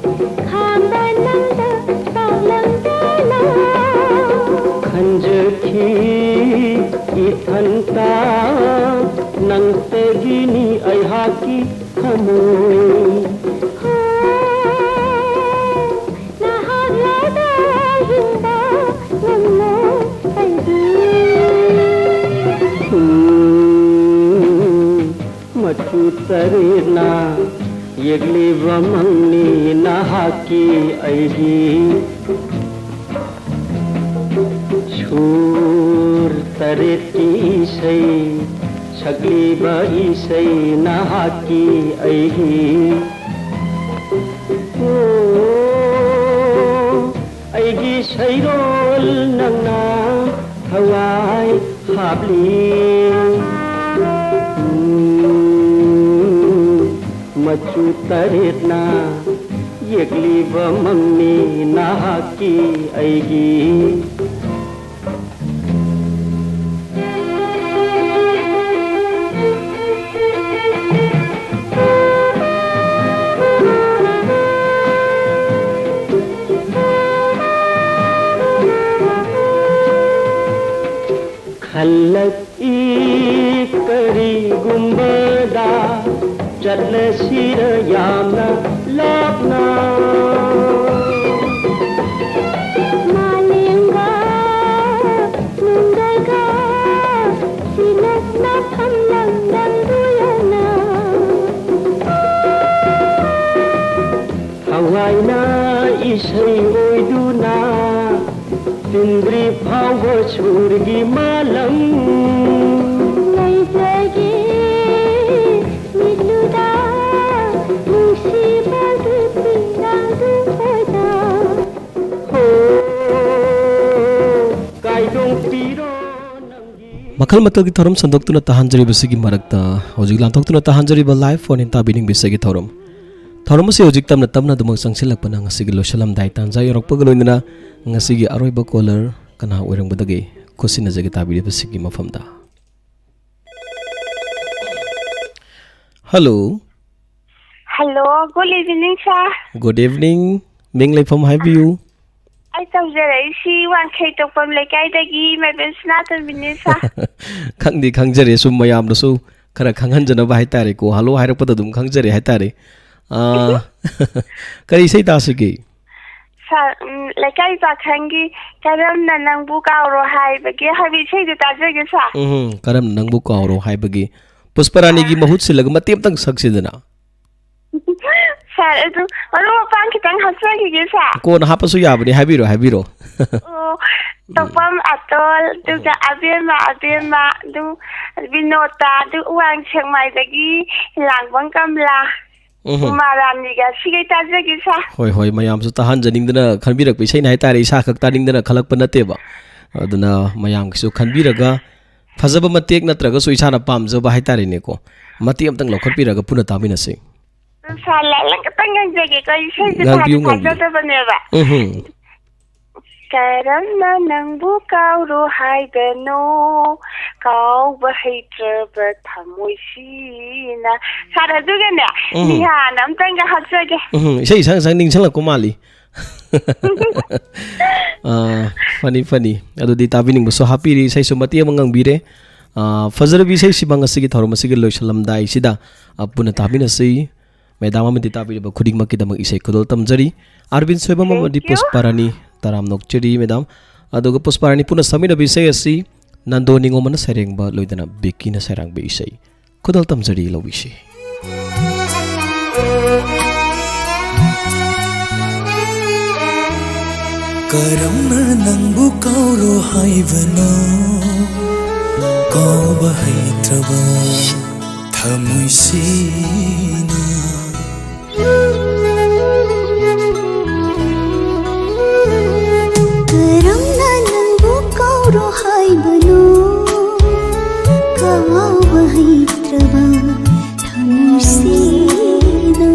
ꯈꯥꯝꯕ ꯅꯪꯗ ꯇꯥꯛꯂꯝꯗꯅ꯫ ꯈꯟꯖꯈꯤ ꯏꯊꯟꯇ ꯅꯪꯇꯒꯤꯅꯤ ꯑꯩꯍꯥꯛꯀꯤ ꯊꯃꯣꯏ꯫ ꯍꯣ, ꯅꯍꯥꯛ ꯂꯩꯔꯦ ꯍꯤꯡꯕ ꯉꯝꯂꯣꯏ ꯑꯩꯗꯤ꯫ ꯎꯝ, ꯃꯆꯨ ꯇꯔꯦꯠꯅ ꯌꯦꯛꯂꯤꯕ ꯃꯪꯅꯤ ꯅꯍꯥꯛꯀꯤ ꯑꯩꯒꯤ꯫ ꯁꯨꯔ ꯇꯔꯦꯠꯀꯤ ꯏꯁꯩ ꯁꯛꯂꯤꯕ ꯏꯁꯩ ꯅꯍꯥꯛꯀꯤ ꯑꯩꯒꯤ꯫ ꯑꯣ, ꯑꯩꯒꯤ ꯁꯩꯔꯣꯜ ꯅꯪꯅ ꯊꯋꯥꯏ ꯍꯥꯞꯂꯤ꯫ ꯎꯝ, ꯃꯆꯨ ꯇꯔꯦꯠꯅ ꯌꯦꯛꯂꯤꯕ ꯃꯪꯅꯤ ꯅꯍꯥꯛꯀꯤ ꯑꯩꯒꯤ꯫ ꯈꯜꯂꯛꯏ ꯀꯔꯤꯒꯨꯝꯕꯗ ꯆꯠꯂꯁꯤꯔ ꯌꯥꯝꯅ ꯂꯥꯞꯅ꯫ ꯃꯥꯂꯦꯝꯒ ꯅꯨꯡꯗꯜꯒ ꯁꯤꯂꯛꯅ ꯐꯝꯂꯝꯗꯝꯗꯨ ꯌꯧꯅ꯫ ꯊꯋꯥꯏꯅ ꯏꯁꯩ ꯑꯣꯏꯗꯨꯅ ꯇꯤꯟꯗ꯭ꯔꯤ ꯐꯥꯎꯕ ꯁꯨꯔꯒꯤ ꯃꯥꯂꯪ꯫ ꯂꯩꯖꯒꯦ ꯃꯤꯠꯂꯨꯗ ꯅꯨꯡꯁꯤꯕꯒꯤ ꯄꯤꯔꯥꯡꯗꯨ ꯑꯣꯏꯅ꯫ ꯍꯣ, ꯀꯥꯏꯗꯣꯡꯄꯤꯔꯣ ꯅꯪꯒꯤ꯫ ꯃꯈꯜ ꯃꯊꯦꯜꯒꯤ ꯊꯧꯔꯝ ꯁꯟꯗꯣꯛꯇꯨꯅ ꯇꯥꯍꯟꯖꯔꯤꯕꯁꯤꯒꯤ ꯃꯔꯛꯇ ꯍꯧꯖꯤꯛ ꯂꯥꯟꯊꯣꯛꯇꯨꯅ ꯇꯥꯍꯟꯖꯔꯤꯕ live phone in ꯇꯥꯕꯤꯅꯤꯡꯕ ꯏꯁꯩꯒꯤ ꯊꯧꯔꯝ꯫ ꯊꯧꯔꯝ ꯑꯁꯤ ꯍꯧꯖꯤꯛ ꯇꯞꯅ ꯇꯞꯅ ꯑꯗꯨꯃꯛ ꯆꯪꯁꯤꯜꯂꯛꯄꯅ ꯉꯁꯤꯒꯤ ꯂꯣꯏꯁꯤꯜꯂꯝꯗꯥꯏ ꯇꯥꯟꯖꯥ ꯌꯧꯔꯛꯄꯒ ꯂꯣꯏꯅꯅ ꯉꯁꯤꯒꯤ ꯑꯔꯣꯏꯕ ꯀꯣꯂꯔ ꯀꯅꯥ ꯑꯣꯏꯔꯝꯒꯗꯒꯦ? ꯈꯨꯠꯁꯤꯟꯅꯖꯒꯦ ꯇꯥꯕꯤꯔꯤꯕꯁꯤꯒꯤ ꯃꯐꯝꯗ꯫ Hello. Hello, good evening, sir꯫ Good evening꯫ ꯃꯤꯡ ꯂꯩꯐꯝ ꯍꯥꯏꯕꯤꯌꯨ꯫ ꯑꯩ ꯇꯧꯖꯔꯛꯏꯁꯤ ꯋꯥꯡꯈꯩ ꯇꯣꯛꯄꯝ ꯂꯩꯀꯥꯏꯗꯒꯤ ꯃꯥꯏꯕꯦꯝ ꯁꯅꯥꯇꯣꯝꯕꯤꯅꯤ, sir꯫ ꯈꯪꯗꯤ ꯈꯪꯖꯔꯦ, ꯁꯨꯝ ꯃꯌꯥꯝꯗꯁꯨ ꯈꯔ ꯈꯪꯍꯟꯖꯅꯕ ꯍꯥꯏꯇꯥꯔꯦꯀꯣ꯫ ꯍꯜꯂꯣ ꯍꯥꯏꯔꯛꯄꯗ ꯑꯗꯨꯝ ꯈꯪꯖꯔꯦ ꯍꯥꯏꯇꯥꯔꯦ꯫ ꯑꯥ, ꯀꯔꯤ ꯏꯁꯩ ꯇꯥꯁꯤꯒꯦ? Sir, ꯎꯝ, ꯂꯩꯀꯥꯏ ꯄꯥꯈꯪꯒꯤ "ꯀꯔꯝꯅ ꯅꯪꯕꯨ ꯀꯥꯎꯔꯣ ꯍꯥꯏꯕꯒꯦ" ꯍꯥꯏꯕ ꯏꯁꯩꯗꯨ ꯇꯥꯖꯒꯦ, sir꯫ ꯎꯝ, "ꯀꯔꯝꯅ ꯅꯪꯕꯨ ꯀꯥꯎꯔꯣ ꯍꯥꯏꯕꯒꯦ"꯫ ꯄꯨꯁꯄꯔꯥꯅꯤꯒꯤ ꯃꯍꯨꯠ ꯁꯤꯜꯂꯒ ꯃꯇꯦꯛ ꯑꯃꯇꯪ ꯁꯛꯁꯤꯗꯅ꯫ Sir, ꯑꯗꯨ ꯃꯔꯨꯞ ꯃꯄꯥꯡ ꯈꯤꯇꯪ ꯍꯥꯞꯆꯈꯤꯒꯦ, sir꯫ ꯀꯣꯟꯅ ꯍꯥꯞꯄꯁꯨ ꯌꯥꯕꯅꯤ, ꯍꯥꯏꯕꯤꯔꯣ, ꯍꯥꯏꯕꯤꯔꯣ꯫ ꯑꯣ, ꯇꯣꯛꯄꯝ ꯑꯇꯣꯜ, ꯑꯗꯨꯒ ꯑꯕꯦꯝꯃ, ꯑꯕꯦꯝꯃ, ꯑꯗꯨ ꯕꯤꯅꯣꯇꯥ, ꯑꯗꯨ ꯋꯥꯡ ꯁꯦꯛꯃꯥꯏꯗꯒꯤ ꯂꯥꯡꯕꯝ ꯀꯃꯂꯥ, ꯎꯝ꯫ ꯎꯃꯥ ꯔꯥꯅꯤꯒ, ꯁꯤꯈꯩ ꯇꯥꯖꯒꯦ, sir꯫ ꯍꯣꯏ, ꯍꯣꯏ, ꯃꯌꯥꯝꯁꯨ ꯇꯥꯍꯟꯖꯅꯤꯡꯗꯅ ꯈꯟꯕꯤꯔꯛꯄ ꯏꯁꯩꯅꯤ ꯍꯥꯏꯇꯥꯔꯦ, ꯏꯁꯥ ꯈꯛ ꯇꯥꯅꯤꯡꯗꯅ ꯈꯜꯂꯛꯄ ꯅꯠꯇꯦꯕ꯫ ꯑꯗꯨꯅ ꯃꯌꯥꯝꯒꯤꯁꯨ ꯈꯟꯕꯤꯔꯒ ꯐꯖꯕ ꯃꯇꯦꯛ ꯅꯠꯇ꯭ꯔꯒꯁꯨ ꯏꯁꯥꯅ ꯄꯥꯝꯖꯕ ꯍꯥꯏꯇꯥꯔꯦꯅꯦꯀꯣ, ꯃꯇꯦꯛ ꯑꯃꯇꯪ ꯂꯧꯈꯠꯄꯤꯔꯒ ꯄꯨꯟꯅ ꯇꯥꯃꯤꯟꯅꯁꯤ꯫ Sir, line ꯑꯃꯇꯪ ꯉꯥꯡꯖꯒꯦꯀꯣ, ꯏꯁꯩꯁꯦ ꯉꯥꯡꯕꯤꯌꯨ, ꯊꯥꯗꯤ ꯉꯥꯡꯕꯤꯌꯨ꯫ ꯊꯥꯖꯗꯕꯅꯦꯕ꯫ ꯎꯝꯍꯨꯝ꯫ "ꯀꯔꯝꯅ ꯅꯪꯕꯨ ꯀꯥꯎꯔꯣ ꯍꯥꯏꯕꯅꯣ, ꯀꯥꯎꯕ ꯍꯩꯇ꯭ꯔꯕ ꯊꯃꯣꯏꯁꯤꯅ"꯫ Sir, ꯑꯗꯨꯒꯅꯦ, ꯎꯝ꯫ "ꯅꯤꯍꯥꯟ" ꯑꯝꯇꯪꯒ ꯍꯥꯞꯆꯒꯦ꯫ ꯎꯝ, ꯏꯁꯩ ꯏꯁꯥꯡ ꯏꯁꯥꯡ ꯅꯤꯡꯁꯤꯡꯂꯛꯄ ꯃꯥꯜꯂꯤ꯫ ꯑꯥ, funny, funny꯫ ꯑꯗꯨꯗꯤ ꯇꯥꯕꯤꯅꯤꯡꯕꯁꯨ ꯍꯥꯞꯄꯤꯔꯤ, ꯏꯁꯩꯁꯨ ꯃꯇꯦꯛ ꯑꯃ ꯉꯪꯕꯤꯔꯦ꯫ ꯑꯥ, ꯐꯖꯔꯕꯤ ꯏꯁꯩꯁꯤꯃ ꯉꯁꯤꯒꯤ ꯊꯧꯔꯝ ꯑꯁꯤꯒꯤ ꯂꯣꯏꯁꯤꯜꯂꯝꯗꯥꯏꯁꯤꯗ, ꯑꯥ, ꯄꯨꯟꯅ ꯇꯥꯃꯤꯟꯅꯁꯤ꯫ Madam ꯑꯃꯗꯤ ꯇꯥꯕꯤꯔꯤꯕ ꯈꯨꯗꯤꯡꯃꯛꯀꯤꯗꯃꯛ ꯏꯁꯩ ꯈꯨꯗꯣꯜ ꯇꯝꯖꯔꯤ꯫ ꯑꯥꯔꯕꯤꯟ ꯁꯣꯏꯕꯝ Thank ꯑꯃꯗꯤ you꯫ ꯄꯨꯁꯄꯥꯔꯥꯅꯤ, ꯇꯔꯥꯝ ꯅꯣꯛꯆꯔꯤ, madam꯫ ꯑꯗꯨꯒ ꯄꯨꯁꯄꯥꯔꯥꯅꯤ ꯄꯨꯟꯅ ꯁꯛꯃꯤꯟꯅꯕ ꯏꯁꯩ ꯑꯁꯤ ꯅꯟꯗꯣ ꯅꯤꯉꯣꯝꯕꯅ ꯁꯩꯔꯦꯡꯕ, ꯂꯣꯏꯗꯅ ꯕꯤꯀꯤꯅ ꯁꯩꯔꯥꯡꯕ ꯏꯁꯩ ꯈꯨꯗꯣꯜ ꯇꯝꯖꯔꯤ, ꯂꯧꯕꯤꯁꯤ꯫ ꯀꯔꯝꯅ ꯅꯪꯕꯨ ꯀꯥꯎꯔꯣ ꯍꯥꯏꯕꯅꯣ, ꯀꯥꯎꯕ ꯍꯩꯇ꯭ꯔꯕ ꯊꯃꯣꯏꯁꯤꯅ꯫ ꯀꯔꯝꯅ ꯅꯪꯕꯨ ꯀꯥꯎꯔꯣ ꯍꯥꯏꯕꯅꯣ, ꯀꯥꯎꯕ ꯍꯩꯇ꯭ꯔꯕ ꯊꯃꯣꯏꯁꯤꯅ꯫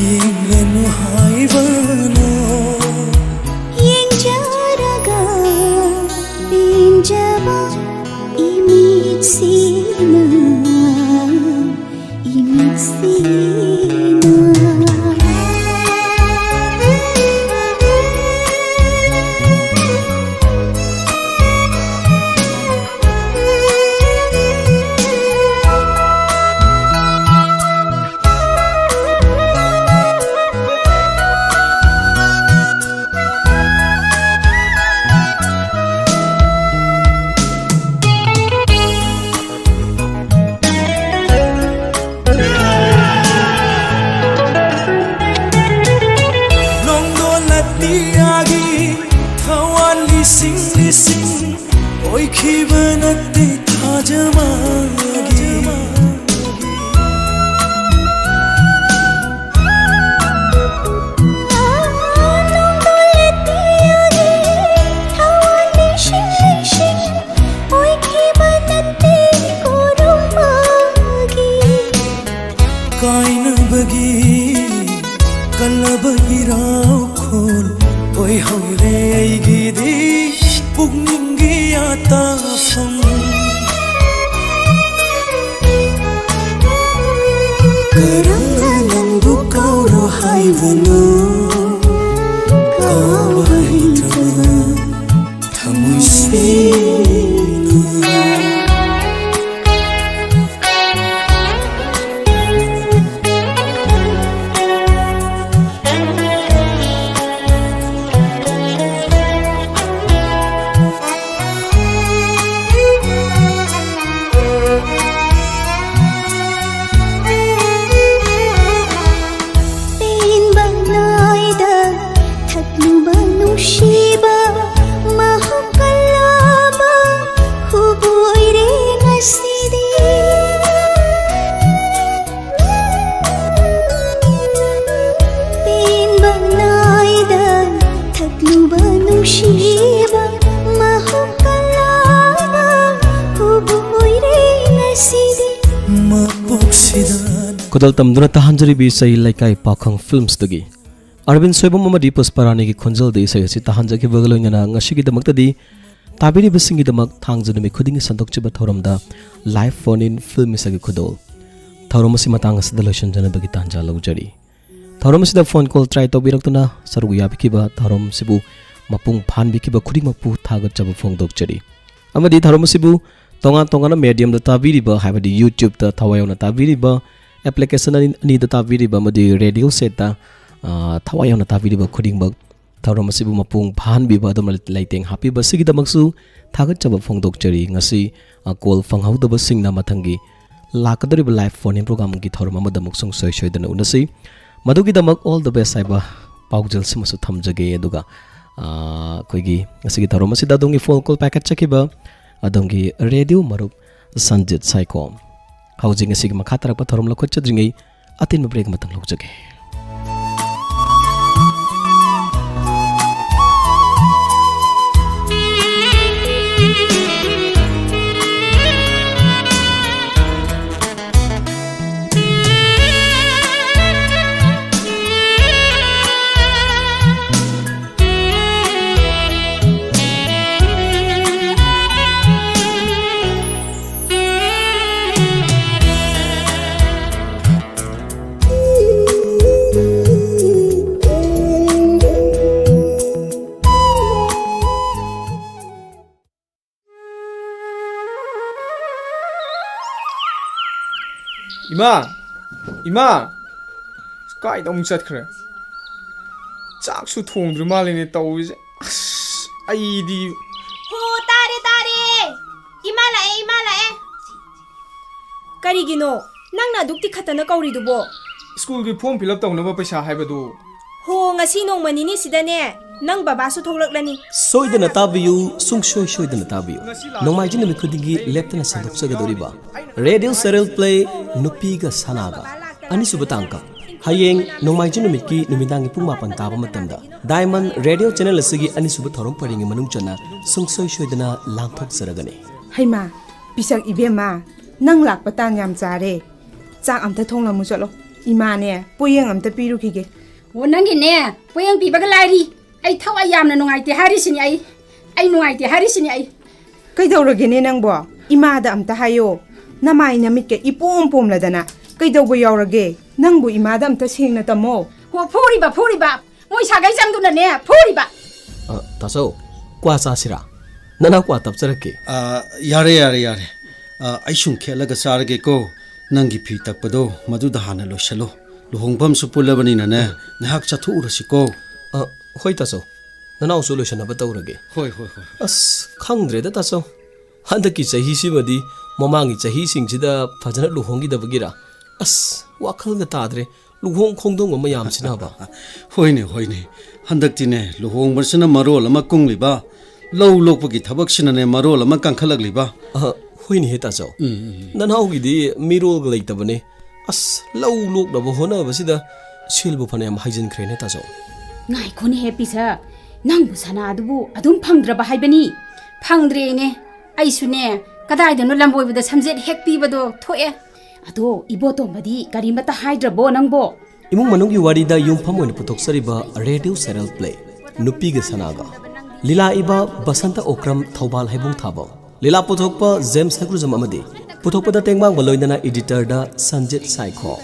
ꯌꯦꯡꯂꯅꯨ ꯍꯥꯏꯕꯅꯣ? ꯌꯦꯡꯖꯔꯒ ꯄꯦꯟꯖꯕ ꯏꯃꯤꯠꯁꯤꯅ, ꯏꯃꯤꯠꯁꯤꯅ꯫ ꯅꯣꯡꯗꯣꯟ ꯑꯇꯤꯌꯥꯒꯤ ꯊꯋꯥꯟ ꯂꯤꯁꯤꯡ ꯂꯤꯁꯤꯡ ꯑꯣꯏꯈꯤꯕ ꯅꯠꯇꯦ ꯊꯥꯖ ꯃꯥꯒꯤ꯫ ꯀꯥꯏꯅꯕꯒꯤ ꯀꯜꯂꯕ ꯏꯔꯥꯎꯈꯣꯜ ꯑꯣꯏꯍꯧꯔꯦ ꯑꯩꯒꯤꯗꯤ ꯄꯨꯛꯅꯤꯡꯒꯤ ꯌꯥꯇꯥꯐꯝ꯫ ꯀꯔꯝꯅ ꯅꯪꯕꯨ ꯀꯥꯎꯔꯣ ꯍꯥꯏꯕꯅꯣ? ꯀꯥꯎꯕ ꯍꯩꯇ꯭ꯔꯕ ꯊꯃꯣꯏꯁꯤꯅ꯫ ꯄꯦꯟꯕꯅ ꯈꯨꯗꯣꯜ ꯇꯝꯗꯨꯅ ꯇꯥꯍꯟꯖꯔꯤꯕ ꯏꯁꯩ ꯂꯩꯀꯥꯏ ꯄꯥꯎꯈꯪ ꯐꯤꯜꯝꯁꯇꯒꯤ ꯑꯔꯕꯤꯟ ꯁꯣꯏꯕꯝ ꯑꯃꯗꯤ ꯄꯨꯁꯄꯔꯥꯅꯤꯒꯤ ꯈꯣꯟꯖꯦꯜꯗ ꯏꯁꯩ ꯑꯁꯤ ꯇꯥꯍꯟꯖꯈꯤꯕꯒ ꯂꯣꯏꯅꯅ ꯉꯁꯤꯒꯤꯗꯃꯛꯇꯗꯤ ꯇꯥꯕꯤꯔꯤꯕꯁꯤꯡꯒꯤꯗꯃꯛ ꯊꯥꯡꯖ ꯅꯨꯃꯤꯠ ꯈꯨꯗꯤꯡꯒꯤ ꯁꯟꯗꯣꯛꯆꯕ ꯊꯧꯔꯝꯗ ꯂꯥꯏꯚ ꯐꯣꯟ ꯏꯟ ꯐꯤꯜꯝ ꯏꯁꯩꯒꯤ ꯈꯨꯗꯣꯜ ꯊꯧꯔꯝ ꯑꯁꯤ ꯃꯇꯥꯡ ꯑꯁꯤꯗ ꯂꯣꯏꯁꯤꯟꯖꯅꯕꯒꯤ ꯇꯥꯟꯖꯥ ꯂꯧꯖꯔꯤ꯫ ꯊꯧꯔꯝ ꯑꯁꯤꯗ ꯐꯣꯟ ꯀꯣꯜ ꯇ꯭ꯔꯥꯏ ꯇꯧꯕꯤꯔꯛꯇꯨꯅ ꯁꯔꯨꯛ ꯌꯥꯕꯤꯈꯤꯕ, ꯊꯧꯔꯝ ꯑꯁꯤꯕꯨ ꯃꯄꯨꯡ ꯐꯥꯍꯟꯕꯤꯈꯤꯕ ꯈꯨꯗꯤꯡꯃꯛꯄꯨ ꯊꯥꯒꯠꯆꯕ ꯐꯣꯡꯗꯣꯛꯆꯔꯤ꯫ ꯑꯃꯗꯤ ꯊꯧꯔꯝ ꯑꯁꯤꯕꯨ ꯇꯣꯉꯥꯟ ꯇꯣꯉꯥꯟꯕ ꯃꯦꯗꯤꯌꯝꯗ ꯇꯥꯕꯤꯔꯤꯕ, ꯍꯥꯏꯕꯗꯤ YouTube-ꯇ ꯊꯋꯥꯏ ꯌꯥꯎꯅ ꯇꯥꯕꯤꯔꯤꯕ, ꯑꯦꯄ꯭ꯂꯤꯀꯦꯁꯟ ꯑꯅꯤ, ꯑꯅꯤꯗ ꯇꯥꯕꯤꯔꯤꯕ ꯑꯃꯗꯤ ꯔꯦꯗꯤꯑꯣ ꯁꯦꯠꯇ, ꯑ, ꯊꯋꯥꯏ ꯌꯥꯎꯅ ꯇꯥꯕꯤꯔꯤꯕ ꯈꯨꯗꯤꯡꯃꯛ ꯊꯧꯔꯝ ꯑꯁꯤꯕꯨ ꯃꯄꯨꯡ ꯐꯥꯍꯟꯕꯤꯕ ꯑꯗꯨꯝꯅ ꯂꯩꯇꯦꯡ ꯍꯥꯞꯄꯤꯕ ꯑꯁꯤꯒꯤꯗꯃꯛꯁꯨ ꯊꯥꯒꯠꯆꯕ ꯐꯣꯡꯗꯣꯛꯆꯔꯤ꯫ ꯉꯁꯤ, ꯑ, ꯀꯣꯜ ꯐꯪꯍꯧꯗꯕꯁꯤꯡꯅ ꯃꯊꯪꯒꯤ ꯂꯥꯛꯀꯗꯧꯔꯤꯕ ꯂꯥꯏꯚ ꯐꯣꯟ ꯏꯟ ꯄ꯭ꯔꯣꯒ꯭ꯔꯥꯝꯒꯤ ꯊꯧꯔꯝ ꯑꯃꯗ ꯑꯃꯨꯛ ꯁꯨꯡꯁꯣꯏ ꯁꯣꯏꯗꯅ ꯎꯅꯁꯤ꯫ ꯃꯗꯨꯒꯤꯗꯃꯛ all the best ꯍꯥꯏꯕ ꯄꯥꯎꯖꯦꯜꯁꯤꯃꯁꯨ ꯊꯝꯖꯒꯦ꯫ ꯑꯗꯨꯒ, ꯑ, ꯑꯩꯈꯣꯏꯒꯤ ꯉꯁꯤꯒꯤ ꯊꯧꯔꯝ ꯑꯁꯤꯗ ꯑꯗꯣꯝꯒꯤ ꯐꯣꯟ ꯀꯣꯜ ꯄꯥꯏꯈꯠꯆꯈꯤꯕ ꯑꯗꯣꯝꯒꯤ ꯔꯦꯗꯤꯑꯣ ꯃꯔꯨꯞ ꯁꯟꯖꯤꯠ ꯁꯥꯏꯈꯣꯝ꯫ ꯍꯧꯖꯤꯛ ꯉꯁꯤꯒꯤ ꯃꯈꯥ ꯇꯥꯔꯛꯄ ꯊꯧꯔꯝ ꯂꯧꯈꯠꯆꯗ꯭ꯔꯤꯉꯩ ꯑꯇꯦꯟꯕ ꯕ꯭ꯔꯦꯛ ꯑꯃꯇꯪ ꯂꯧꯖꯒꯦ꯫ ꯏꯃꯥ! ꯏꯃꯥ! ꯀꯥꯏꯗ ꯑꯃꯨꯛ ꯆꯠꯈ꯭ꯔꯦ? ꯆꯥꯛꯁꯨ ꯊꯣꯡꯗ꯭ꯔꯤ ꯃꯥꯜꯂꯦꯅꯦ ꯇꯧꯔꯤꯁꯦ꯫ ꯑꯁ, ꯑꯩꯗꯤ ꯍꯣ, ꯇꯥꯔꯦ, ꯇꯥꯔꯦ꯫ ꯏꯃꯥ ꯂꯥꯛꯑꯦ, ꯏꯃꯥ ꯂꯥꯛꯑꯦ꯫ ꯀꯔꯤꯒꯤꯅꯣ ꯅꯪꯅ ꯑꯗꯨꯛ ꯇꯤꯈꯠꯇꯅ ꯀꯧꯔꯤꯗꯨꯕꯣ? ꯁ꯭ꯀꯨꯜꯒꯤ ꯐꯣꯔꯝ ꯐꯤꯜ ꯑꯞ ꯇꯧꯅꯕ ꯄꯩꯁꯥ ꯍꯥꯏꯕꯗꯨ꯫ ꯍꯣ, ꯉꯁꯤ ꯅꯣꯡꯃ ꯅꯤꯅꯤꯁꯤꯗꯅꯦ ꯅꯪ ꯕꯕꯥꯁꯨ ꯊꯣꯛꯂꯛꯂꯅꯤ꯫ ꯁꯣꯏꯗꯅ ꯇꯥꯕꯤꯌꯨ, ꯁꯨꯡꯁꯣꯏ ꯁꯣꯏꯗꯅ ꯇꯥꯕꯤꯌꯨ꯫ ꯅꯣꯡꯃꯥꯏꯖꯤꯡ ꯅꯨꯃꯤꯠ ꯈꯨꯗꯤꯡꯒꯤ ꯂꯦꯞꯇꯅ ꯁꯟꯗꯣꯛꯆꯒꯗꯧꯔꯤꯕ ꯔꯦꯗꯤꯑꯣ ꯁꯦꯔꯦꯜ ꯄ꯭ꯂꯦ ꯅꯨꯄꯤꯒ ꯁꯅꯥꯒ ꯑꯅꯤꯁꯨꯕ ꯇꯥꯡꯀꯛ, ꯍꯌꯦꯡ ꯅꯣꯡꯃꯥꯏꯖꯤꯡ ꯅꯨꯃꯤꯠꯀꯤ ꯅꯨꯃꯤꯗꯥꯡꯒꯤ ꯄꯨꯡ ꯃꯥꯄꯟ ꯇꯥꯕ ꯃꯇꯝꯗ ꯗꯥꯏꯃꯟ ꯔꯦꯗꯤꯑꯣ ꯆꯦꯅꯦꯜ ꯑꯁꯤꯒꯤ ꯑꯅꯤꯁꯨꯕ ꯊꯧꯔꯝ ꯄꯔꯤꯡꯒꯤ ꯃꯅꯨꯡ ꯆꯟꯅ ꯁꯨꯡꯁꯣꯏ ꯁꯣꯏꯗꯅ ꯂꯥꯟꯊꯣꯛꯆꯔꯒꯅꯤ꯫ ꯍꯩꯃꯥ, ꯄꯤꯁꯛ ꯏꯕꯦꯝꯃ, ꯅꯪ ꯂꯥꯛꯄ ꯇꯥꯟ ꯌꯥꯝ ꯆꯥꯔꯦ꯫ ꯆꯥꯛ ꯑꯝꯇ ꯊꯣꯡꯂꯝꯃꯨ ꯆꯠꯂꯣ꯫ ꯏꯃꯥꯅꯦ, ꯄꯣꯌꯦꯡ ꯑꯝꯇ ꯄꯤꯔꯨꯈꯤꯒꯦ꯫ ꯑꯣ, ꯅꯪꯒꯤꯅꯦ, ꯄꯣꯌꯦꯡ ꯄꯤꯕꯒ ꯂꯥꯏꯔꯤ꯫ ꯑꯩ ꯊꯋꯥꯏ ꯌꯥꯝꯅ ꯅꯨꯡꯉꯥꯏꯇꯦ ꯍꯥꯏꯔꯤꯁꯤꯅꯤ ꯑꯩ꯫ ꯑꯩ ꯅꯨꯡꯉꯥꯏꯇꯦ ꯍꯥꯏꯔꯤꯁꯤꯅꯤ ꯑꯩ꯫ ꯀꯩꯗꯧꯔꯒꯦꯅꯦ ꯅꯪꯕꯣ? ꯏꯃꯥꯗ ꯑꯝꯇ ꯍꯥꯏꯌꯣ꯫ ꯅꯃꯥꯏ ꯅꯃꯤꯠꯀ ꯏꯄꯣꯝ ꯄꯣꯝꯂꯗꯅ꯫ ꯀꯩꯗꯧꯕ ꯌꯥꯎꯔꯒꯦ? ꯅꯪꯕꯨ ꯏꯃꯥꯗ ꯑꯝꯇ ꯁꯦꯡꯅ ꯇꯝꯃꯣ꯫ ꯍꯣ, ꯐꯨꯔꯤꯕ, ꯐꯨꯔꯤꯕ꯫ ꯃꯣꯏ ꯁꯥꯒꯩ ꯆꯪꯗꯨꯅꯅꯦ, ꯐꯨꯔꯤꯕ꯫ ꯑ, ꯇꯥꯆꯧ, ꯀ꯭ꯋꯥ ꯆꯥꯁꯤꯔꯥ? ꯅꯅꯥꯎ ꯀ꯭ꯋꯥ ꯇꯞꯆꯔꯛꯀꯦ꯫ ꯑ, ꯌꯥꯔꯦ, ꯌꯥꯔꯦ, ꯌꯥꯔꯦ꯫ ꯑ, ꯑꯩ ꯁꯨꯝ ꯈꯦꯠꯂꯒ ꯆꯥꯔꯒꯦꯀꯣ꯫ ꯅꯪꯒꯤ ꯐꯤ ꯇꯛꯄꯗꯣ ꯃꯗꯨꯗ ꯍꯥꯟꯅ ꯂꯣꯏꯁꯜꯂꯣ꯫ ꯂꯨꯍꯣꯡꯐꯝꯁꯨ ꯄꯨꯜꯂꯕꯅꯤꯅꯅꯦ, ꯉꯥꯏꯍꯥꯛ ꯆꯠꯊꯣꯛꯎꯔꯁꯤꯀꯣ꯫ ꯑ, ꯍꯣꯏ ꯇꯥꯆꯧ, ꯅꯅꯥꯎꯁꯨ ꯂꯣꯏꯁꯟꯅꯕ ꯇꯧꯔꯒꯦ꯫ ꯍꯣꯏ, ꯍꯣꯏ, ꯍꯣꯏ꯫ ꯑꯁ, ꯈꯪꯗ꯭ꯔꯦꯗ ꯇꯥꯆꯧ, ꯍꯟꯗꯛꯀꯤ ꯆꯍꯤꯁꯤꯃꯗꯤ ꯃꯃꯥꯡꯒꯤ ꯆꯍꯤꯁꯤꯡꯁꯤꯗ ꯐꯖꯅ ꯂꯨꯍꯣꯡꯈꯤꯗꯕꯒꯤꯔ, ꯑꯁ, ꯋꯥꯈꯜꯒ ꯇꯥꯗ꯭ꯔꯦ꯫ ꯂꯨꯍꯣꯡ ꯈꯣꯡꯗꯣꯡꯕ ꯃꯌꯥꯝꯁꯤꯅꯕ꯫ ꯍꯣꯏꯅꯦ, ꯍꯣꯏꯅꯦ꯫ ꯍꯟꯗꯛꯇꯤꯅꯦ, ꯂꯨꯍꯣꯡꯕꯁꯤꯅ ꯃꯔꯣꯜ ꯑꯃ ꯀꯨꯡꯂꯤꯕ, ꯂꯧ ꯂꯣꯛꯄꯒꯤ ꯊꯕꯛꯁꯤꯅꯅꯦ ꯃꯔꯣꯜ ꯑꯃ ꯀꯟꯈꯠꯂꯛꯂꯤꯕ꯫ ꯑ, ꯍꯣꯏꯅꯦꯍꯦ ꯇꯥꯆꯧ꯫ ꯎꯝ, ꯎꯝ, ꯎꯝ꯫ ꯅꯅꯥꯎꯒꯤꯗꯤ ꯃꯤꯔꯣꯜꯒ ꯂꯩꯇꯕꯅꯦ꯫ ꯑꯁ, ꯂꯧ ꯂꯣꯛꯅꯕ ꯍꯣꯠꯅꯕꯁꯤꯗ ꯁꯦꯜꯕꯨ ꯐꯅꯌꯥꯝ ꯍꯥꯏꯖꯤꯟꯈ꯭ꯔꯦꯅꯦ ꯇꯥꯆꯧ꯫ ꯉꯥꯏꯈꯣꯅꯦꯍꯦ ꯄꯤꯁꯛ, ꯅꯪꯕꯨ ꯁꯅꯥ ꯑꯗꯨꯕꯨ ꯑꯗꯨꯝ ꯐꯪꯗ꯭ꯔꯕ ꯍꯥꯏꯕꯅꯤ? ꯐꯪꯗ꯭ꯔꯦꯅꯦ꯫ ꯑꯩꯁꯨꯅꯦ, ꯀꯗꯥꯏꯗꯅꯣ ꯂꯝꯕꯣꯏꯕꯗ ꯁꯝꯖꯦꯠ ꯍꯦꯛ ꯄꯤꯕꯗꯣ ꯊꯣꯛꯑꯦ꯫ ꯑꯗꯣ ꯏꯕꯣꯇꯣꯝꯕꯗꯤ ꯀꯔꯤꯃꯠꯇ ꯍꯥꯏꯗ꯭ꯔꯕꯣ ꯅꯪꯕꯣ? ꯏꯃꯨꯡ ꯃꯅꯨꯡꯒꯤ ꯋꯥꯔꯤꯗ ꯌꯨꯝꯐꯝ ꯑꯣꯏꯅ ꯄꯨꯊꯣꯛꯆꯔꯤꯕ ꯔꯦꯗꯤꯑꯣ ꯁꯦꯔꯦꯜ ꯄ꯭ꯂꯦ, ꯅꯨꯄꯤꯒ ꯁꯅꯥꯒ꯫ ꯂꯤꯂꯥ ꯏꯕ ꯕꯁꯟꯇ ꯑꯣꯀ꯭ꯔꯝ, ꯊꯧꯕꯥꯜ ꯍꯩꯕꯨꯡ ꯊꯥꯕ꯫ ꯂꯤꯂꯥ ꯄꯨꯊꯣꯛꯄ ꯖꯦꯝꯁ ꯍꯩꯒ꯭ꯔꯨꯖꯝ ꯑꯃꯗꯤ ꯄꯨꯊꯣꯛꯄꯗ ꯇꯦꯡꯕꯥꯡꯕ ꯂꯣꯏꯅꯅ ꯏꯗꯤꯇꯔꯗ ꯁꯟꯖꯤꯠ ꯁꯥꯏꯈꯣ꯫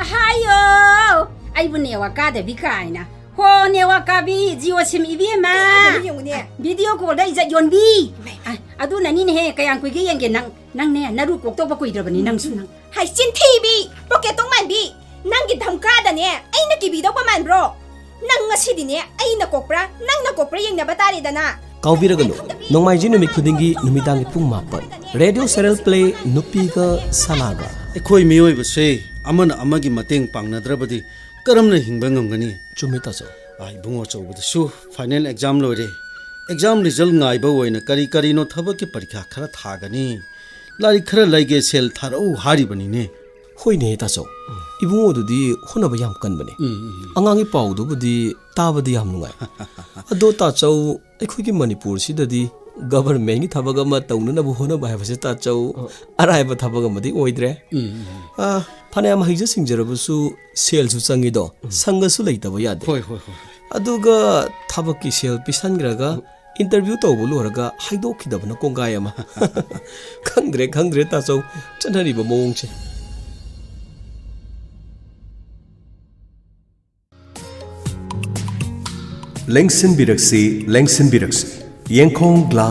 ꯑꯍꯥꯌꯣ! ꯑꯩꯕꯨ ꯅꯦꯋꯥ ꯀꯥꯗꯕꯤ ꯀꯥꯏꯅ꯫ ꯍꯣ, ꯅꯦꯋꯥ ꯀꯥꯕꯤ, ꯖꯤꯑꯣ ꯁꯤꯝ ꯏꯕꯦꯝꯃ꯫ ꯑꯗꯨꯅ ꯌꯦꯡꯉꯨꯅꯦ꯫ ꯚꯤꯗꯤꯑꯣ ꯀꯣꯜꯗ ꯏꯖꯠ ꯌꯣꯟꯕꯤ꯫ ꯏꯃꯥꯏ꯫ ꯑ, ꯑꯗꯨꯅꯅꯤꯅꯦꯍꯦ, ꯀꯌꯥꯝ ꯀꯨꯏꯒꯦ ꯌꯦꯡꯒꯦ ꯅꯪ꯫ ꯅꯪꯅꯦ, ꯅꯔꯨ ꯀꯣꯛꯇꯧꯕ ꯀꯨꯏꯗ꯭ꯔꯕꯅꯤ ꯅꯪꯁꯨ ꯅꯪ꯫ ꯍꯥꯏ, ꯆꯤꯟꯊꯤꯕꯤ, ꯄꯣꯀꯦꯠ ꯇꯣꯡ ꯃꯥꯟꯕꯤ꯫ ꯅꯪꯒꯤ ꯙꯝꯀꯥꯗꯅꯦ ꯑꯩꯅ ꯀꯤꯕꯤꯗꯧꯕ ꯃꯥꯟꯕ꯭ꯔꯣ? ꯅꯪ ꯉꯁꯤꯗꯤꯅꯦ ꯑꯩꯅ ꯀꯣꯛꯄ꯭ꯔꯥ, ꯅꯪꯅ ꯀꯣꯛꯄ꯭ꯔꯥ ꯌꯦꯡꯅꯕ ꯇꯥꯔꯦꯗꯅ꯫ ꯀꯥꯎꯕꯤꯔꯒꯅꯨ, ꯅꯣꯡꯃꯥꯏꯖꯤꯡ ꯅꯨꯃꯤꯠ ꯈꯨꯗꯤꯡꯒꯤ ꯅꯨꯃꯤꯗꯥꯡꯒꯤ ꯄꯨꯡ ꯃꯥꯄꯟ, ꯔꯦꯗꯤꯑꯣ ꯁꯦꯔꯦꯜ ꯄ꯭ꯂꯦ, ꯅꯨꯄꯤꯒ ꯁꯅꯥꯒ꯫ ꯑꯩꯈꯣꯏ ꯃꯤꯑꯣꯏꯕꯁꯦ ꯑꯃꯅ ꯑꯃꯒꯤ ꯃꯇꯦꯡ ꯄꯥꯡꯅꯗ꯭ꯔꯕꯗꯤ ꯀꯔꯝꯅ ꯍꯤꯡꯕ ꯉꯝꯒꯅꯤ? ꯆꯨꯝꯃꯤ ꯇꯥꯆꯧ꯫ ꯑꯥ, ꯏꯕꯨꯡꯉꯣ ꯑꯆꯧꯕꯗꯁꯨ ꯐꯥꯏꯅꯦꯜ ꯑꯦꯛꯖꯥꯝ ꯂꯣꯏꯔꯦ꯫ ꯑꯦꯛꯖꯥꯝ ꯔꯤꯖꯜ ꯉꯥꯏꯕ ꯑꯣꯏꯅ ꯀꯔꯤ ꯀꯔꯤꯅꯣ ꯊꯕꯛꯀꯤ ꯄꯔꯤꯈꯥ ꯈꯔ ꯊꯥꯒꯅꯤ꯫ ꯂꯥꯏꯔꯤꯛ ꯈꯔ ꯂꯩꯒꯦ, ꯁꯦꯜ ꯊꯥꯔꯛꯎ ꯍꯥꯏꯔꯤꯕꯅꯤꯅꯦ꯫ ꯍꯣꯏꯅꯦ ꯇꯥꯆꯧ, ꯏꯕꯨꯡꯉꯣꯗꯨꯗꯤ ꯍꯣꯠꯅꯕ ꯌꯥꯝ ꯀꯟꯕꯅꯦ꯫ ꯎꯝ, ꯎꯝ, ꯎꯝ꯫ ꯑꯉꯥꯡꯒꯤ ꯄꯥꯎꯗꯨꯕꯨꯗꯤ ꯇꯥꯕꯗꯤ ꯌꯥꯝ ꯅꯨꯡꯉꯥꯏ꯫ ꯑꯗꯣ ꯇꯥꯆꯧ, ꯑꯩꯈꯣꯏꯒꯤ ꯃꯅꯤꯄꯨꯔꯁꯤꯗꯗꯤ ꯒꯚꯔꯟꯃꯦꯟꯒꯤ ꯊꯕꯛ ꯑꯃ ꯇꯧꯅꯅꯕ ꯍꯣꯠꯅꯕ ꯍꯥꯏꯕꯁꯦ, ꯇꯥꯆꯧ, ꯑꯔꯥꯏꯕ ꯊꯕꯛ ꯑꯃꯗꯤ ꯑꯣꯏꯗ꯭ꯔꯦ꯫ ꯑ, ꯐꯅꯌꯥꯝ ꯍꯩꯖ ꯁꯤꯡꯖꯔꯕꯁꯨ ꯁꯦꯜꯁꯨ ꯆꯪꯉꯤꯗꯣ, ꯁꯪꯒꯁꯨ ꯂꯩꯇꯕ ꯌꯥꯗꯦ꯫ ꯍꯣꯏ, ꯍꯣꯏ, ꯍꯣꯏ꯫ ꯑꯗꯨꯒ ꯊꯕꯛꯀꯤ ꯁꯦꯜ ꯄꯤꯁꯟꯈ꯭ꯔꯒ, ꯏꯟꯇꯔꯚ꯭ꯌꯨ ꯇꯧꯕ ꯂꯣꯏꯔꯒ ꯍꯥꯏꯗꯣꯛꯈꯤꯗꯕꯅ ꯀꯣꯡꯒꯥꯏ ꯑꯃ꯫ ꯈꯪꯗ꯭ꯔꯦ, ꯈꯪꯗ꯭ꯔꯦ, ꯇꯥꯆꯧ, ꯆꯠꯅꯔꯤꯕ ꯃꯑꯣꯡꯁꯦ꯫ ꯂꯦꯡꯁꯤꯟꯕꯤꯔꯛꯁꯤ, ꯂꯦꯡꯁꯤꯟꯕꯤꯔꯛꯁꯤ꯫ ꯌꯦꯡꯈꯣꯡ ꯒ꯭ꯂꯥꯁ